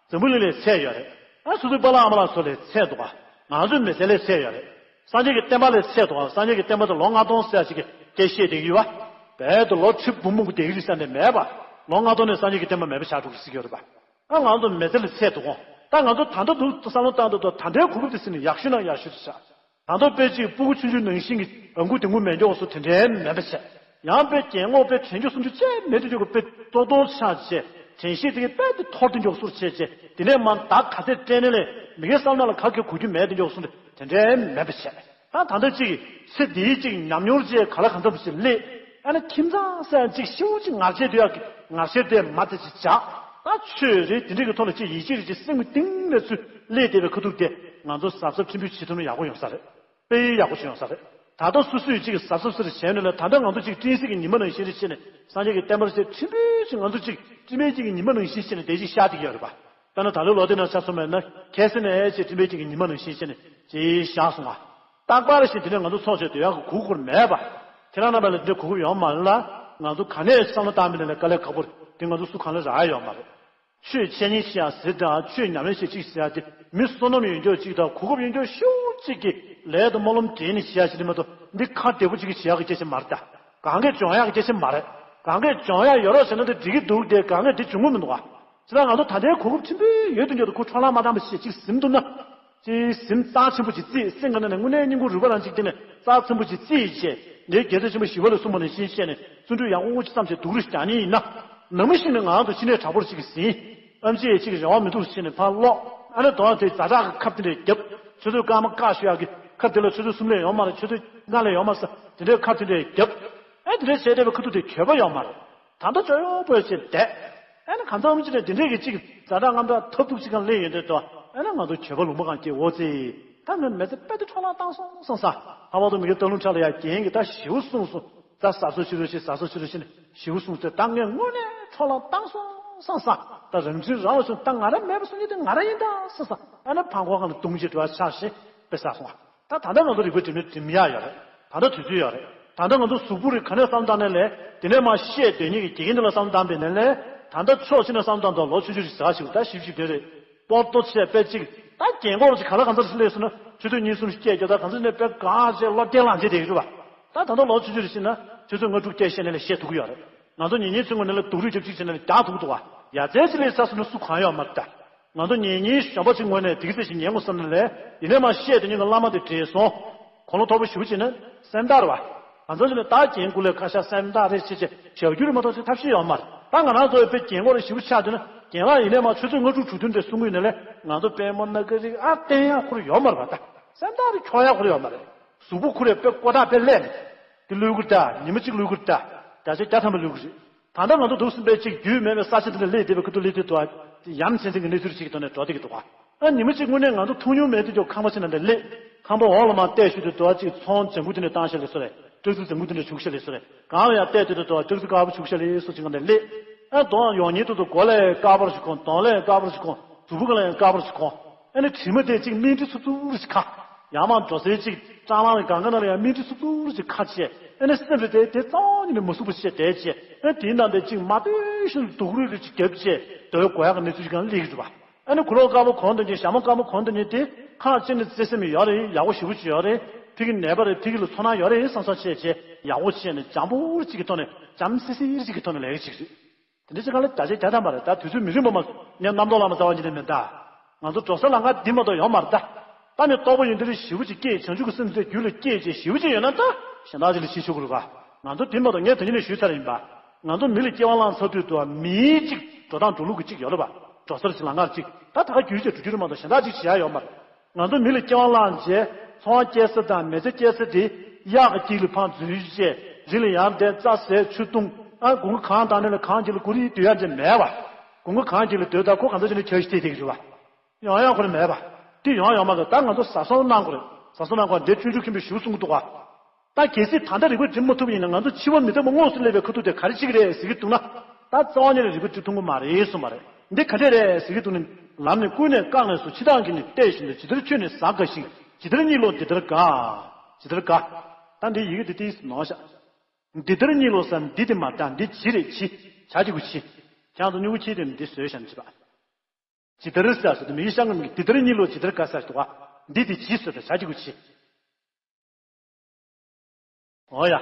འཛམ་བུ་གླིང་ལ་ཚད་ཡོད་རེད། ཨ་སོ་སོའི་པཱ་ལགས་ཨ་མ་ལགས་ཚོ་ལ་ཚད་འདུག་ག་ང་ཚོའི་མི་ཚེ་ལ་ཚད་ཡོད་རེད། སངས་རྒྱས་ཀྱི་བསྟན་པ་ལ་ཚད་འདུག་ག་སངས་རྒྱས་ཀྱི་བསྟན་པ་དེ་ལོ་ལྔ་སྟོང་ཟེར་ཡ་ཅིག་གི་སྐད་བཤད་བསྡད་ཀྱི་ཡོད་པ། རྦད་དེ་ལོ་ཁྲི་འབུམ་མང་པོ་བསྡད་ཀྱི་རེད་ཟེར་ནས་མེད་པ། ལོ་ལྔ་སྟོང་ནས་སངས་རྒྱས་ཀྱི་བསྟན་པ་མེད་པ་ཆགས་འགྲོ་གི་ཟེར་གྱི་ཡོད་རེད་པ། ཨ་ང་ཚོ་མི་ཚེ་ལ་ཚད་འདུག་ག་ད་ང་ཚོ་ད་ལྟ་འདུག་བསམ་བློ་བཏང་འདུག་ད་ད་ལྟའི་གོ་སྐབས་དེ་ཟིན་ནས་ཡག་ཤོས་ན་ཡག་ཤོས་དེ་ཆགས། ད་དུང་དཔེ་གཅིག་སྤུ་གུ་ཆུང་ཆུང་ནང་བཞིན་གྱི་ཨ་ཁུ་དེ་ཁུ་མེད་མགྱོགས་སུ་དེ་འདྲའི་མེད་པ་བྱས། ཡང་དཔེ་རྒན་གོག་དཔེ་དྲན་རྒྱུ་གསུང་རྒྱུ་ཅི་མེད་དུས་ཀྱི་དཔེ་ལྟོགས་ལྟོགས་ཆགས་བྱས་དྲན་ཤེས་དེ་གི་དཔེ་དེ་འཐོར་དུ་མགྱོགས་སུ་བྱས་བྱས་དེ་ནས་མ་ད་ག་ཚད་དྲན་ནས་ལས་མི་གའི་བསམ་ན་ལ་ག་གེ་གོ་རྒྱུ་མེད་དུ་མགྱོགས་སུ་དེ་འདྲའི་མེད་པ་བྱས། ད་ད་ལྟ་གཅིག་ཚེ་འདིའི་གཅིག་ཉམས་མྱོང་བཅས་ག་ལ་གང་འཚམ་ཞིག་སླེབས། ཨ་ནི་ཁྱིམ་ཚང་ཟེར་ཡང་གཅིག་ཤིའུ་གཅིག་ངར་ཆེ་དུ་ཡག་གི་ངར་ཆེ་དེ་མ་དེ་ཅིག་བྱ། ད་ཆོས་རེད་དེ་འདྲ་གི་ཐོག་ལ་གཅིག་ཡིད་ཆེས་རེད་ཅིག་སེམས་ཀྱི་གཏིང་ནས་ཚུར་སླེབས་བསྡད་པའི་ཁ་ཐུག་དེ་ང་ཚོ་གཟབ་གཟབ་ཕྲན་བུ་བྱེད་ཐུབ་ན་ཡག་པོ་ཡོང་ས་རེད། དཔེ་ཡག་པོ་ཞིག་ཡོང་ས་རེད། ད་ལྟ་སོ་སོས་ཅིག་གཟབ་གཟབ་སེ་རེ་བྱས་ནས་ལ་ད་ལྟ་ང་ཚོ་ཅིག་སྤྲིན་གསེབ་ཀྱི་ཉི་མ་ནང་བཞིན་རེ་བྱས་ནས་སངས་རྒྱས་ཀྱི་བསྟན་པར་ཟེར་ཕྲན་བུ་ཅིག་ང་ཚོ་ཅིག་སྤྲིན་པའི་ཅིག་གི་ཉི་མ་ནང་བཞིན་བྱས་ནས་བསྡད་ཅིག་ཤར་བསྡད་ཀྱི་ཡོད་རེད་པ། དཔེར་ན་ད་ལོའི་ལོ་དེ་ནང་ཆ་མཚོན་པ་ཡིན་ན་ཁ་སང་ནས་ཨེ་ཅེ་སྤྲིན་པའི་སྟེང་གི་ཉི་མ་ནང་བཞིན་བྱས་ནས་ཅེས་བཞག་སོང་བ། རྟག་པར་བཞིན་དེ་ནས་ང་ཚོ་ཚོགས་བྱས་སྡོད་ཡག་གི་གུ་གུར་མེད་པ། ཁྱེད་རང་རྣམ་པ་ལ་འདི་འདྲའི་གུ་གུར་ཡོད་མ་རེད་ལ། ང་ཚོ་ག་ནས་བསམ་བློ་བཏང་མིན་ནས་དཀའ་ལས་ཁག་པོ་རེད། དེ་ང་ཚོ་སུ་གང་ལ་རག་ཡོད་མ་རེད། ཆོས་འཆད་ཉན་བྱེད་ཡག་ཟེར་དང་ཆོས་ཉམས་ལེན་བྱེད་ཅིག་ཟེར་ཡག་དེ་མི་བསོད་ནམས་ཡོད་མགྱོགས་ཅིག་དང་གོ་སྐབས་ཡོད་མགྱོགས་ཤོག་ཅིག་གི་ལས་དང་སྨོན་ལམ་དྲན་ནས་བྱེད་ཡག་ཞིག་རེད་མ་གཏོགས་འདི་ཁ་བདེ་པོ་ཅིག་གི་བྱེད་ཡག་གི་སྐད་ཆ་མ་རེད་ད། གང་གས་སྦྱོང་ཡག་གི་སྐད་ཆ་མ་རེད། གང་གས་སྦྱོང་ཡག་ཡོད་རོགས་བྱས་ན་འདི་འགྲིག་གི་འདུག་དེ་གང་གས་འདི་འབྱུང་གི་མི་འདུག་ག་ཅི་ལ་ང་ཚོ་ད་ལྟའི་གོ་སྐབས་ཆེན་པོའི་ཡོད་དུ་འགྱོ་དུ་ཁོ་འཕྲོ་བརླག་མ་བཏང་པ་ཞེས་ཅིག་ཟིན་འདུག་ན། ཅིག་ཟིན་རྩ་ཆེན་པོ་ཅིག་རྩིས་སེམས་ཀྱི་ནང་ནས་དངོས་གནས་སྙིང་ཁུང་རུས་པ་རང་ཅིག་དེ་ནས་རྩ་ཆེན་པོ་ཅིག་རྩིས་བྱས་འདིའི་རྒྱལ་སྲས་ཆེན་པོ་ཞི་བ་ལྷས་གསུངས་པ་ནང་བཞིན་བྱས་ནས་བརྩོན་འགྲུས་ཡག་པོ་ཅིག་བརྩམས་བྱས་སྡུག་རུས་རྒྱག་ཉེན་ཡིན་ན། ནང་མི་ཞིག་ནས་ང་ཚོ་ཕྱི་ནས་དྲག་པོར་ཅིག་ཟིན། ཨེམ་ཆི་ཅིག་རེ་བ་མི་འདུག་ཟེར་ནས་ཕར་སློག་ཨ་ནི་དོན་དེ་ཛ་དྲག་གི་ཁབ་དེ་འདྲས་རྒྱབ། ཆུ་ཚོད་སྐར་མ་བཀག་ཞུ་ཡག་གི་ཁབ་དེ་ལ་ཆུ་ཚོད་གསུམ་ལས་ཡོང་མ་རེད། ཆུ་ཚོད་ལྔ་ལས་ཡོང་མ་རེད་ཟེར་དེ་འདྲས་ཁབ་དེ་འདྲས་རྒྱབ། ཨེ་དེ་འདྲས་བྱས་བསྡད་པའི་ཁ་ཐུག་དེ་འགྱོད་པ་ཡོད་མ་རེད། ད་ལྟ་ཅོ་ཡོ་པོ་ཡོ་བྱས་བསྡད། ཨེ་ནི་གང་ཚང་མི་ཅི་ནས་དེ་འདྲས་ཀྱི་ཅིག་ཛ་དྲག་རྔམ་དྲག་ཐབས་སྡུག་ཅིག་གང་སླེབས་ཡོང་དུས་དོ། ཨེ་ནི་ང་ཚོ་འགྱོད་པ་ལུང་པ་གང་སྐྱེ་འོ་ཙི། ད་ངས་མི་ཚེ་དཔེ་དེ་འཕྲོ་བརླག་བཏང་སོང་བསམ་ས། ཧ་བ་དུ་མི་གི་སྟག་ལུང་ཁྲ་ལ་ཡ་རྒན་གྱི་ད་ཞེ་པོ་གསུངས་སོང་། ད་གཟབ་གཟབ་བྱེད་རོགས་བྱེད། གཟབ་གཟབ་བྱེད་རོགས་བྱེད་ནས་ཞེ་པོ་གསུངས་ཏེ་ད་ངས་དངོས་གནས་འཕྲོ་བརླག་བཏང་སོང་བསམ་ས། ད་རང་ཚུལ་རང་ལ་སོང་ད་ང་རང་མེད་པ་སོང་ཉིད་དེ་ང་རང་ཡིན་ད་བསམ་ས། ཨ་ནི་ཕང་ཁོག་གང་ལ་བརྡུངས་བྱས་འགྲོ་བ་ཆགས་ཤིང་དཔེ་བསགས་སོང་བ། ད་ད་ལྟ་ང་ཚོ་རིག་པའི་དྲི་མས་འགྲིམ་ཡག་ཡོད་རེད། ད་ལྟ་དུས་ཚོད་ཡོད་རེད། ད་ལྟ་ང་ཚོ་གཟུགས་པོ་རིགས་ག་ནས་བསམ་བཏང་ནས་ལས་དེ་ནས་མ་བཤད་དོན་གཉིས་ཀྱི་དགེ་རྒན་འདི་ལ་བསམ་བཏང་པའི་ནས་ལས་ད་ལྟ་ཕྱོགས་གཅིག་ནས་བསམ་བཏང་དང་ལོ་ཆུང་ཆུང་རེད་ཟེར་ཞིག་ད་ཞིབ་ཞིབ་དོན་རེད། པོར་ཏོ་ཆེ་དཔེ་གཅིག་ད་རྒན་གོག་ཅིག་ག་ལ་གང་ཚར་ཞིག་སླེབས་སོང་ན་ཆུ་ཚོད་གཉིས་གསུམ་ཞིག་སྐྱེལ་རྒྱུ་ད་གང་ཚར་ནས་དཔེ་གང་ཞིག་ལོ་བརྒྱད་ལང་བྱེད་དེ་ཡོད་རེད་བ། ད་ད་ལྟ་ལོ་ཆུང་ཆུང་རེད་ཟེར་ན་ཆུ་ཚོད་ལྔ་དྲུག་སྐྱེལ་བཤད་ནས་ལས་བཤད་ཐུབ་ཀྱི་ཡོད་རེད། ང་ཚོ་ཉིན་གཉིས་ཚུན་ངོ་ནས་ལ་སྡུག་རུས་རྒྱབ་ཅིག་བྱས་ནས་ལ་རྒྱག་ཐུབ་ཀྱི་འདུག་བ། ཡ་རྩལ་ཅིག་ལས་ས་སུ་ནས་སུ་གང་ཡོད་མ་རེད་ད། ང་ཚོ་ཉིན་གཉིས་གཞོན་པ་ཅིག་ངོས་ནས་དེ་གི་ཚེ་ཞིག་ཉན་དགོས་བསམ་ན་ལས་ཡིན་ནའི་མ་བཤད་དེ་ཉིན་གྱི་བླ་མ་དེ་བགྲེས་སོང་། གོ་ལོང་མཐོ་པོ་ཞེ་པོ་བྱས་ན་སེམས་ཐག་རེད་བ། ང་ཚོ་ཅིག་ནས་ད་རྒན་ཀུན་ལས་ཁ་ཤས་སེམས་ཐག་རེད་བྱས་བྱས་བྱ་རྒྱུ་རེད་མ་གཏོགས་ཅིག་ཐབས་ཤེས་ཡོད་མ་རེད། ད་ང་རང་ཚོ་དཔེ་རྒན་གོག་རེ་ཞེ་པོ་ཆགས་དུས་ན་རྒན་ལགས་ཡིན་ནའི་མ་ཆུ་ཚོད་ལྔ་དྲུག་དྲུག་བདུན་དེ་གསུང་གི་ཡིན་ན་ལས་ང་ཚོ་དཔལ་མོ་སྣ་ཁ་རིགས་ཨ་བསྟན་ཡག་ཁུར་ཡོད་མ་རེད་བ། ད་སེམས་ཐག་རེ་འཁྱོག་ཡག་ཁུར་ཡོད་མ་རེད། གཟུགས་པོ་ཁུར་རེ་དཔེ་ཀོ་ཐག་དཔེ་ཀླད་ནས་དེ་བླུག་གི་རེད་ད། ཉི་མ་གཅིག་བླུག་གི་རེད་ད། བརྒྱ་ཆ་བརྒྱ་ཐམ་པ་བླུག་གི་རེད། ད་ལྟ་ང་ཚོ་འདུག་སེ་དཔེ་གཅིག་རྒྱུས་མེད་པའི་ས་ཆ་འདི་ལ་སླེབས་བསྡད་པའི་ཁུ་ཐུག་སླེབས་དུས་དུ་ཡ་མཚན་མཚན་གྱི་གནས་ཚུལ་ཞིག་གི་ཐོག་ནས་འགྲོ་བསྡད་ཀྱི་འདུག་ག་ཨ་ཉི་མ་གཅིག་དངོས་གནས་ང་ཚོ་ཐུག་མྱོང་མེད་དུས་ཀྱང་ཁང་པ་ཆེ་ན་འདྲ་སླེབས། ཁང་པ་འོག་ལ་མར་བལྟས་ཤུལ་དུ་དུ་བ་གཅིག་ཚོང་ལྗང་གུ་དེ་འདྲ་བཏང་ཤག་ལས་སོ་རེད། ཏྲག་ཙེ་ལྗང་གུ་དེ་འདྲ་བྱུག་ཤག་ལས་སོ་རེད། གང་ལ་ཡང་བལྟས་དུས་དུ་དུ་བ་ཏྲག་ཙེ་དཀར་པོ་བྱུག་ཤག་ལས་སོ་ཅིག་གང་འདྲ་སླེབས། ཨ་དོ་ཡོང་ཉིན་དུ་དུ་སྒོ་ལ་དཀར་པོ་ཞིག་གོན། གདོང་ལ་དཀར་པོ་ཞིག་གོན། གཟུགས་པོ་ག་ལ་ཡང་དཀར་པོ་ཞིག་གོན། ཨ་ནི་དྲི་མ་དེ་གཅིག་སྨིན་དྲི་ཚུབ་ཚུབ་རེ་ཞིག་ཁ། ཡང་མ་འགྲོ་སའི་གཅིག་སྐྲག་སྣང་གི་གང་ག་ན་ལ་ཡང་སྨིན་དྲི་ཚུབ་ཚུབ་རེ་ཞིག་ཁ་བྱས། ཨ་ནི་སེམས་རེ་དེ་དེ་རྩ་བ་ཉིད་ནས་མ་བཟོད་པ་བྱས་བསྡད་བྱས། ཨ་དེའི་ནང་དེ་གཅིག་མ་ལྟོས་ཤིང་སྡུག་རུས་རེ་ཞིག་བརྒྱབ་བྱས་སྡོད་དགོས་ཡག་གི་གནས་ཚུལ་ཞིག་གང་སླེབས་ཀྱི་འདུག་བ། ཨ་ནི་ཁུ་ལོ་དཀར་པོ་གོན་དུ་ཉིད་ཞྭ་མོ་དཀར་པོ་གོན་དུ་ཉིད་དེ་ཁ་ཅིག་ནི་བརྩེ་སེམས་ཡོད་རེད། ཡག་པོ་ཞེ་པོ་ཅིག་ཡོད་རེད། ཕ་གི་ནད་པ་རེད། ཕ་གི་ལ་ཚོར་སྣང་ཡོད་རེད་བསམ་བསམ་བྱས་བྱས་ཡག་པོ་བྱས་ནས་འཇམ་པོ་ཅིག་གི་ཐོག་ནས་འཇམ་སི་སི་ཅིག་གི་ཐོག་ནས་ལས་ཀ་ཅིག་རེད། དེ་འདྲ་ཅིག་གང་ལ་བརྒྱ་ཆ་བརྒྱ་ཐམ་པ་རེད། ད་དུས་ཚོད་མི་རིང་པོ་མ་སོང་ངས་རྣམ་རྟོག་ལ་མ་ཟ་བ་ཉིད་ནས་མེད་ད། ང་ཚོ་འགྲོ་ས་ལམ་ཁ་འདི་མ་གཏོགས་ཡོད་མ་རེད་ད། ད་ནི་རྟོགས་པ་ཡོན་ཏན་རེ་ཞེ་པོ་ཅིག་སྐྱེས། བྱང་ཆུབ་ཀྱི་སེམས་དེ་རྒྱུད་ལ་སྐྱེས་བྱས་ཞེ་པོ་ཅིག་ཡོད་ན་ད་གཞན་དག་ཅིག་ལ་བྱེད་ཆོག་གི་རེད་པ། ང་ཚོ་དེ་མ་གཏོགས་ངས་དེ་ཉིན་ནས་ཞུས་ཚར་ཡིན་པ། ང་ཚོ་མི་ལ་སྐྱེ་བ་བླངས་ཚར་དུས་དུ་མིའི་གཅིག་འགྲོ་སྟངས་འགྲོ་ལུགས་ཀྱི་གཅིག་ཡོད་རེད་པ། འགྲོ་སར་གཅིག་ལམ་ཁར་གཅིག་ད་ད་ག་རྒྱུད་ཀྱི་འགྲོ་རྒྱུ་རེད་མ་གཏོགས་གཞན་དག་གཅིག་བྱེད་ཡ་ཡོད་མ་རེད། ང་ཚོ་མི་ལ་སྐྱེ་བ་བླངས་རྗེས་ཚོང་སྐྱེལ་ས་དང་མེ་ལྕེ་སྐྱེལ་ས་དེ་གཡག་གི་དཀྱིལ་ལ་ཕར་འཛུལ་བྱས་རི་ལ་ཡར་འདེད་རྩྭ་ཟས་ཆུ་བཏུང་ཨ་དགུན་ཁ་གངས་དྭངས་ནས་ལ་གངས་དཀྱིལ་ལ་ཀུ་རེ་སྡོད་ཡ་འདྲ་མེད་པ། དགུན་ཁ་གངས་དཀྱིལ་ལ་སྡོད་ད་ཁོ་གང་འདྲ་བྱས་ནས་ཁྱོད་ཤི་དེ་དེ་གི་རེད་པ། ཡོང་ཡ་ཁོ་རང་མེད་པ། དེ་ཡོང་ཡོང་མ་གཏོགས་ད་ང་ཚོ་ཟ་སོང་གནང་དགོས་རེད། ཟ་སོང་གནང་དགོས་འདི་ཆུང་ཆུང་ཁྱིམ་པའི་ཞུ་གསུང་གི་འདུག་ག་ད་གལ་སྲིད་ད་ལྟ་རེ་སྐུལ་སྒྲིག་མ་ཐུབ་པ་ཡིན་ན་ང་ཚོ་འཆི་བ་མི་རྟག་པ་དངོས་སུ་སླེབས་པའི་ཁ་ཐུག་དེ་ག་རེ་བྱེད་ཀྱི་རེད་ཟེར་གྱི་འདུག་ན། ད་རྩ་བ་ཉིད་ནས་རེ་སྐུལ་སྒྲིག་ཐུབ་ཀྱི་མ་རེད་གསུངས་པ་རེད། འདི་ག་འདྲས་རེད་ཟེར་གྱི་འདུག་ན། ལམ་ནི་ཀུན་ནས་བཀག་ནས་སུ། འཆི་བདག་གིས་ནི་བལྟས་བཞིན་དུ། ཇི་ལྟར་ཁྱོད་ནི་ཟ་དགའ་ཞིང་། ཇི་ལྟར་གཉིད་ལོག་འདི་ལྟར་དགའ། ཇི་ལྟར་དགའ། ད་འདི་ཡི་གེ་འདི་ཏིས་ནོར་ཤག་འདི་ལྟར་གཉིད་ལོག་ཟེར་འདི་དེ་མ་ད་འདི་ཇི་རེད་ཇི། བྱ་གཅིག་པུ་ཇི། ཁྱེད་རང་ཚོ་སྨྱུ་གུ་ཁྱེར་དེ་འདི་བཟོས་བཞག་ནས་བྱེད་པ། ཇི་ལྟར་ཟེར་སོ་དེ་མི་ཡི་ཤང་གི་མི་འདི་ལྟར་གཉིད་ལོག་ཇི་ལྟར་དགའ་ཟེར་འདུག་ག་འདི་དེ་ཇི་ཟེར་ད་བྱ་གཅིག་པུ་ཇི། ཨོ་ཡ།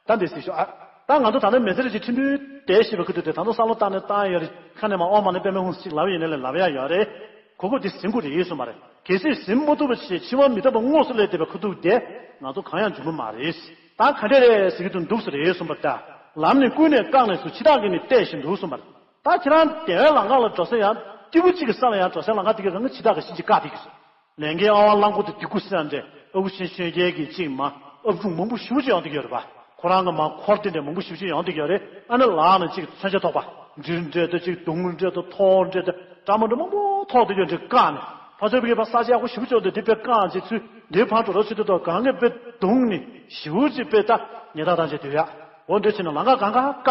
ད་འདི་སྲིད་ཤོག་ཨ། ད་ང་ཚོ་ད་ནི་མི་ཚེ་རེ་ཅིག་ཁྲིན་ཏུའི་དེ་ཞེས་པའི་ཁུ་ཏུ་དེ་ད་ནི་བསམ་བློ་བཏང་ནས་བཏང་ཡོད་རེད། ཁ་ནས་མ་ཨོ་མ་ནི་པད་མའི་ཧུང་ཞིག་ལབ་ཡོད་ནས་ལབ་ཡ་ཡོད་རེད། གོ་སྐབས་འདི་ཟིན་དགོས་རེད་གསུངས་པ་རེད། གལ་སྲིད་ཟིན་མ་ཐུབ་པ་བྱས་འཆི་བ་མི་རྟག་པ་དངོས་སུ་སླེབས་བསྡད་པའི་ཁུ་ཏུ་དེ་ང་ཚོ་གང་ཡང་འབྱུང་གི་མ་རེད། ད་ག་འདྲས་རེད་ཟེར་གྱི་འདུག་འདུག་ས་རེད་གསུངས་པ་ད། ལམ་ནི་ཀུན་ནས་བཀག་ནས་སུ། འཆི་བདག་གིས་ནི་བལྟས་བཞིན་དུ་གསུངས་པ་རེད། ད་ཁྱེད་རང་དེ་བའི་ལམ་ཁ་ལ་འགྲོ་ས་ཡང་སྐྱིད་པོ་གཅིག་གི་ས་ལ་ཡང་འགྲོ་སའི་ལམ་ཁ་དེ་ག་རང་གི་འཆི་བདག་གི་ཤིན་ཅི་བཀག་དེ་གི་སོ། ལས་འགན་ཨ་ཝང་གླང་པོ་དེ་སྡིག་གུ་སེམས་འདྲེ་ཨ་ཁུ་ཆེན་གཞོན་སྐྱེས་ཀྱི་གཅིག་མ་ཨབ་ཕྲུག་མང་པོ་ཞེ་པོ་ཅིག་ཡོང་གི་ཡོད་རེད་པ། ཁོ་རང་གི་མ་འཁོར་དེ་འདྲ་མང་པོ་ཞེ་པོ་ཅིག་ཡོང་གི་ཡོད་རེད། ཨ་ནི་ལག་ནས་གཅིག་མཚོན་ཆ་ཐོགས་པ་འབྲུ་འདྲ་དང་གཅིག་དུང་འདྲ་དང་ཐོག་འདྲ་དང་སྐྲ་མ་འདྲ་མང་པོ་ཐོགས་དེ་ཡོད་འདྲ་བཀག་ནས་ཕ་ཚོའི་བི་གའི་ཕ་ས་ཆ་ཡག་པོ་ཞེ་པོ་ཅིག་ཡོང་དུས་དེ་དཔེ་བཀག་ཅིག་ཚུལ་འདིའི་ཕར་འགྲོ་རོགས་བྱེད་དུས་དང་གང་གི་དཔེ་དུང་ནི་ཞེ་པོ་ཅིག་དཔེ་ལྟ་ཉེ་ད་ཐང་ཆེ་དུས་ཡག་འོ་འདྲ་བྱས་ནས་ལམ་ཁ་གང་ག་བཀག་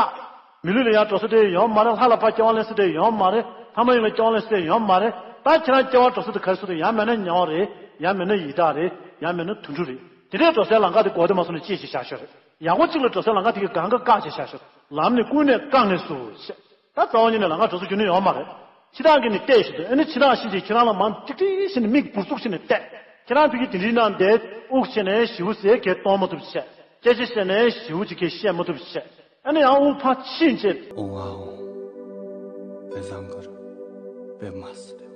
མི་ལུས་ལ་ཡང་འགྲོ་ས་དེ་ཡོང་མ་རེད། ལྷ་ལ་ཕར་སྐྱེ་བ་ལེན་ས་དེ་ཡོང་མ་རེད། ལྷ་མ་ཡིན་ལ་སྐྱེ་བ་ལེན་ས་དེ་ཡོང་མ་རེད། ད་ཁྱེད་རང་སྐྱེ་བ་འགྲོ་ས་དེ་ག་རེ་ཟེར་དུས་ཡང་མེད་ན་ཉེ་བ་རེད། ཡང་མེད་ན་ཡི་དྭགས་རེད། ཡང་མེད་ན་དུད་འགྲོ་རེད། དེ་འདྲའི་འགྲོ་སའི་ལམ་ཁ་དེ་སྒོ་དེ་མ་སོང་ནས་ཅི་ཞིག་བཞག་ཤོག་རེད། ཡག་པོ་གཅིག་ལ་འགྲོ་སའི་ལམ་ཁ་དེ་གི་གང་ག་བཀག་བྱས་བཞག་ཤོག་ལམ་ནི་ཀུན་ནས་བཀག་ནས་སུ་ཞེས། ད་རྩ་བ་ཉིད་ནས་ལམ་ཁ་འགྲོ་ས་རྒྱུ་ནི་ཡོང་མ་རེད། འཆི་བདག་གིས་ནི་བལྟས་བཞིན་དུ། ཨ་ནི་འཆི་བདག་གཤིན་རྗེ་ཁྱེད་རང་ལ་མར་ཏིག་ཏིག་བྱས་ནས་མིག་འབུར་ཚུགས་བྱས་ནས་བལྟས། ཁྱེད་རང་ཕ་གི་དེ་འདྲའི་ནང་བསྡད་དབུགས་ཆད་ནས་ཞེ་པོ་ཟས་གས་གཏོང་མ་ཐུབ་བྱས། སྐད་ཆ་བཤད་ནས་ཞེ་པོ་ཅིག་གས་བཤད་མ་ཐུབ་བྱས། ཨ་ནི་ཡང་དབུགས་ཕར་ཕྱིན་བྱས། ཨོ་ཝའོ། དཔེ་བཟང་གི་རེད། དཔེ་མ་སྲིད་པའི་